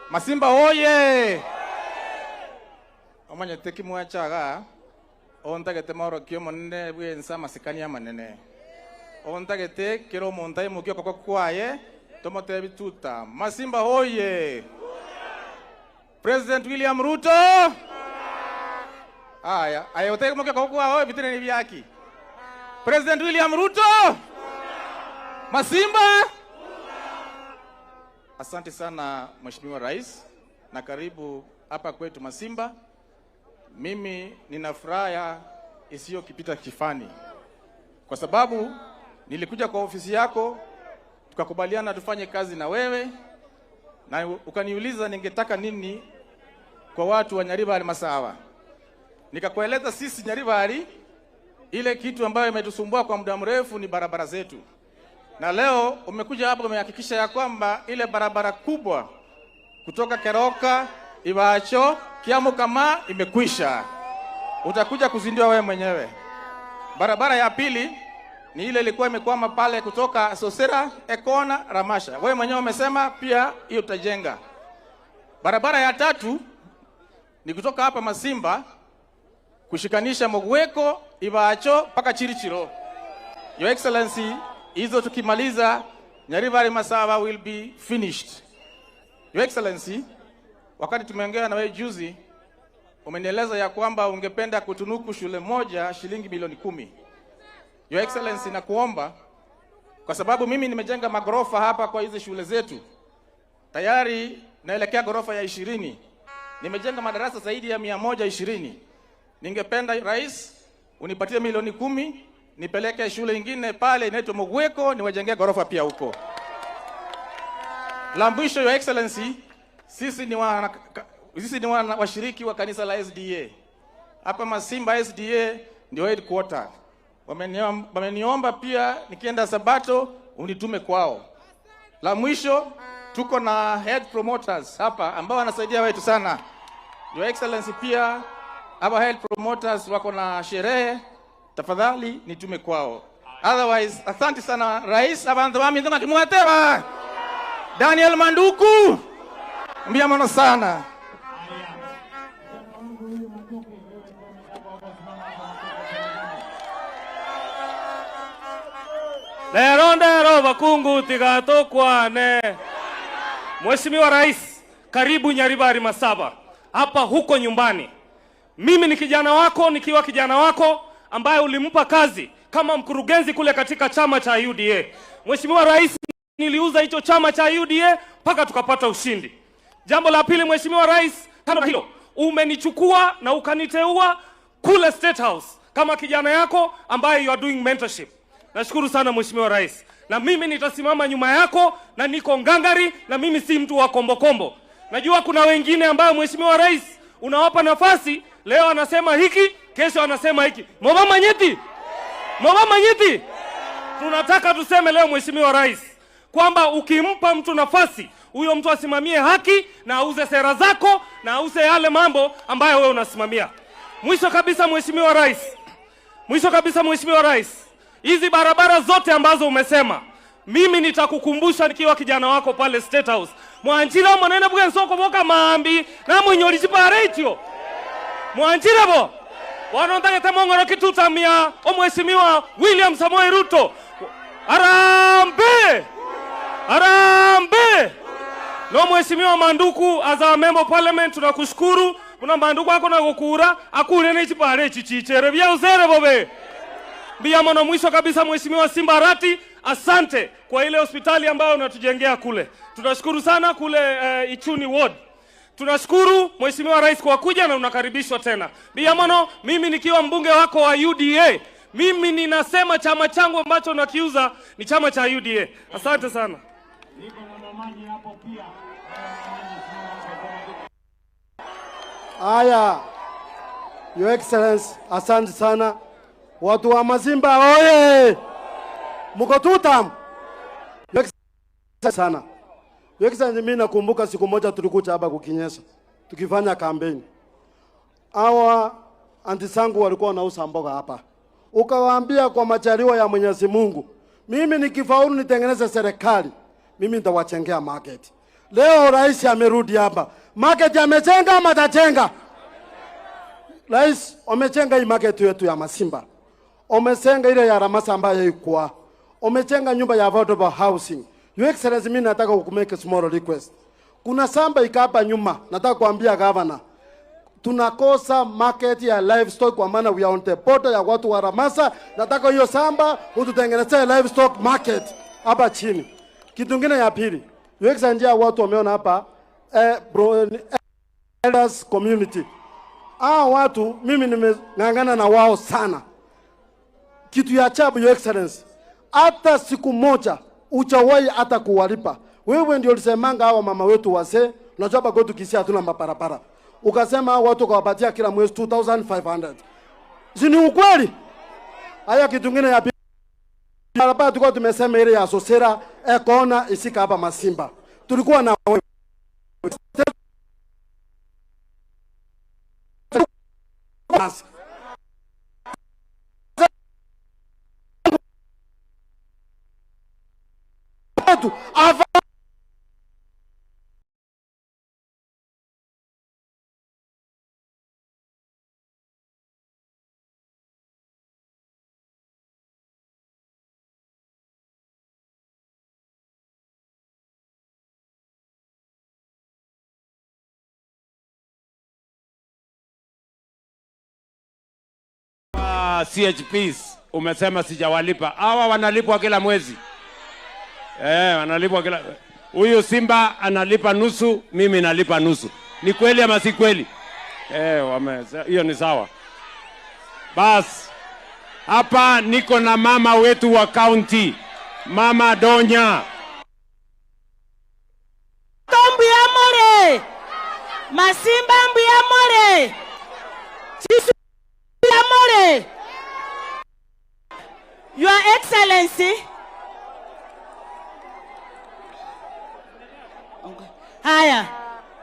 Masimba oye! Omanyete kimwachaga ontagete maorokio monene bwensa masikani amanene. Ontagete kero omonto aimokia okoboko kwaye tomotebi tuta. Masimba oye! President William Ruto! Aya, aya otege mokia okoboko kwaye bitene ni byaki. President William Ruto! Masimba! Asante sana Mheshimiwa Rais, na karibu hapa kwetu Masimba. Mimi nina furaha isiyo kipita kifani, kwa sababu nilikuja kwa ofisi yako tukakubaliana tufanye kazi na wewe, na ukaniuliza ningetaka nini kwa watu wa Nyaribari Masawa. Nikakueleza sisi Nyaribari ile kitu ambayo imetusumbua kwa muda mrefu ni barabara zetu. Na leo umekuja hapa umehakikisha ya kwamba ile barabara kubwa kutoka Keroka, Ibacho, Kiamukama imekwisha. Utakuja kuzindua wewe mwenyewe. Barabara ya pili ni ile ilikuwa imekwama pale kutoka Sosera, Ekona, Ramasha. Wewe mwenyewe umesema pia hiyo utajenga. Barabara ya tatu ni kutoka hapa Masimba kushikanisha Mogweko, Ibacho paka Chirichiro. Your Excellency, hizo tukimaliza Nyaribari Masawa will be finished. Your Excellency, wakati tumeongea na wewe juzi, umenieleza ya kwamba ungependa kutunuku shule moja shilingi milioni 10. Your Excellency, nakuomba, kwa sababu mimi nimejenga magorofa hapa kwa hizi shule zetu. Tayari naelekea gorofa ya 20. Nimejenga madarasa zaidi ya 120. Ningependa Rais unipatie milioni 10 nipeleke shule ingine pale inaitwa Mogweko niwajengee gorofa pia huko. La mwisho, Your Excellency, sisi ni washiriki wa kanisa la SDA. Hapa Masimba SDA ndio headquarter. Wameniomba pia nikienda Sabato unitume kwao. La mwisho, tuko na head promoters hapa ambao wanasaidia wetu sana. Your Excellency, pia hapa head promoters wako na sherehe, tafadhali nitume kwao. Otherwise, asante sana Rais abantu bami kimwateba. Daniel Manduku. Mbia mono sana. Lero ndero bakungu tigatokwane. Mheshimiwa Rais, karibu Nyaribari Masaba hapa huko nyumbani. Mimi ni kijana wako, nikiwa kijana wako ambaye ulimpa kazi kama mkurugenzi kule katika chama cha UDA. Mheshimiwa Rais, niliuza hicho chama cha UDA mpaka tukapata ushindi. Jambo la pili, Mheshimiwa Rais, kama hilo umenichukua na ukaniteua kule State House kama kijana yako ambaye you are doing mentorship. Nashukuru sana Mheshimiwa Rais, na mimi nitasimama nyuma yako na niko ngangari, na mimi si mtu wa kombokombo. Najua kuna wengine ambayo Mheshimiwa Rais unawapa nafasi, leo anasema hiki, kesho anasema hiki. Mobama nyeti, mobama nyeti. Tunataka tuseme leo Mheshimiwa Rais kwamba ukimpa mtu nafasi, huyo mtu asimamie haki na auze sera zako na auze yale mambo ambayo wewe unasimamia. Mwisho kabisa Mheshimiwa Rais, mwisho kabisa Mheshimiwa Rais, hizi barabara zote ambazo umesema, mimi nitakukumbusha nikiwa kijana wako pale State House. Mwanjira mwanene bwe nsoko boka maambi na munyoli chipare icho. Mwanjira bo. Wanontagete mongoro kitutamia omheshimiwa William Samoei Ruto. Arambe! Arambe! No Mheshimiwa Manduku as our member of parliament tunakushukuru. Kuna Manduku ako na gukura akure ne chipare chichichere bya uzere bobe. Mbia mwisho kabisa Mheshimiwa Simba Arati, asante kwa ile hospitali ambayo unatujengea kule. Tunashukuru sana kule Ichuni Ward. Tunashukuru Mheshimiwa Rais kwa kuja na unakaribishwa tena. Biamono, mimi nikiwa mbunge wako wa UDA, mimi ninasema chama changu ambacho nakiuza ni chama cha UDA. Asante sana. Aya, Your Excellency, asante sana. Watu wa Mazimba oye! Mko tutam? Your Excellency sana. Your Excellency, mimi nakumbuka siku moja tulikuja hapa kukinyesha, tukifanya kampeni. Hawa anti zangu walikuwa wanauza mboga hapa. Ukawaambia kwa majaliwa ya Mwenyezi Mungu, mimi nikifaulu nitengeneze serikali, mimi nitawachengea market. Leo rais amerudi hapa. Market amechenga ama atachenga? Rais amechenga hii market yetu ya Masimba. Omechenga ile ya Ramasa ambayo ilikuwa. Omechenga nyumba ya affordable housing. Your Excellency, mimi nataka kukumake small request. Kuna samba ikapa nyuma, nataka kuambia governor. Tunakosa market ya livestock kwa maana we are on the border ya watu wa Ramasa. Nataka hiyo samba ututengenezee livestock market hapa chini. Kitu kingine ya pili, Your Excellency, watu wameona hapa elders community. Hao watu mimi nimeng'ang'ana na wao sana. Kitu ya ajabu Your Excellency, hata siku moja hujawahi hata kuwalipa. Wewe ndio ulisemanga hawa mama wetu wazee, unajua hapa kwetu Kisii hatuna mabarabara. Ukasema hao watu ukawapatia kila mwezi 2500. Si ni ukweli? Haya, kitu kingine ya pili, barabara tulikuwa tumesema ile ya Sosera Ekona isika hapa Masimba. Tulikuwa na wewe. CHPs umesema sijawalipa. Hawa wanalipwa kila mwezi. Wanalipwa kila. Huyu Simba analipa nusu, mimi nalipa nusu. Ni kweli ama si kweli? Hiyo ni sawa. Bas. Hapa niko na mama wetu wa county, Mama Donya. Tombu ya more. Masimba mbu ya more. Chisu ya more. Your Excellency. Haya,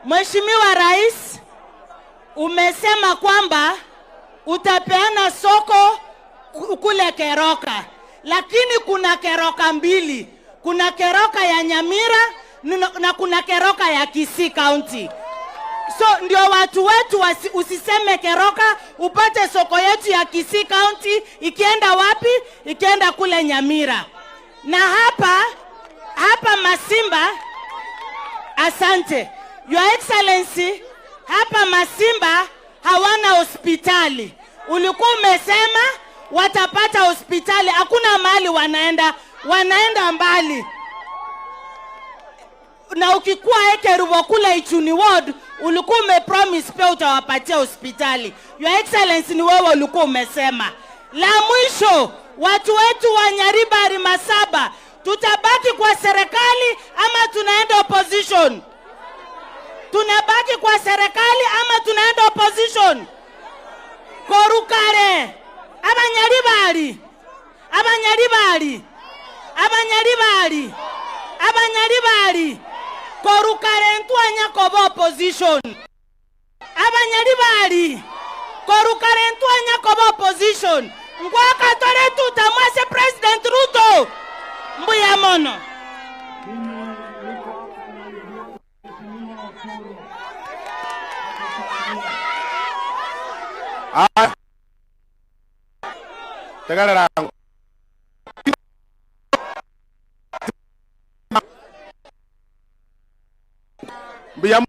Mheshimiwa Rais, umesema kwamba utapeana soko kule Keroka. Lakini kuna Keroka mbili. Kuna Keroka ya Nyamira na kuna Keroka ya Kisii County. So ndio watu wetu usiseme Keroka, upate soko yetu ya Kisii County ikienda wapi? Ikienda kule Nyamira. Na hapa Masimba, asante Your Excellency, hapa Masimba hawana hospitali. Ulikuwa umesema watapata hospitali, hakuna mahali wanaenda, wanaenda mbali. Na ukikuwa Ekerubo kule Ichuni Ward, ulikuwa umepromise pia utawapatia hospitali. Your Excellency, ni wewe ulikuwa umesema. La mwisho, watu wetu wa Nyaribari Masaba, tutabaki kwa serikali ama tunaenda opposition? Tunabaki kwa serikali ama tunaenda opposition? Korukare, abanyaribari, abanyaribari, abanyaribari, abanyaribari, korukare ntwanya koba opposition. Abanyaribari, korukare ntwanya koba opposition. Ngwaka tore tutamwase President Ruto. Mbuya mono. Tegarera. Mbuya.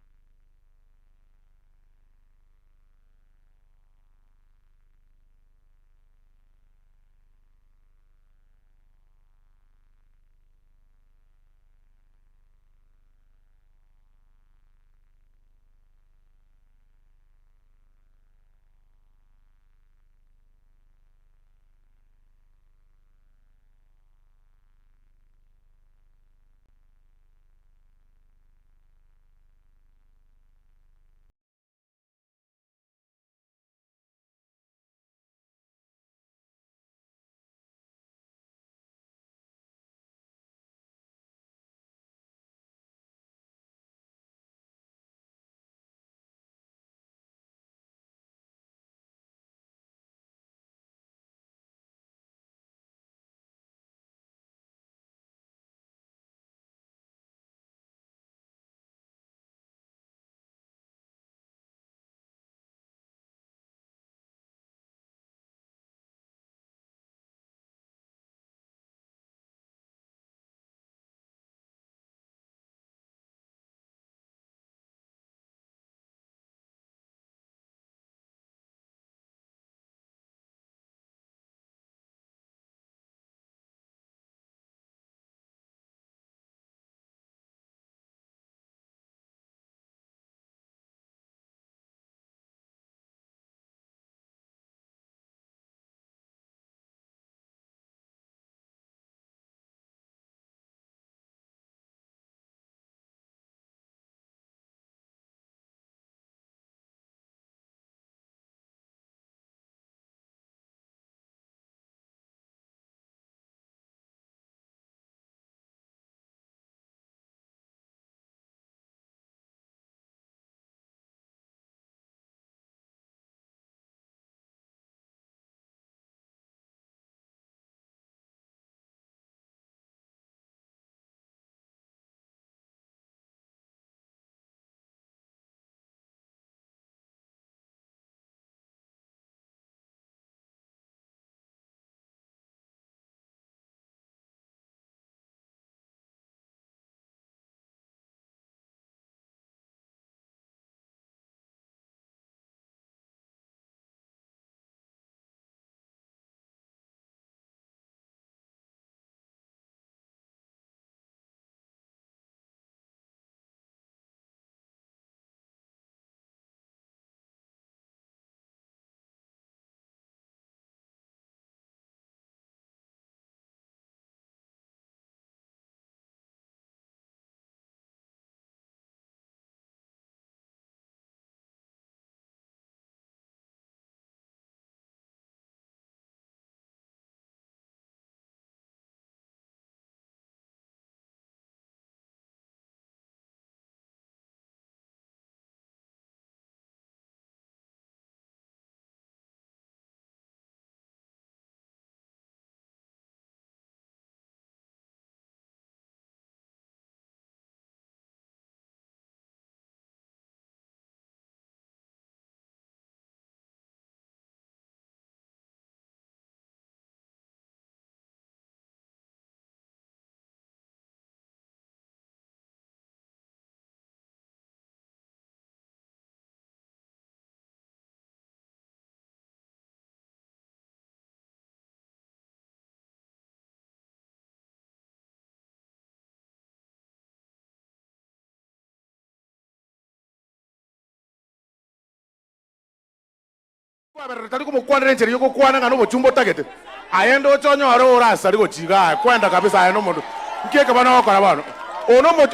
Tari kumukwanira enchera yogokwana ng'a nobochumba otagete aende ochonyore orasa ari gochiga kwenda kabisa aye nomonto nkieke bono ogokora bono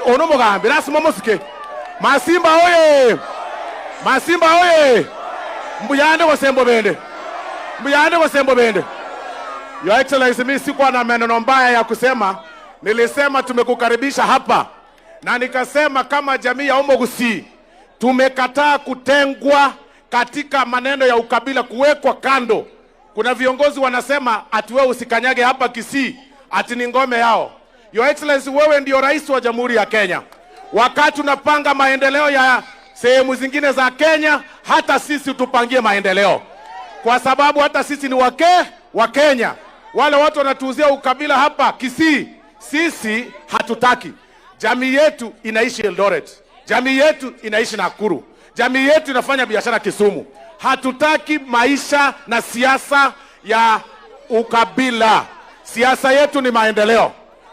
ono mogambi lasima mosike. Masimba oye! Masimba oye! Mbuyande gosembo bende, mbuyande gosembo bende. Your Excellency, mimi sikuwa na maneno mbaya ya kusema. Nilisema tumekukaribisha hapa na nikasema kama jamii ya Omogusi tumekataa kutengwa katika maneno ya ukabila, kuwekwa kando. Kuna viongozi wanasema ati wewe usikanyage hapa Kisii, ati ni ngome yao. Your Excellency, wewe ndio rais wa Jamhuri ya Kenya. Wakati unapanga maendeleo ya sehemu zingine za Kenya, hata sisi tupangie maendeleo, kwa sababu hata sisi ni wa Kenya. Wale watu wanatuuzia ukabila hapa Kisii, sisi hatutaki. Jamii yetu inaishi Eldoret, jamii yetu inaishi Nakuru, jamii yetu inafanya biashara Kisumu. Hatutaki maisha na siasa ya ukabila. Siasa yetu ni maendeleo.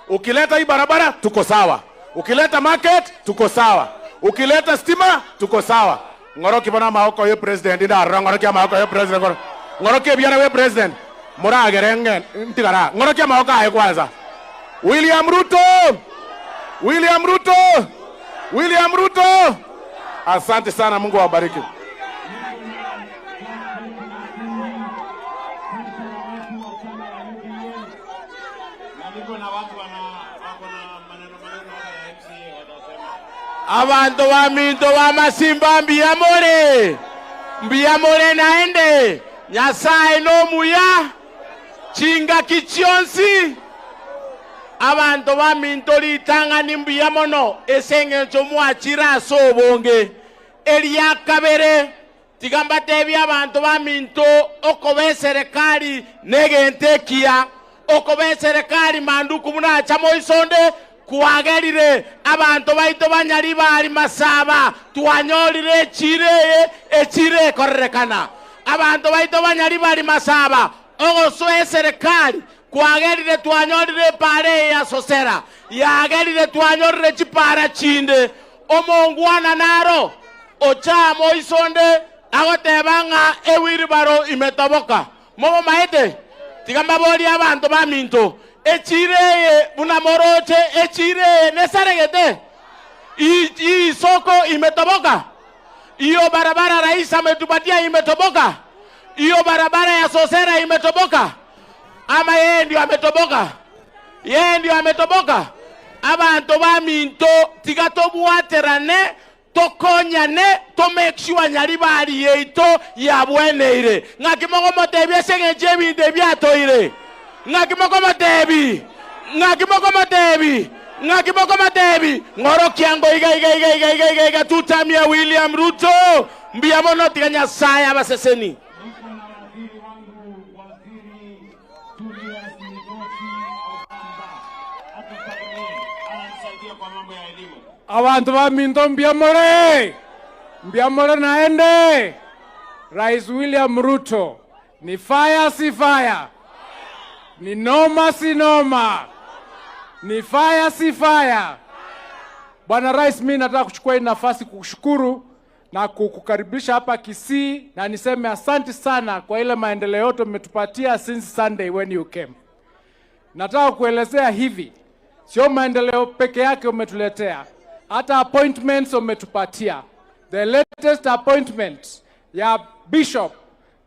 Ukileta hii barabara tuko sawa, ukileta market tuko sawa, ukileta stima tuko sawa. Ngoroki bona maoko ye president ndaro, ngoroki maoko ye president, ngoroki biana we president muragere ntigara, ngoroki maoko aye kwanza. William Ruto, William Ruto, William Ruto. Asante sana, Mungu awabariki. Abantu ba minto ba Masimba mbiyamore, mbiyamore naende Nyasaye no muya chinga kichionsi. Abantu ba minto litanga ni mbiyamono eseng'encho mwachira ase obonge. Eria kabere tigamba tebi abantu ba minto okobe serikali negente kia okobe serikali manduku munacha moisonde kuagerire abantu baito banyari bari masaba twanyorire echire echire korerekana. Abantu baito banyari bari masaba ogosoe serikali kuagerire twanyorire pare ya sosera yagerire twanyorire chipara chinde omongwana naro ocha moisonde agotebanga ewiribaro imetoboka momo maete tigamba bori abantu ba minto echire buna moroche echire nesaregete hii soko imetoboka, hiyo barabara rais ametupatia imetoboka, hiyo barabara ya sosera imetoboka. Ama yeye ndio ametoboka, yeye ndio ametoboka. Abantu ba minto tiga tobwaterane tokonyane to make sure Nyaribari yeito yabweneire ng'aki mogomotebi eseng'encho ebinto ebiatoire ng'aki mogomotebi ng'aki mogomotebi ng'aki mogomotebi ng'orokiango iga iga iga iga iga iga iga tutamia William Ruto mbiamono tiga Nyasaye abaseseni. Abantu ba minto mbiamore, mbiamore naende. Rais William Ruto ni fire si fire, ni noma si noma, ni fire si fire. Bwana Rais, mimi nataka kuchukua hii nafasi kukushukuru na kukukaribisha hapa Kisii, na niseme asante sana kwa ile maendeleo yote umetupatia since Sunday when you came. Nataka kuelezea hivi, sio maendeleo peke yake umetuletea, hata appointments umetupatia. The latest appointment ya Bishop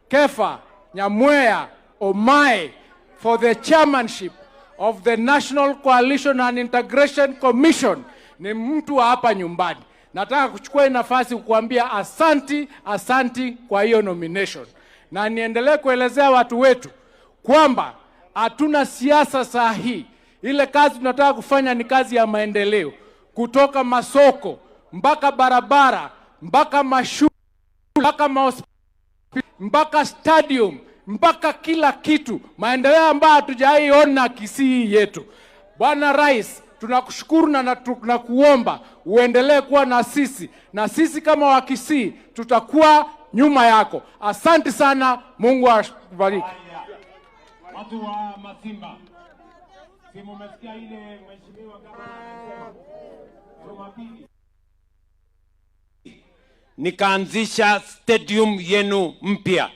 Kefa Nyamweya Omae for the chairmanship of the National Coalition and Integration Commission ni mtu wa hapa nyumbani. Nataka kuchukua nafasi kukuambia asanti, asanti kwa hiyo nomination. Na niendelee kuelezea watu wetu kwamba hatuna siasa saa hii. Ile kazi tunataka kufanya ni kazi ya maendeleo, kutoka masoko mpaka barabara mpaka mashule mpaka mahospitali mpaka stadium mpaka kila kitu, maendeleo ambayo hatujaiona Kisii yetu. Bwana Rais, tunakushukuru na tunakuomba uendelee kuwa na sisi, na sisi kama wa Kisii tutakuwa nyuma yako. Asante sana, Mungu akubariki. Watu wa Masimba, si mumesikia ile mheshimiwa gavana amesema Jumapili nikaanzisha stadium yenu mpya.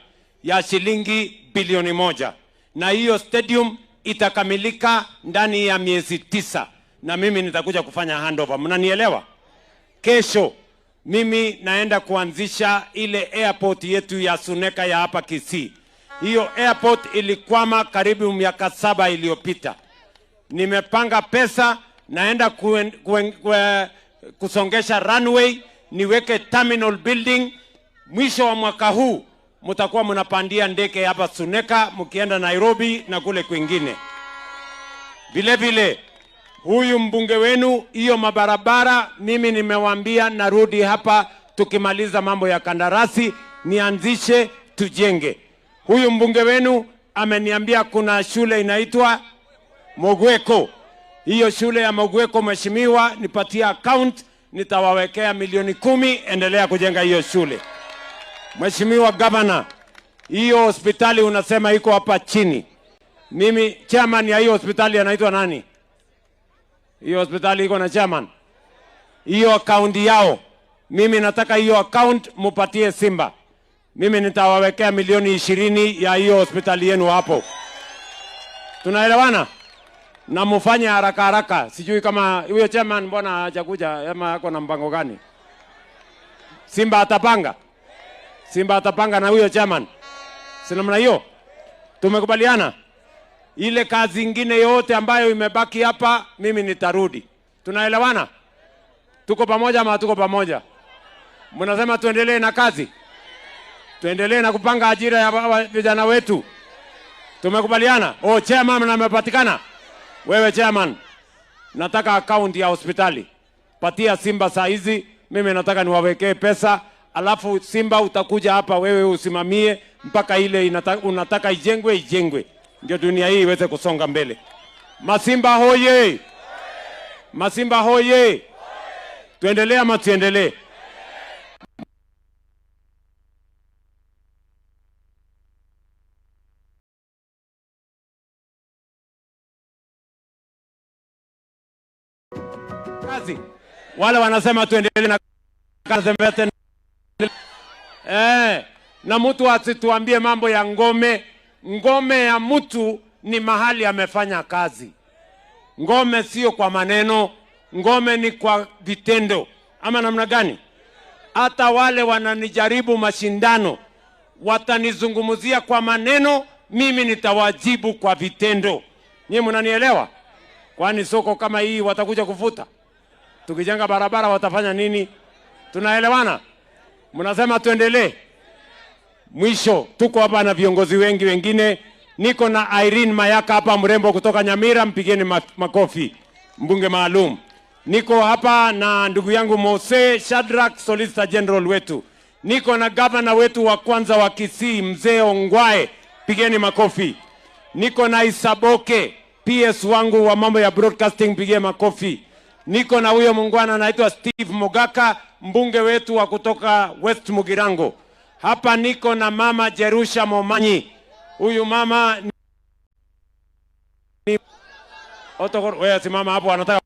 ya shilingi bilioni 1, na hiyo stadium itakamilika ndani ya miezi 9, na mimi nitakuja kufanya handover. Mnanielewa? Kesho mimi naenda kuanzisha ile airport yetu ya Suneka ya hapa Kisii. Hiyo airport ilikwama karibu miaka 7 iliyopita. Nimepanga pesa, naenda kusongesha runway, niweke terminal building. Mwisho wa mwaka huu mtakuwa mnapandia ndege hapa Suneka mkienda Nairobi na kule kwingine. Vile vile huyu mbunge wenu, hiyo mabarabara mimi nimewaambia narudi hapa tukimaliza mambo ya kandarasi nianzishe tujenge. Huyu mbunge wenu ameniambia kuna shule inaitwa Mogweko. Hiyo shule ya Mogweko, mheshimiwa, nipatie account, nitawawekea milioni 10, endelea kujenga hiyo shule. Mheshimiwa Governor, hiyo hospitali unasema iko hapa chini. Mimi chairman ya hiyo hospitali anaitwa nani? Hiyo hospitali iko na chairman. Hiyo account yao, mimi nataka hiyo account mupatie Simba. Mimi nitawawekea milioni 20 ya hiyo hospitali yenu hapo. Tunaelewana? Na mufanye haraka haraka. Sijui kama huyo chairman mbona hajakuja ama ako na mpango gani. Simba atapanga. Simba atapanga na huyo chairman. Si namna hiyo? Tumekubaliana? Ile kazi ingine yote ambayo imebaki hapa mimi nitarudi. Tunaelewana? Tuko pamoja ama tuko pamoja? Mnasema tuendelee na kazi? Tuendelee na kupanga ajira ya vijana wetu. Tumekubaliana? Oh, chairman amepatikana. Wewe chairman, nataka account ya hospitali. Patia Simba saa hizi, mimi nataka niwawekee pesa, alafu Simba utakuja hapa wewe usimamie mpaka ile unataka ijengwe ijengwe. Ndio dunia hii iweze kusonga mbele. Masimba hoye! Masimba hoye! Tuendelee ama tuendelee? Kazi. Wale wanasema tuendelee na kazi. Na mtu asituambie mambo ya ngome. Ngome ya mtu ni mahali amefanya kazi. Ngome sio kwa maneno, ngome ni kwa vitendo. Ama namna gani? Hata wale wananijaribu mashindano watanizungumzia kwa maneno, mimi nitawajibu kwa vitendo. Nyinyi mnanielewa? Kwani soko kama hii watakuja kufuta? Tukijenga barabara watafanya nini? Tunaelewana? Mnasema tuendelee? Mwisho, tuko hapa na viongozi wengi wengine. Niko na Irene Mayaka hapa, mrembo kutoka Nyamira, mpigeni makofi, mbunge maalum. Niko hapa na ndugu yangu Mose Shadrack, Solicitor General wetu. Niko na governor wetu wa kwanza wa Kisii, Mzee Ongwae, pigeni makofi. Niko na Isaboke, PS wangu wa mambo ya broadcasting, pigeni makofi. Niko na huyo muungwana anaitwa Steve Mogaka, mbunge wetu wa kutoka West Mugirango. Hapa niko na mama Jerusha Momanyi. Huyu mama ni Otokor, wewe simama hapo, anataka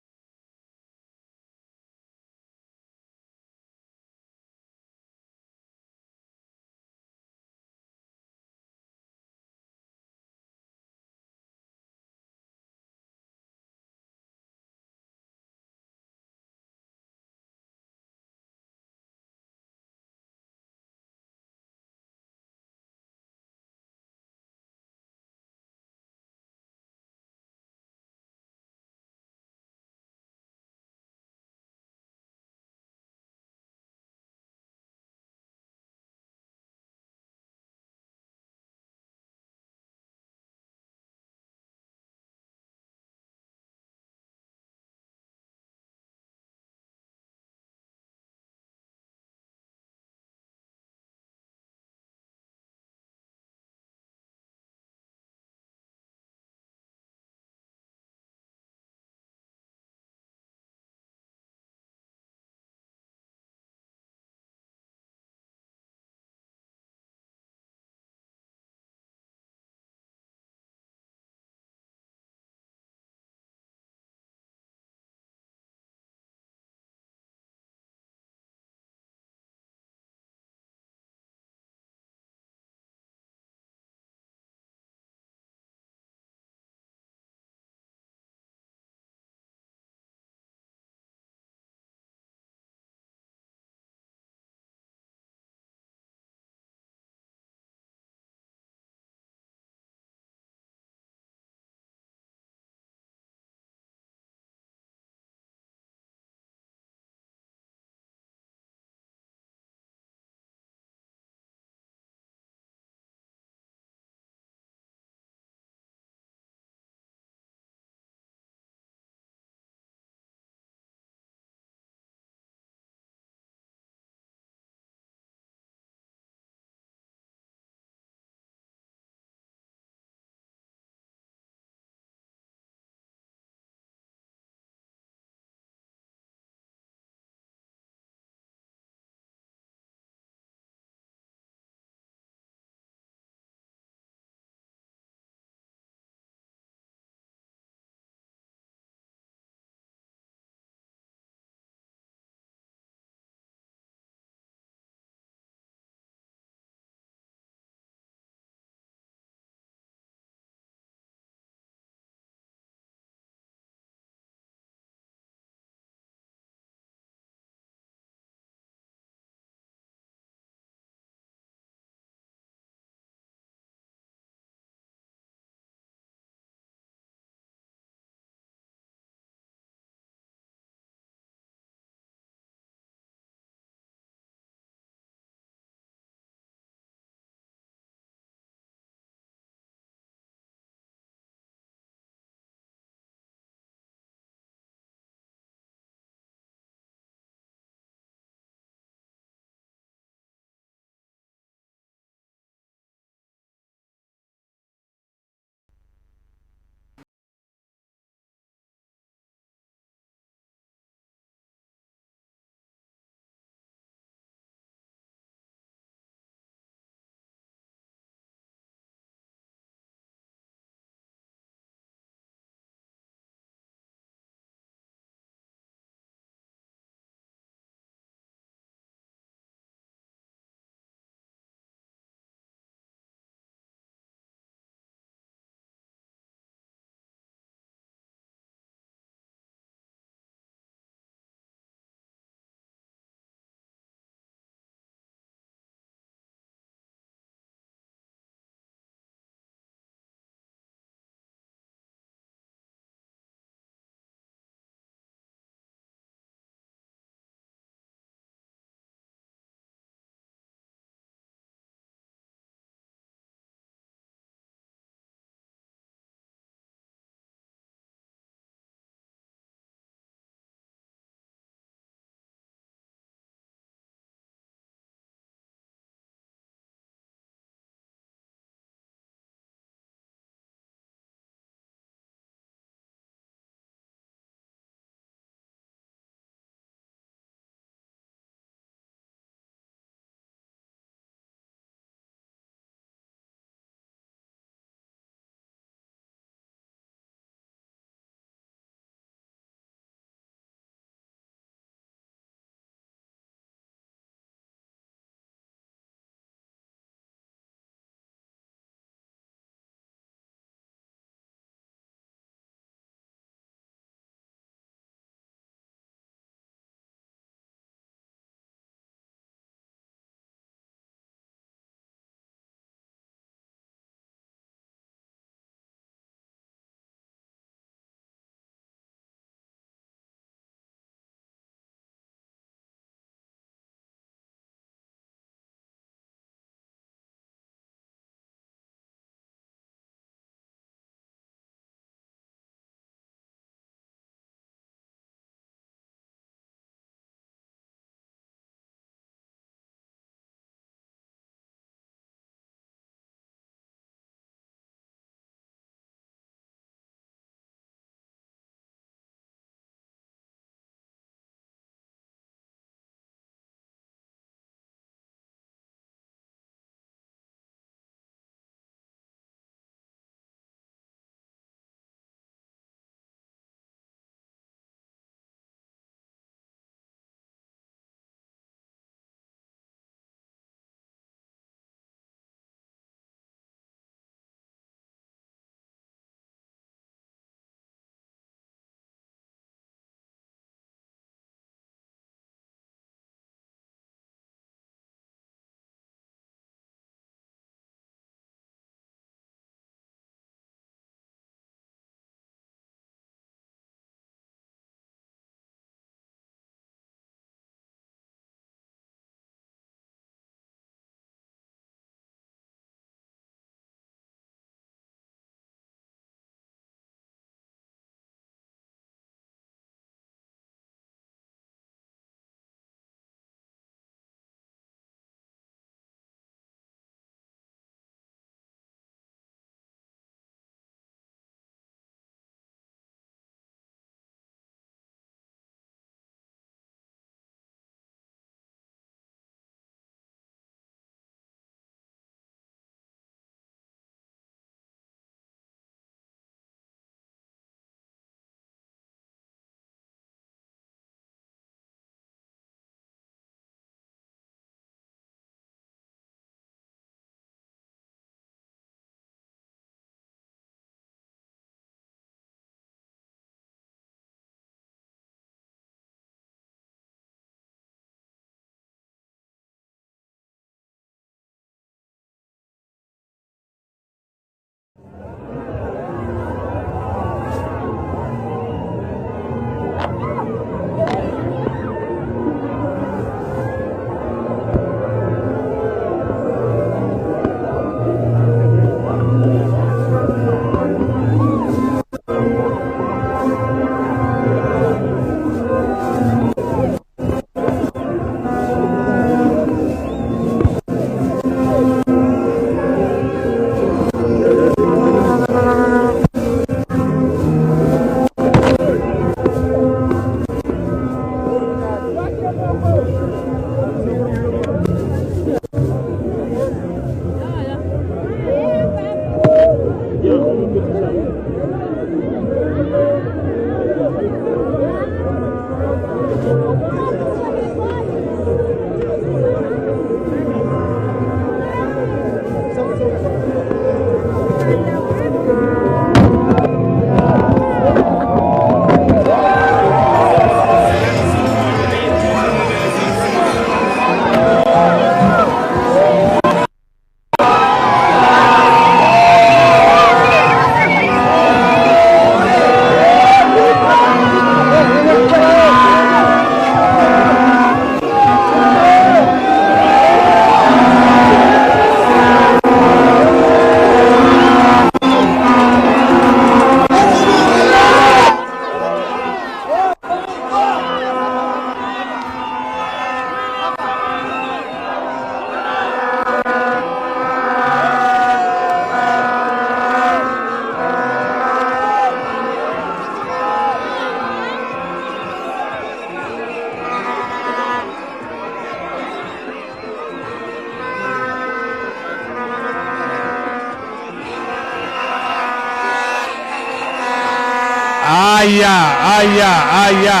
Aya, aya, aya.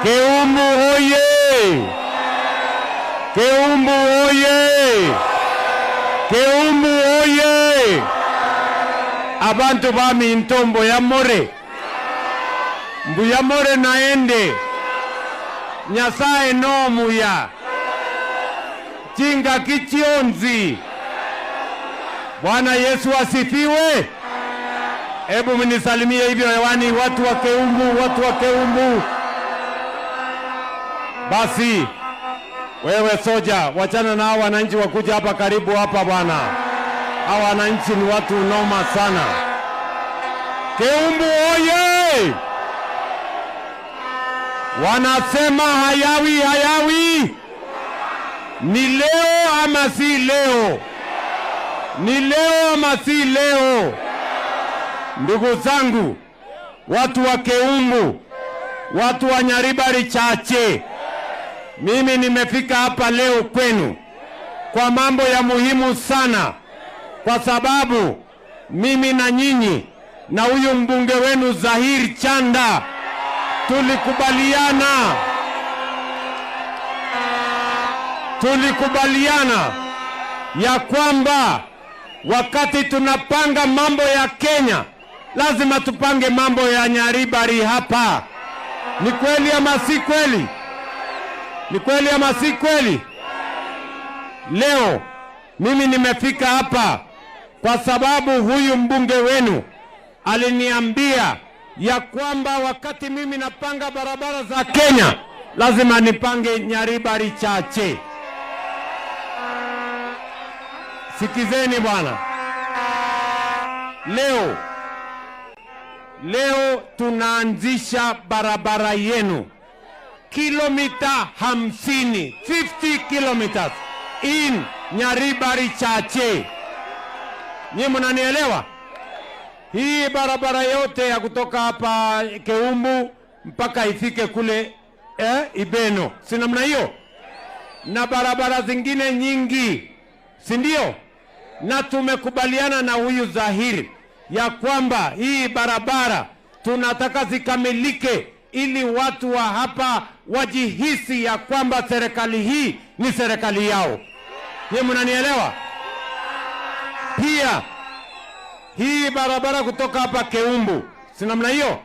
Keumbu oye! Keumbu oye! Keumbu oye! Abantu bami intombo ya more. Mbuya more naende. Nyasaye no muya. Chinga kichionzi. Bwana Yesu asifiwe. Hebu mnisalimie hivyo hewani, watu wa Keumbu, watu wa Keumbu. Basi wewe soja, wachana na hao wananchi wakuja hapa karibu hapa bwana. Hao wananchi ni watu noma sana. Keumbu oye! Wanasema hayawi hayawi. Ni leo ama si leo? Ni leo ama si leo? Ndugu zangu, watu wa Keumbu, watu wa Nyaribari Chache, mimi nimefika hapa leo kwenu kwa mambo ya muhimu sana, kwa sababu mimi na nyinyi na huyu mbunge wenu Zahir Chanda tulikubaliana ya kwamba wakati tunapanga mambo ya Kenya lazima tupange mambo ya Nyaribari hapa. Ni kweli ama si kweli? Ni kweli ama si kweli? Leo mimi nimefika hapa kwa sababu huyu mbunge wenu aliniambia ya kwamba wakati mimi napanga barabara za Kenya lazima nipange Nyaribari Chache. Sikizeni bwana. Leo tunaanzisha barabara yenu kilomita 50, 50 kilometers in Nyaribari Chache. Nyinyi mnanielewa? Hii barabara yote ya kutoka hapa Keumbu mpaka ifike kule Ibeno, si namna hiyo? Na barabara zingine nyingi, si ndio? Na tumekubaliana na huyu Zahiri ya kwamba hii barabara tunataka zikamilike ili watu wa hapa wajihisi ya kwamba serikali hii ni serikali yao. Nyinyi mnanielewa? Pia hii barabara kutoka hapa Keumbu, si namna hiyo?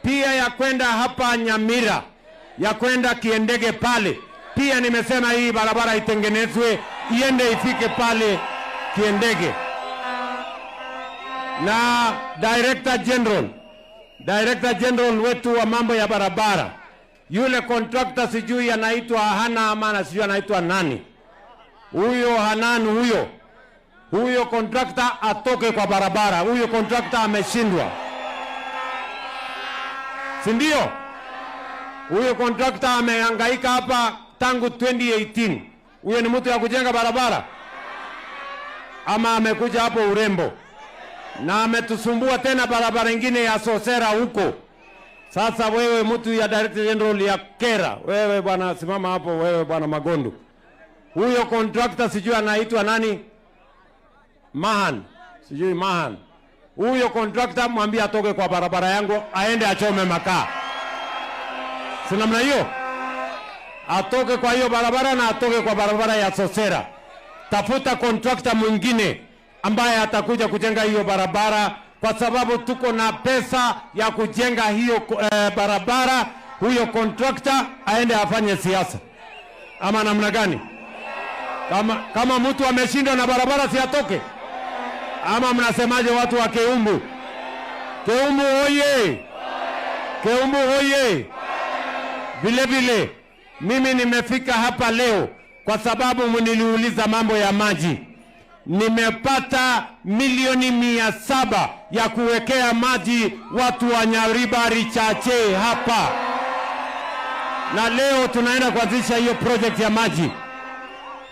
Pia ya kwenda hapa Nyamira, ya kwenda Kiendege pale, pia nimesema hii barabara itengenezwe iende ifike pale Kiendege. Na Director General wetu wa mambo ya barabara, yule contractor sijui anaitwa Hana ama sijui anaitwa nani, huyo Hanan, huyo contractor atoke kwa barabara. Huyo contractor ameshindwa, si ndio? Huyo contractor amehangaika hapa tangu 2018. Huyo ni mtu ya kujenga barabara ama amekuja hapo urembo? Na ametusumbua tena barabara nyingine ya Sosera huko. Sasa wewe mtu ya Director General ya Kera, wewe bwana simama hapo, wewe bwana Magondu. Huyo contractor sijui anaitwa nani? Mahan, sijui Mahan. Huyo contractor mwambie atoke kwa barabara yangu aende achome makaa. Si namna hiyo? Atoke kwa hiyo barabara na atoke kwa barabara ya Sosera. Tafuta contractor mwingine ambaye atakuja kujenga hiyo barabara, kwa sababu tuko na pesa ya kujenga hiyo barabara. Huyo contractor aende afanye siasa ama namna gani? Kama mtu ameshindwa na barabara si atoke? Ama mnasemaje watu wa Keumbu? Keumbu oye! Keumbu oye! Vile vile mimi nimefika hapa leo kwa sababu mniliuliza mambo ya maji. Nimepata milioni 700 ya kuwekea maji watu wa Nyaribari Chache hapa. Na leo tunaenda kuanzisha hiyo project ya maji.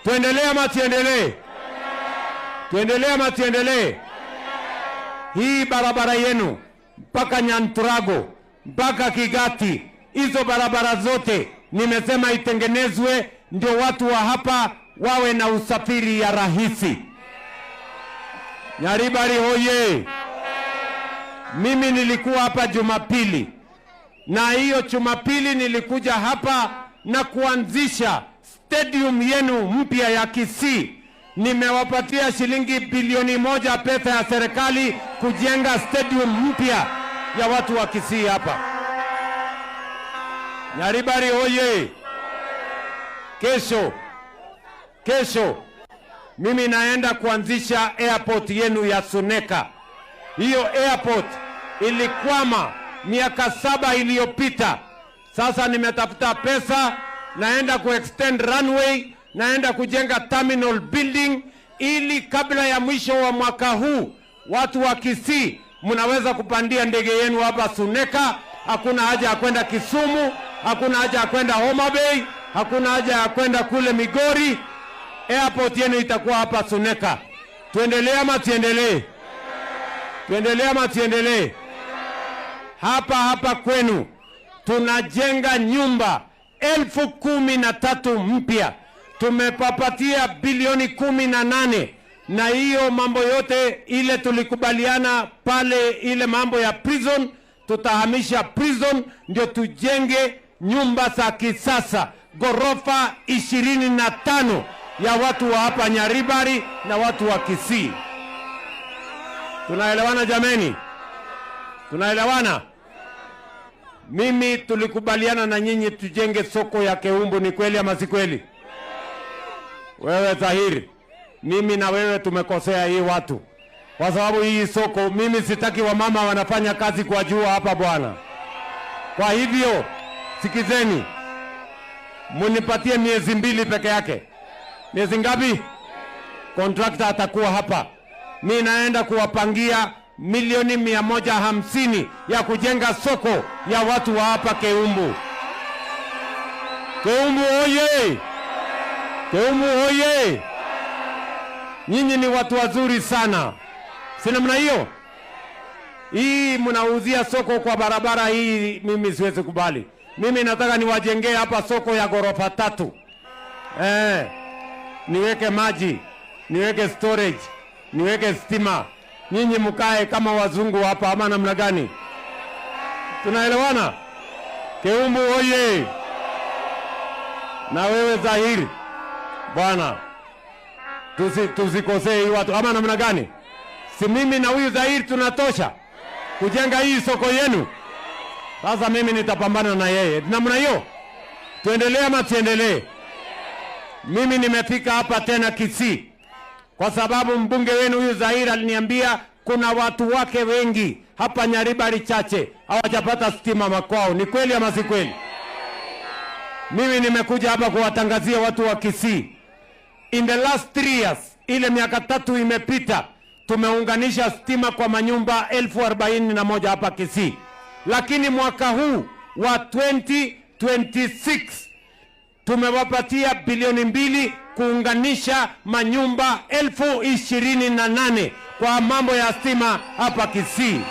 Tuendelee ama tuendelee? Tuendelee ama tuendelee? Hii barabara yenu mpaka Nyanturago, mpaka Kigati, hizo barabara zote nimesema itengenezwe ndio watu wa hapa wawe na usafiri ya rahisi. Nyaribari hoye! Mimi nilikuwa hapa Jumapili, na hiyo Jumapili nilikuja hapa na kuanzisha stadium yenu mpya ya Kisii. Nimewapatia shilingi bilioni 1 pesa ya serikali kujenga stadium mpya ya watu wa Kisii hapa. Nyaribari oye! Kesho mimi naenda kuanzisha airport yenu ya Suneka. Hiyo airport ilikwama miaka 7 iliyopita. Sasa nimetafuta pesa, naenda kuextend runway, naenda kujenga terminal building ili kabla ya mwisho wa mwaka huu watu wa Kisii mnaweza kupandia ndege yenu hapa Suneka. Hakuna haja ya kwenda Kisumu, hakuna haja ya kwenda Homa Bay, hakuna haja ya kwenda kule Migori. Airport yenu itakuwa hapa Suneka. Tuendelee ama tuendelee? Tuendelee ama tuendelee? Hapa hapa kwenu tunajenga nyumba 13,000 mpya. Tumepapatia bilioni 18, na hiyo mambo yote ile tulikubaliana pale, ile mambo ya prison, tutahamisha prison ndio tujenge nyumba za kisasa, gorofa 25 ya watu wa hapa Nyaribari na watu wa Kisii. Tunaelewana jameni? Tunaelewana? Mimi tulikubaliana na nyinyi tujenge soko ya Keumbu, ni kweli ama si kweli? Wewe Zahiri, mimi na wewe tumekosea hii watu. Kwa sababu hii soko, mimi sitaki wamama wanafanya kazi kwa jua hapa bwana. Kwa hivyo, sikizeni. Munipatie miezi 2 peke yake. Miezi ngapi? Contractor atakuwa hapa. Mimi naenda kuwapangia milioni 150 ya kujenga soko ya watu wa hapa Keumbu. Keumbu oye! Keumbu oye! Nyinyi ni watu wazuri sana. Si namna hiyo? Hii mnauzia soko kwa barabara hii, mimi siwezi kubali. Mimi nataka niwajengee hapa soko ya gorofa 3. Niweke maji, niweke storage, niweke stima. Nyinyi mkae kama wazungu hapa ama namna gani? Tunaelewana? Keumbu oye! Na wewe Zahiri, bwana, tusikosee hii watu ama namna gani? Si mimi na huyu Zahiri tunatosha kujenga hii soko yenu. Sasa mimi nitapambana na yeye. Namna hiyo? Tuendelee ama tuendelee? Mimi nimefika hapa tena Kisii kwa sababu mbunge wenu huyu Zahiri aliniambia kuna watu wake wengi hapa Nyaribari chache hawajapata stima makwao. Ni kweli ama si kweli? Mimi nimekuja hapa kuwatangazia watu wa Kisii. In the last 3 years, ile miaka 3 imepita, tumeunganisha stima kwa manyumba 41,000 hapa Kisii. Lakini mwaka huu wa 2026 tumewapatia bilioni 2 kuunganisha manyumba 28,000 kwa mambo ya stima hapa Kisii.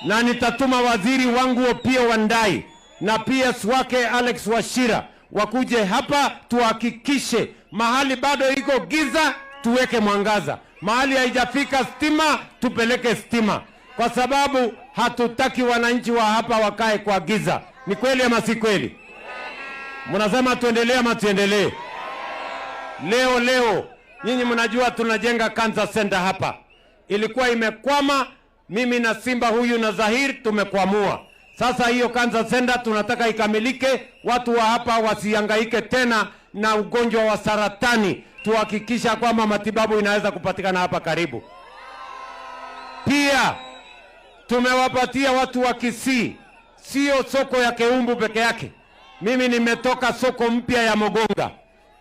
Na nitatuma waziri wangu Opiyo Wandayi na PS wake Alex Wachira wakuje hapa tuhakikishe mahali bado iko giza tuweke mwangaza, mahali haijafika stima tupeleke stima, kwa sababu hatutaki wananchi wa hapa wakae kwa giza. Ni kweli ama si kweli? Mnasema tuendelee ama tuendelee? Leo nyinyi mnajua tunajenga cancer center hapa. Ilikuwa imekwama, mimi na Simba huyu na Zahir tumekwamua. Sasa hiyo cancer center tunataka ikamilike, watu wa hapa wasihangaike tena na ugonjwa wa saratani. Tuhakikisha kwamba matibabu inaweza kupatikana hapa karibu. Pia tumewapatia watu wa Kisii, sio soko ya Keumbu peke yake. Mimi nimetoka soko mpya ya Mogonga,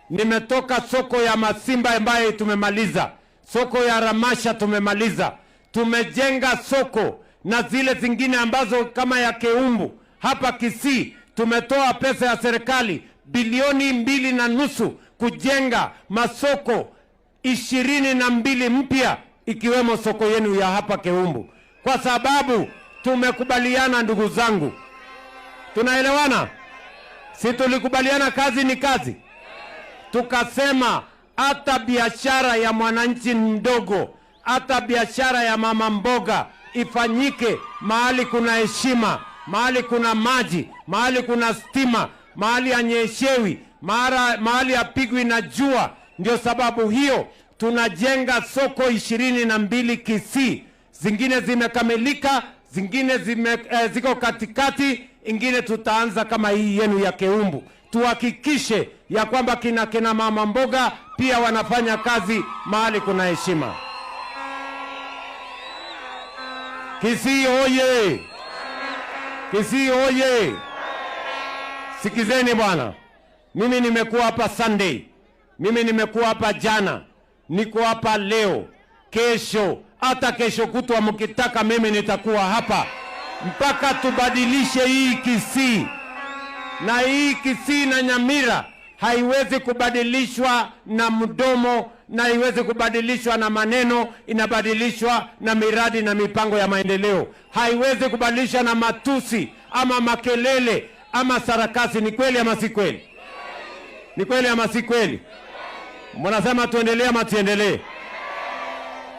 nimetoka soko ya Masimba ambayo tumemaliza, soko ya Ramasha tumemaliza, tumejenga soko na zile zingine ambazo kama ya Keumbu hapa Kisii. Tumetoa pesa ya serikali bilioni 2.5 kujenga masoko 22 mpya, ikiwemo soko yenu ya hapa Keumbu. Kwa sababu tumekubaliana, ndugu zangu, tunaelewana? Si tulikubaliana kazi ni kazi? Tukasema hata biashara ya mwananchi mdogo hata biashara ya mama mboga ifanyike mahali kuna heshima, mahali kuna maji, mahali kuna stima, mahali hanyeshewi, mahali hapigwi na jua. Ndio sababu hiyo tunajenga soko 22 Kisii. Zingine zimekamilika, zingine ziko katikati, ingine tutaanza kama hii yenu ya Keumbu. Tuhakikishe ya kwamba kina mama mboga pia wanafanya kazi mahali kuna heshima. Kisii oye! Kisii oye! Sikizeni bwana. Mimi nimekuwa hapa Sunday. Mimi nimekuwa hapa jana. Niko hapa leo, kesho, hata kesho kutwa mkitaka mimi nitakuwa hapa mpaka tubadilishe hii Kisii. Na hii Kisii na Nyamira haiwezi kubadilishwa na mdomo, na haiwezi kubadilishwa na maneno, inabadilishwa na miradi na mipango ya maendeleo. Haiwezi kubadilishwa na matusi ama makelele ama sarakasi. Ni kweli ama si kweli? Ni kweli ama si kweli? Mnasema tuendelee ama tuendelee?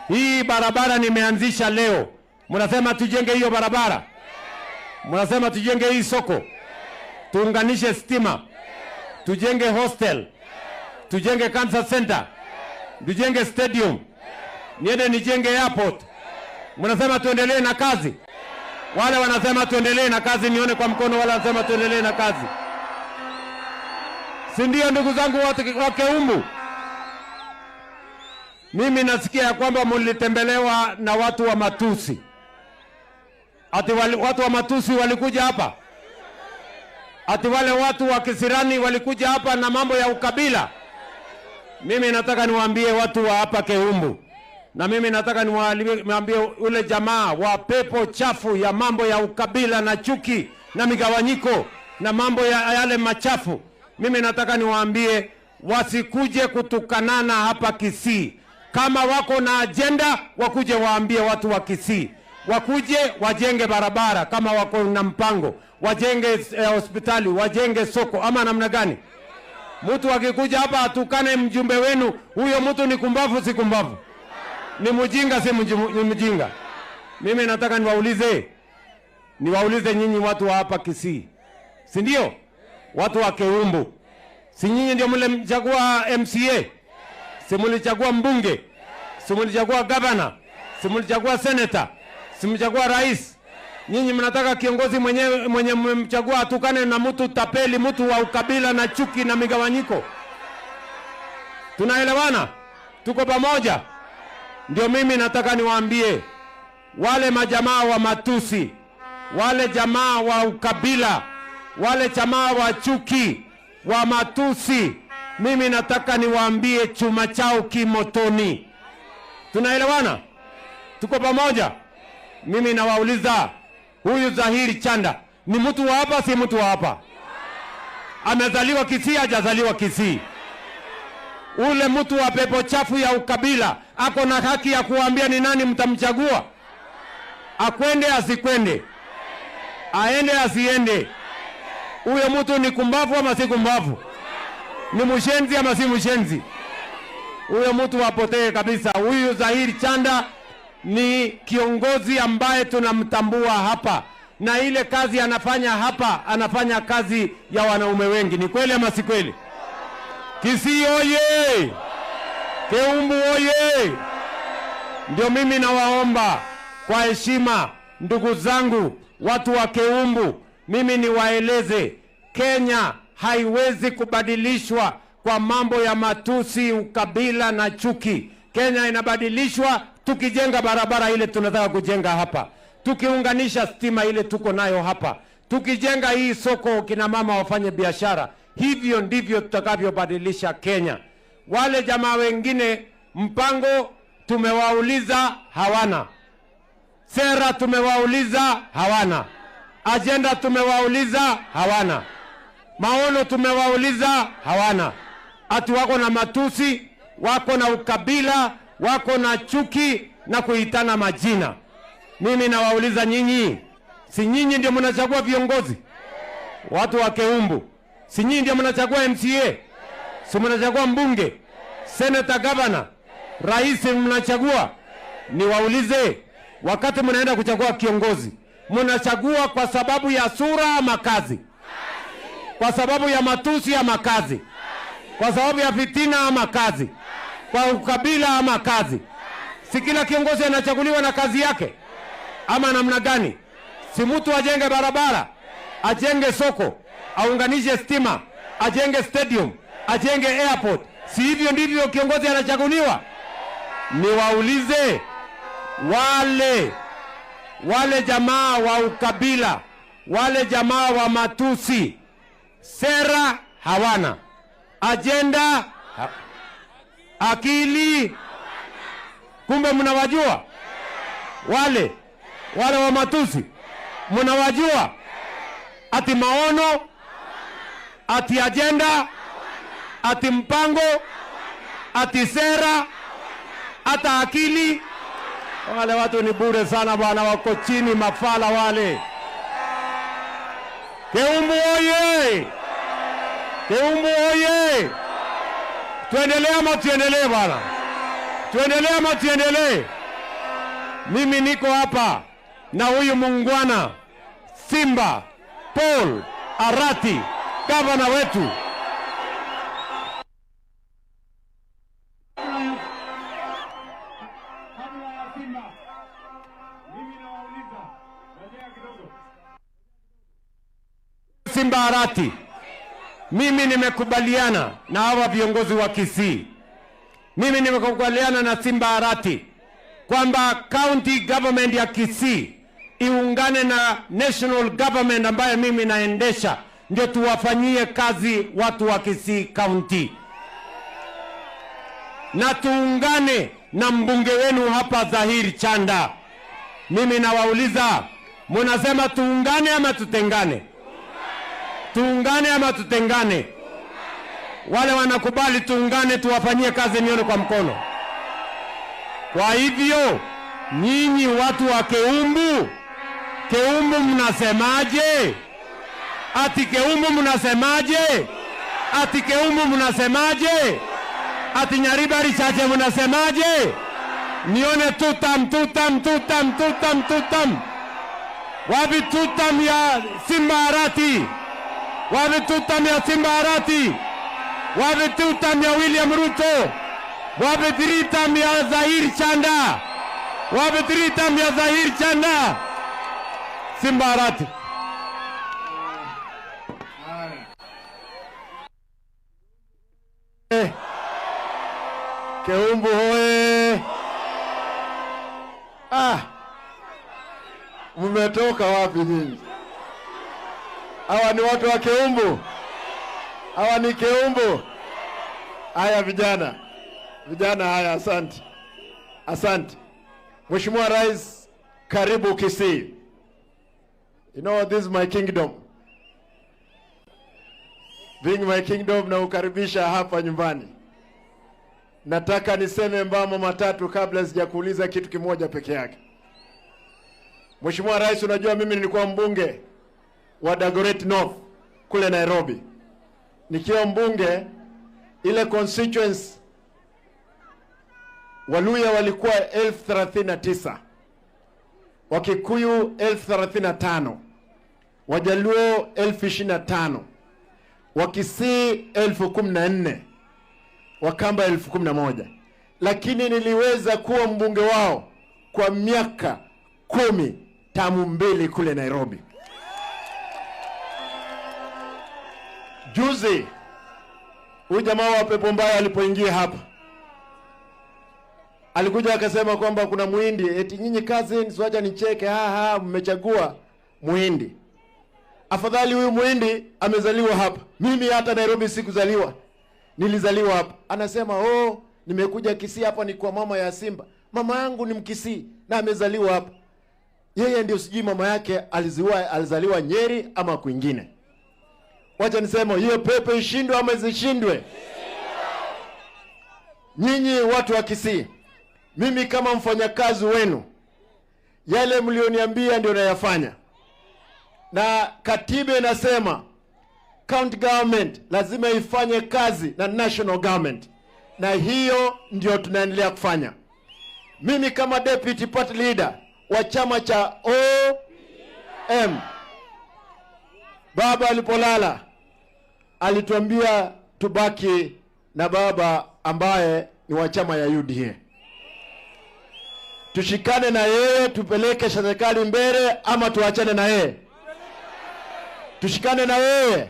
Hii barabara nimeanzisha leo. Mnasema tujenge hiyo barabara? Mnasema tujenge hii soko? Tuunganishe stima? Tujenge hostel? Tujenge cancer center? Tujenge stadium? Niende nijenge airport? Mnasema tuendelee na kazi? Wale wanasema tuendelee na kazi, nione kwa mkono wale wanasema tuendelee na kazi. Si ndio ndugu zangu wa Keumbu? Mimi nasikia kwamba mlitembelewa na watu wa matusi. Ati watu wa matusi walikuja hapa. Ati wale watu wa Kisirani walikuja hapa na mambo ya ukabila. Mimi nataka niwaambie watu wa hapa Keumbu. Na mimi nataka niwaambie ule jamaa wa pepo chafu ya mambo ya ukabila na chuki na migawanyiko na mambo ya yale machafu. Mimi nataka niwaambie wasikuje kutukanana hapa Kisii. Kama wako na agenda wakuje waambie watu wa Kisii. Wakuje wajenge barabara kama wako na mpango, wajenge hospitali, wajenge soko ama namna gani? Mtu akikuja hapa atukane mjumbe wenu, huyo mtu ni kumbavu si kumbavu? Ni mjinga si mjinga? Mimi nataka niwaulize nyinyi watu wa hapa Kisii. Si ndio? Watu wa Keumbu. Si nyinyi ndio mlimchagua MCA? Si mlichagua mbunge? Si mlichagua governor? Si mlichagua senator? Si mlichagua rais? Nyinyi mnataka kiongozi mwenye mmemchagua atukane na mtu tapeli, mtu wa ukabila na chuki na migawanyiko? Tunaelewana? Tuko pamoja? Ndio mimi nataka niwaambie wale majamaa wa matusi, wale jamaa wa ukabila, wale jamaa wa chuki, wa matusi, mimi nataka niwaambie chuma chao kimotoni. Tunaelewana? Tuko pamoja? Mimi nawauliza, huyu Zahiri Chanda ni mtu wa hapa si mtu wa hapa? Amezaliwa Kisii hajazaliwa Kisii? Ule mtu wa pepo chafu ya ukabila ako na haki ya kuambia ni nani mtamchagua? Akwende asikwende? Aende asiende? Huyo mtu ni kumbavu ama si kumbavu? Ni mshenzi ama si mshenzi? Huyo mtu apotee kabisa. Huyu Zahiri Chanda ni kiongozi ambaye tunamtambua hapa, na ile kazi anafanya hapa, anafanya kazi ya wanaume wengi. Ni kweli ama si kweli? Kisii oye! Keumbu oye! Ndio mimi nawaomba kwa heshima, ndugu zangu watu wa Keumbu, mimi niwaeleze, Kenya haiwezi kubadilishwa kwa mambo ya matusi, ukabila na chuki. Kenya inabadilishwa tukijenga barabara ile tunataka kujenga hapa, tukiunganisha stima ile tuko nayo hapa, tukijenga hii soko kina mama wafanye biashara. Hivyo ndivyo tutakavyobadilisha Kenya. Wale jamaa wengine mpango tumewauliza hawana, sera tumewauliza hawana, agenda tumewauliza hawana, maono tumewauliza hawana. Ati wako na matusi, wako na ukabila, wako na chuki na kuitana majina. Mimi nawauliza nyinyi, si nyinyi ndio mnachagua viongozi? Watu wa Keumbu, si nyinyi ndio mnachagua MCA? Si mnachagua mbunge, senator, governor, rais mnachagua? Niwaulize, wakati mnaenda kuchagua kiongozi, mnachagua kwa sababu ya sura ama kazi? Kwa sababu ya matusi ama kazi? Kwa sababu ya fitina ama kazi? Kwa ukabila ama kazi? Si kila kiongozi anachaguliwa na kazi yake ama namna gani? Si mtu ajenge barabara, ajenge soko, aunganishe stima, ajenge stadium, ajenge airport. Si hivyo ndivyo kiongozi anachaguliwa? Niwaulize wale jamaa wa ukabila, wale jamaa wa matusi, sera hawana, agenda akili, kumbe mnawajua wale wa matusi, mnawajua ati maono, ati agenda, ati mpango, ati sera, hata akili. Wale watu ni bure sana bwana, wako chini mafala wale. Keumbu oye! Keumbu oye! Tuendelee ama tuendelee bwana? Tuendelee ama tuendelee? Mimi niko hapa na huyu muungwana Simba Paul Arati, gavana wetu. Simba Arati, mimi nimekubaliana na hawa viongozi wa Kisii. Mimi nimekubaliana na Simba Arati kwamba county government ya Kisii iungane na national government ambayo mimi naendesha, ndio tuwafanyie kazi watu wa Kisii County. Na tuungane na mbunge wenu hapa Zahir Chanda. Mimi nawauliza, mnasema tuungane ama tutengane? Tuungane ama tutengane? Wale wanakubali tuungane tuwafanyie kazi, nione kwa mkono. Kwa hivyo nyinyi watu wa Keumbu, Keumbu mnasemaje? Ati Keumbu mnasemaje? Ati Keumbu mnasemaje? Ati Nyaribari Chache mnasemaje? Nione tutam tutam tutam tutam tutam. Wapi tutam ya Simba Arati? Wapi tutam ya Simba Arati? Wapi tutam ya William Ruto? Wapi tiritam ya Zahir Chanda? Wapi tiritam ya Zahir Chanda? Simba Arati. Keumbu hoye! Ah, mmetoka wapi nyinyi? Hawa ni watu wa Keumbu. Hawa ni Keumbu. Haya vijana. Vijana haya, asante. Asante. Mheshimiwa Rais, karibu Kisii. You know, this is my kingdom. Being my kingdom, na ukaribisha hapa nyumbani. Nataka niseme mambo matatu kabla sijakuuliza kitu kimoja peke yake. Mheshimiwa Rais, unajua mimi nilikuwa mbunge wa Dagoretti North kule Nairobi. Nikiwa mbunge, ile constituency Waluya walikuwa 1039, Wakikuyu 1035, Wajaluo 1025, Wakisii 1014, Wakamba 1011. Lakini niliweza kuwa mbunge wao kwa miaka 10 tamu 2 kule Nairobi. Juzi huyu jamaa wa pepo mbaya alipoingia hapa, alikuja akasema kwamba kuna muhindi, eti nyinyi cousins, wacha nicheke, ha ha, mmechagua muhindi. Afadhali huyu muhindi amezaliwa hapa. Mimi hata Nairobi sikuzaliwa, nilizaliwa hapa. Anasema, oh, nimekuja Kisii hapa ni kwa mama ya Simba. Mama yangu ni Mkisii na amezaliwa hapa. Yeye ndio sijui mama yake alizaliwa Nyeri ama kwingine. Wacha niseme hiyo pepe ishindwe ama isishindwe. Nyinyi watu wa Kisii, mimi kama mfanyakazi wenu, yale mlioniambia ndio nayafanya. Na katiba inasema county government lazima ifanye kazi na national government, na hiyo ndio tunaendelea kufanya. Mimi kama deputy party leader wa chama cha OM, baba alipolala alituambia tubaki na baba ambaye ni wa chama ya UDA. Tushikane na yeye, tupeleke serikali mbele ama tuachane na yeye? Tushikane na yeye.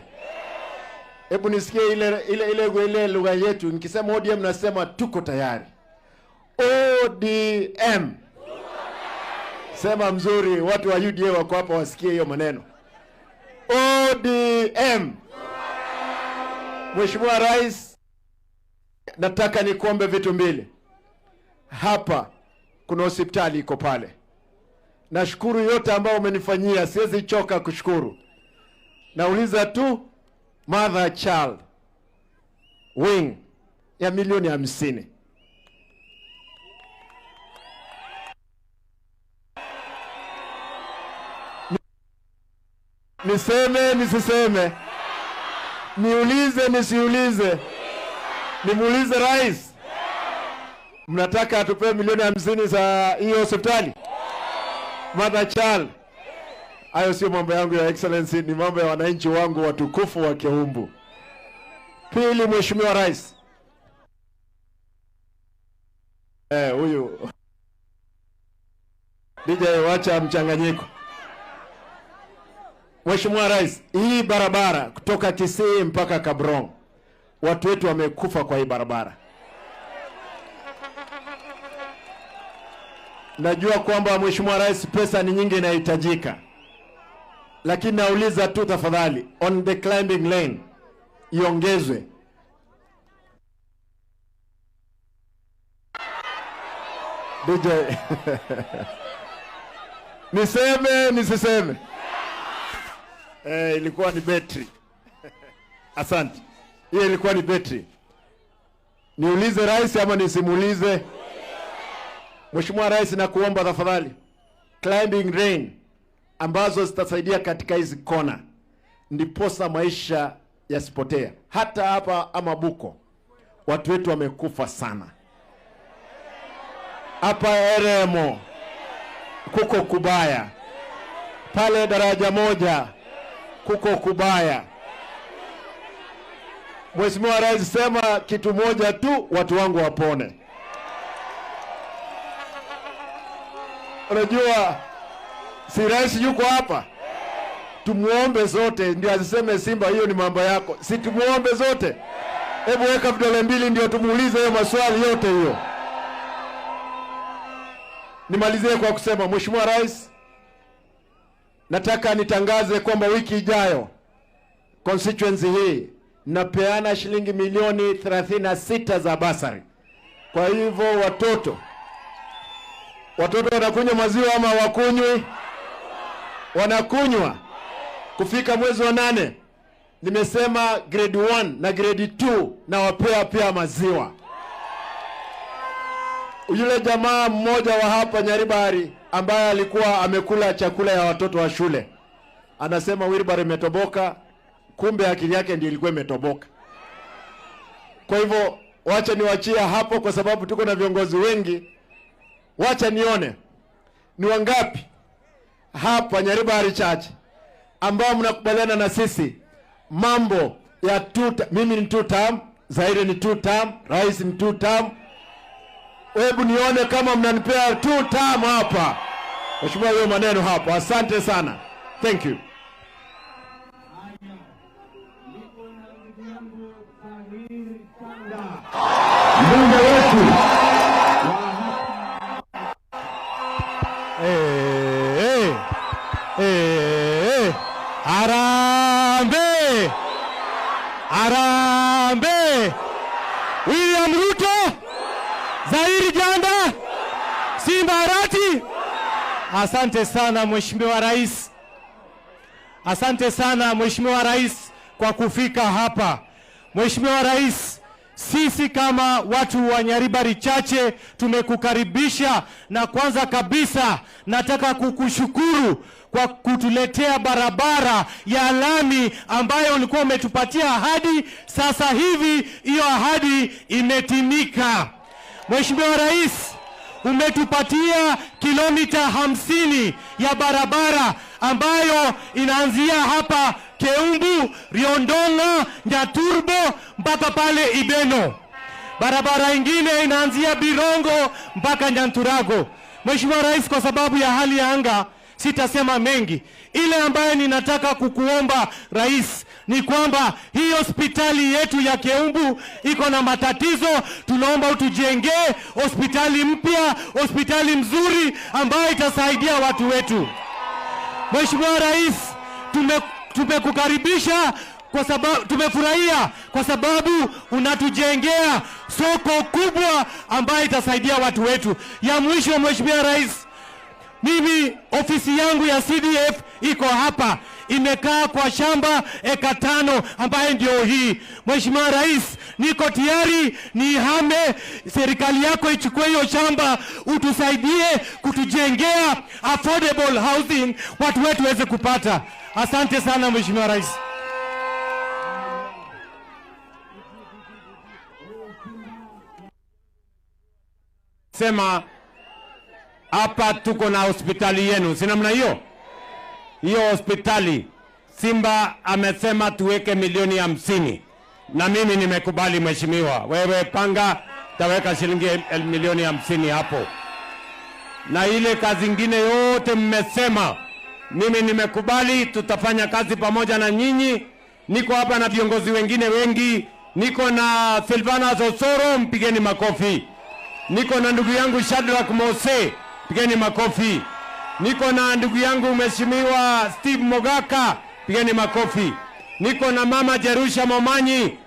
Hebu nisikie ile lugha yetu. Nikisema ODM nasema tuko tayari. ODM. Sema mzuri, watu wa UDA wako hapa wasikie hiyo maneno. ODM. Mheshimiwa Rais, nataka nikuombe vitu mbili. Hapa kuna hospitali iko pale. Nashukuru yote ambao umenifanyia, siwezi choka kushukuru. Nauliza tu mother child wing ya milioni 50. Niseme nisiseme? Niulize nisiulize? Nimuulize rais? Mnataka atupe milioni 50 za hiyo hospitali? Mother child. Hayo sio mambo yangu ya excellency, ni mambo ya wananchi wangu watukufu wa Keumbu. Pili, Mheshimiwa Rais. Huyu DJ wacha mchanganyiko. Mheshimiwa Rais, hii barabara kutoka Kisii mpaka Kabrong, watu wetu wamekufa kwa hii barabara. Najua kwamba Mheshimiwa Rais pesa ni nyingi inahitajika. Lakini nauliza tu tafadhali, on the climbing lane iongezwe. DJ niseme nisiseme? Ilikuwa ni betri. Asante. Hiyo ilikuwa ni betri. Niulize rais ama nisimuulize? Mheshimiwa Rais, nakuomba tafadhali, climbing lane ambazo zitasaidia katika hizi kona, ndiposa maisha yasipotea. Hata hapa Amabuko watu wetu wamekufa sana. Hapa Eremo kuko kubaya, pale daraja moja kuko kubaya. Mheshimiwa Rais, sema kitu moja tu, watu wangu wapone. Unajua si rais yuko hapa, tumuombe zote ndio asiseme Simba hiyo ni mambo yako. Si tumuombe zote? Hebu weka vidole mbili ndio tumuulize hiyo maswali yote hiyo. Nimalizie kwa kusema Mheshimiwa Rais, nataka nitangaze kwamba wiki ijayo constituency hii napeana shilingi milioni 36 za basari. Kwa hivyo watoto wanakunywa maziwa ama wakunywi? Wanakunywa. Kufika mwezi wa 8 nimesema grade 1 na grade 2 na wapea pia maziwa. Yule jamaa mmoja wa hapa Nyaribari ambaye alikuwa amekula chakula ya watoto wa shule anasema wheelbarrow imetoboka, kumbe akili yake ndiyo ilikuwa imetoboka. Kwa hivyo wacha niwachia hapo kwa sababu tuko na viongozi wengi. Wacha nione ni wangapi hapa Nyaribari Church ambao mnakubaliana na sisi mambo ya two, mimi ni 2 term, Zaire ni 2 term, rais ni 2 term. Hebu nione kama mnanipea 2 term hapa. Mheshimiwa, hiyo maneno hapo. Asante sana. Thank you. Mbunge wetu. Harambee! Harambee! William Ruto, Zairi Janda, Simba Arati. Asante sana Mheshimiwa Rais. Asante sana Mheshimiwa Rais kwa kufika hapa. Mheshimiwa Rais, sisi kama watu wa Nyaribari Chache tumekukaribisha, na kwanza kabisa nataka kukushukuru kwa kutuletea barabara ya lami ambayo ulikuwa umetupatia ahadi. Sasa hivi hiyo ahadi imetimika. Mheshimiwa Rais, Umetupatia kilomita 50 ya barabara ambayo inaanzia hapa Keumbu, Riondonga, Nyaturbo mpaka pale Ibeno. Barabara ingine inaanzia Birongo mpaka Nyanturago. Mheshimiwa Rais, kwa sababu ya hali ya anga sitasema mengi. Ile ambayo ninataka kukuomba Rais ni kwamba hii hospitali yetu ya Keumbu iko na matatizo. Tunaomba utujengee hospitali mpya, hospitali mzuri ambayo itasaidia watu wetu. Mheshimiwa Rais, tumekukaribisha kwa sababu tumefurahia kwa sababu unatujengea soko kubwa ambayo itasaidia watu wetu. Ya mwisho, Mheshimiwa Rais, mimi ofisi yangu ya CDF iko hapa, imekaa kwa shamba eka 5 ambayo ndio hii. Mheshimiwa Rais, niko tayari nihame, serikali yako ichukue hiyo shamba, utusaidie kutujengea affordable housing, watu wetu waweze kupata. Asante sana Mheshimiwa Rais. Sema hapa tuko na hospitali yenu, si namna hiyo? Hiyo hospitali Simba amesema tuweke milioni 50, na mimi nimekubali mheshimiwa. Wewe panga, taweka shilingi milioni 50 hapo. Na ile kazi ingine yote mmesema, mimi nimekubali, tutafanya kazi pamoja na nyinyi. Niko hapa na viongozi wengine wengi, niko na Silvana Sosoro, mpigeni makofi. Niko na ndugu yangu Shadrack Mose, pigeni makofi. Niko na ndugu yangu Mheshimiwa Steve Mogaka, pigeni makofi. Niko na mama Jerusha Momanyi,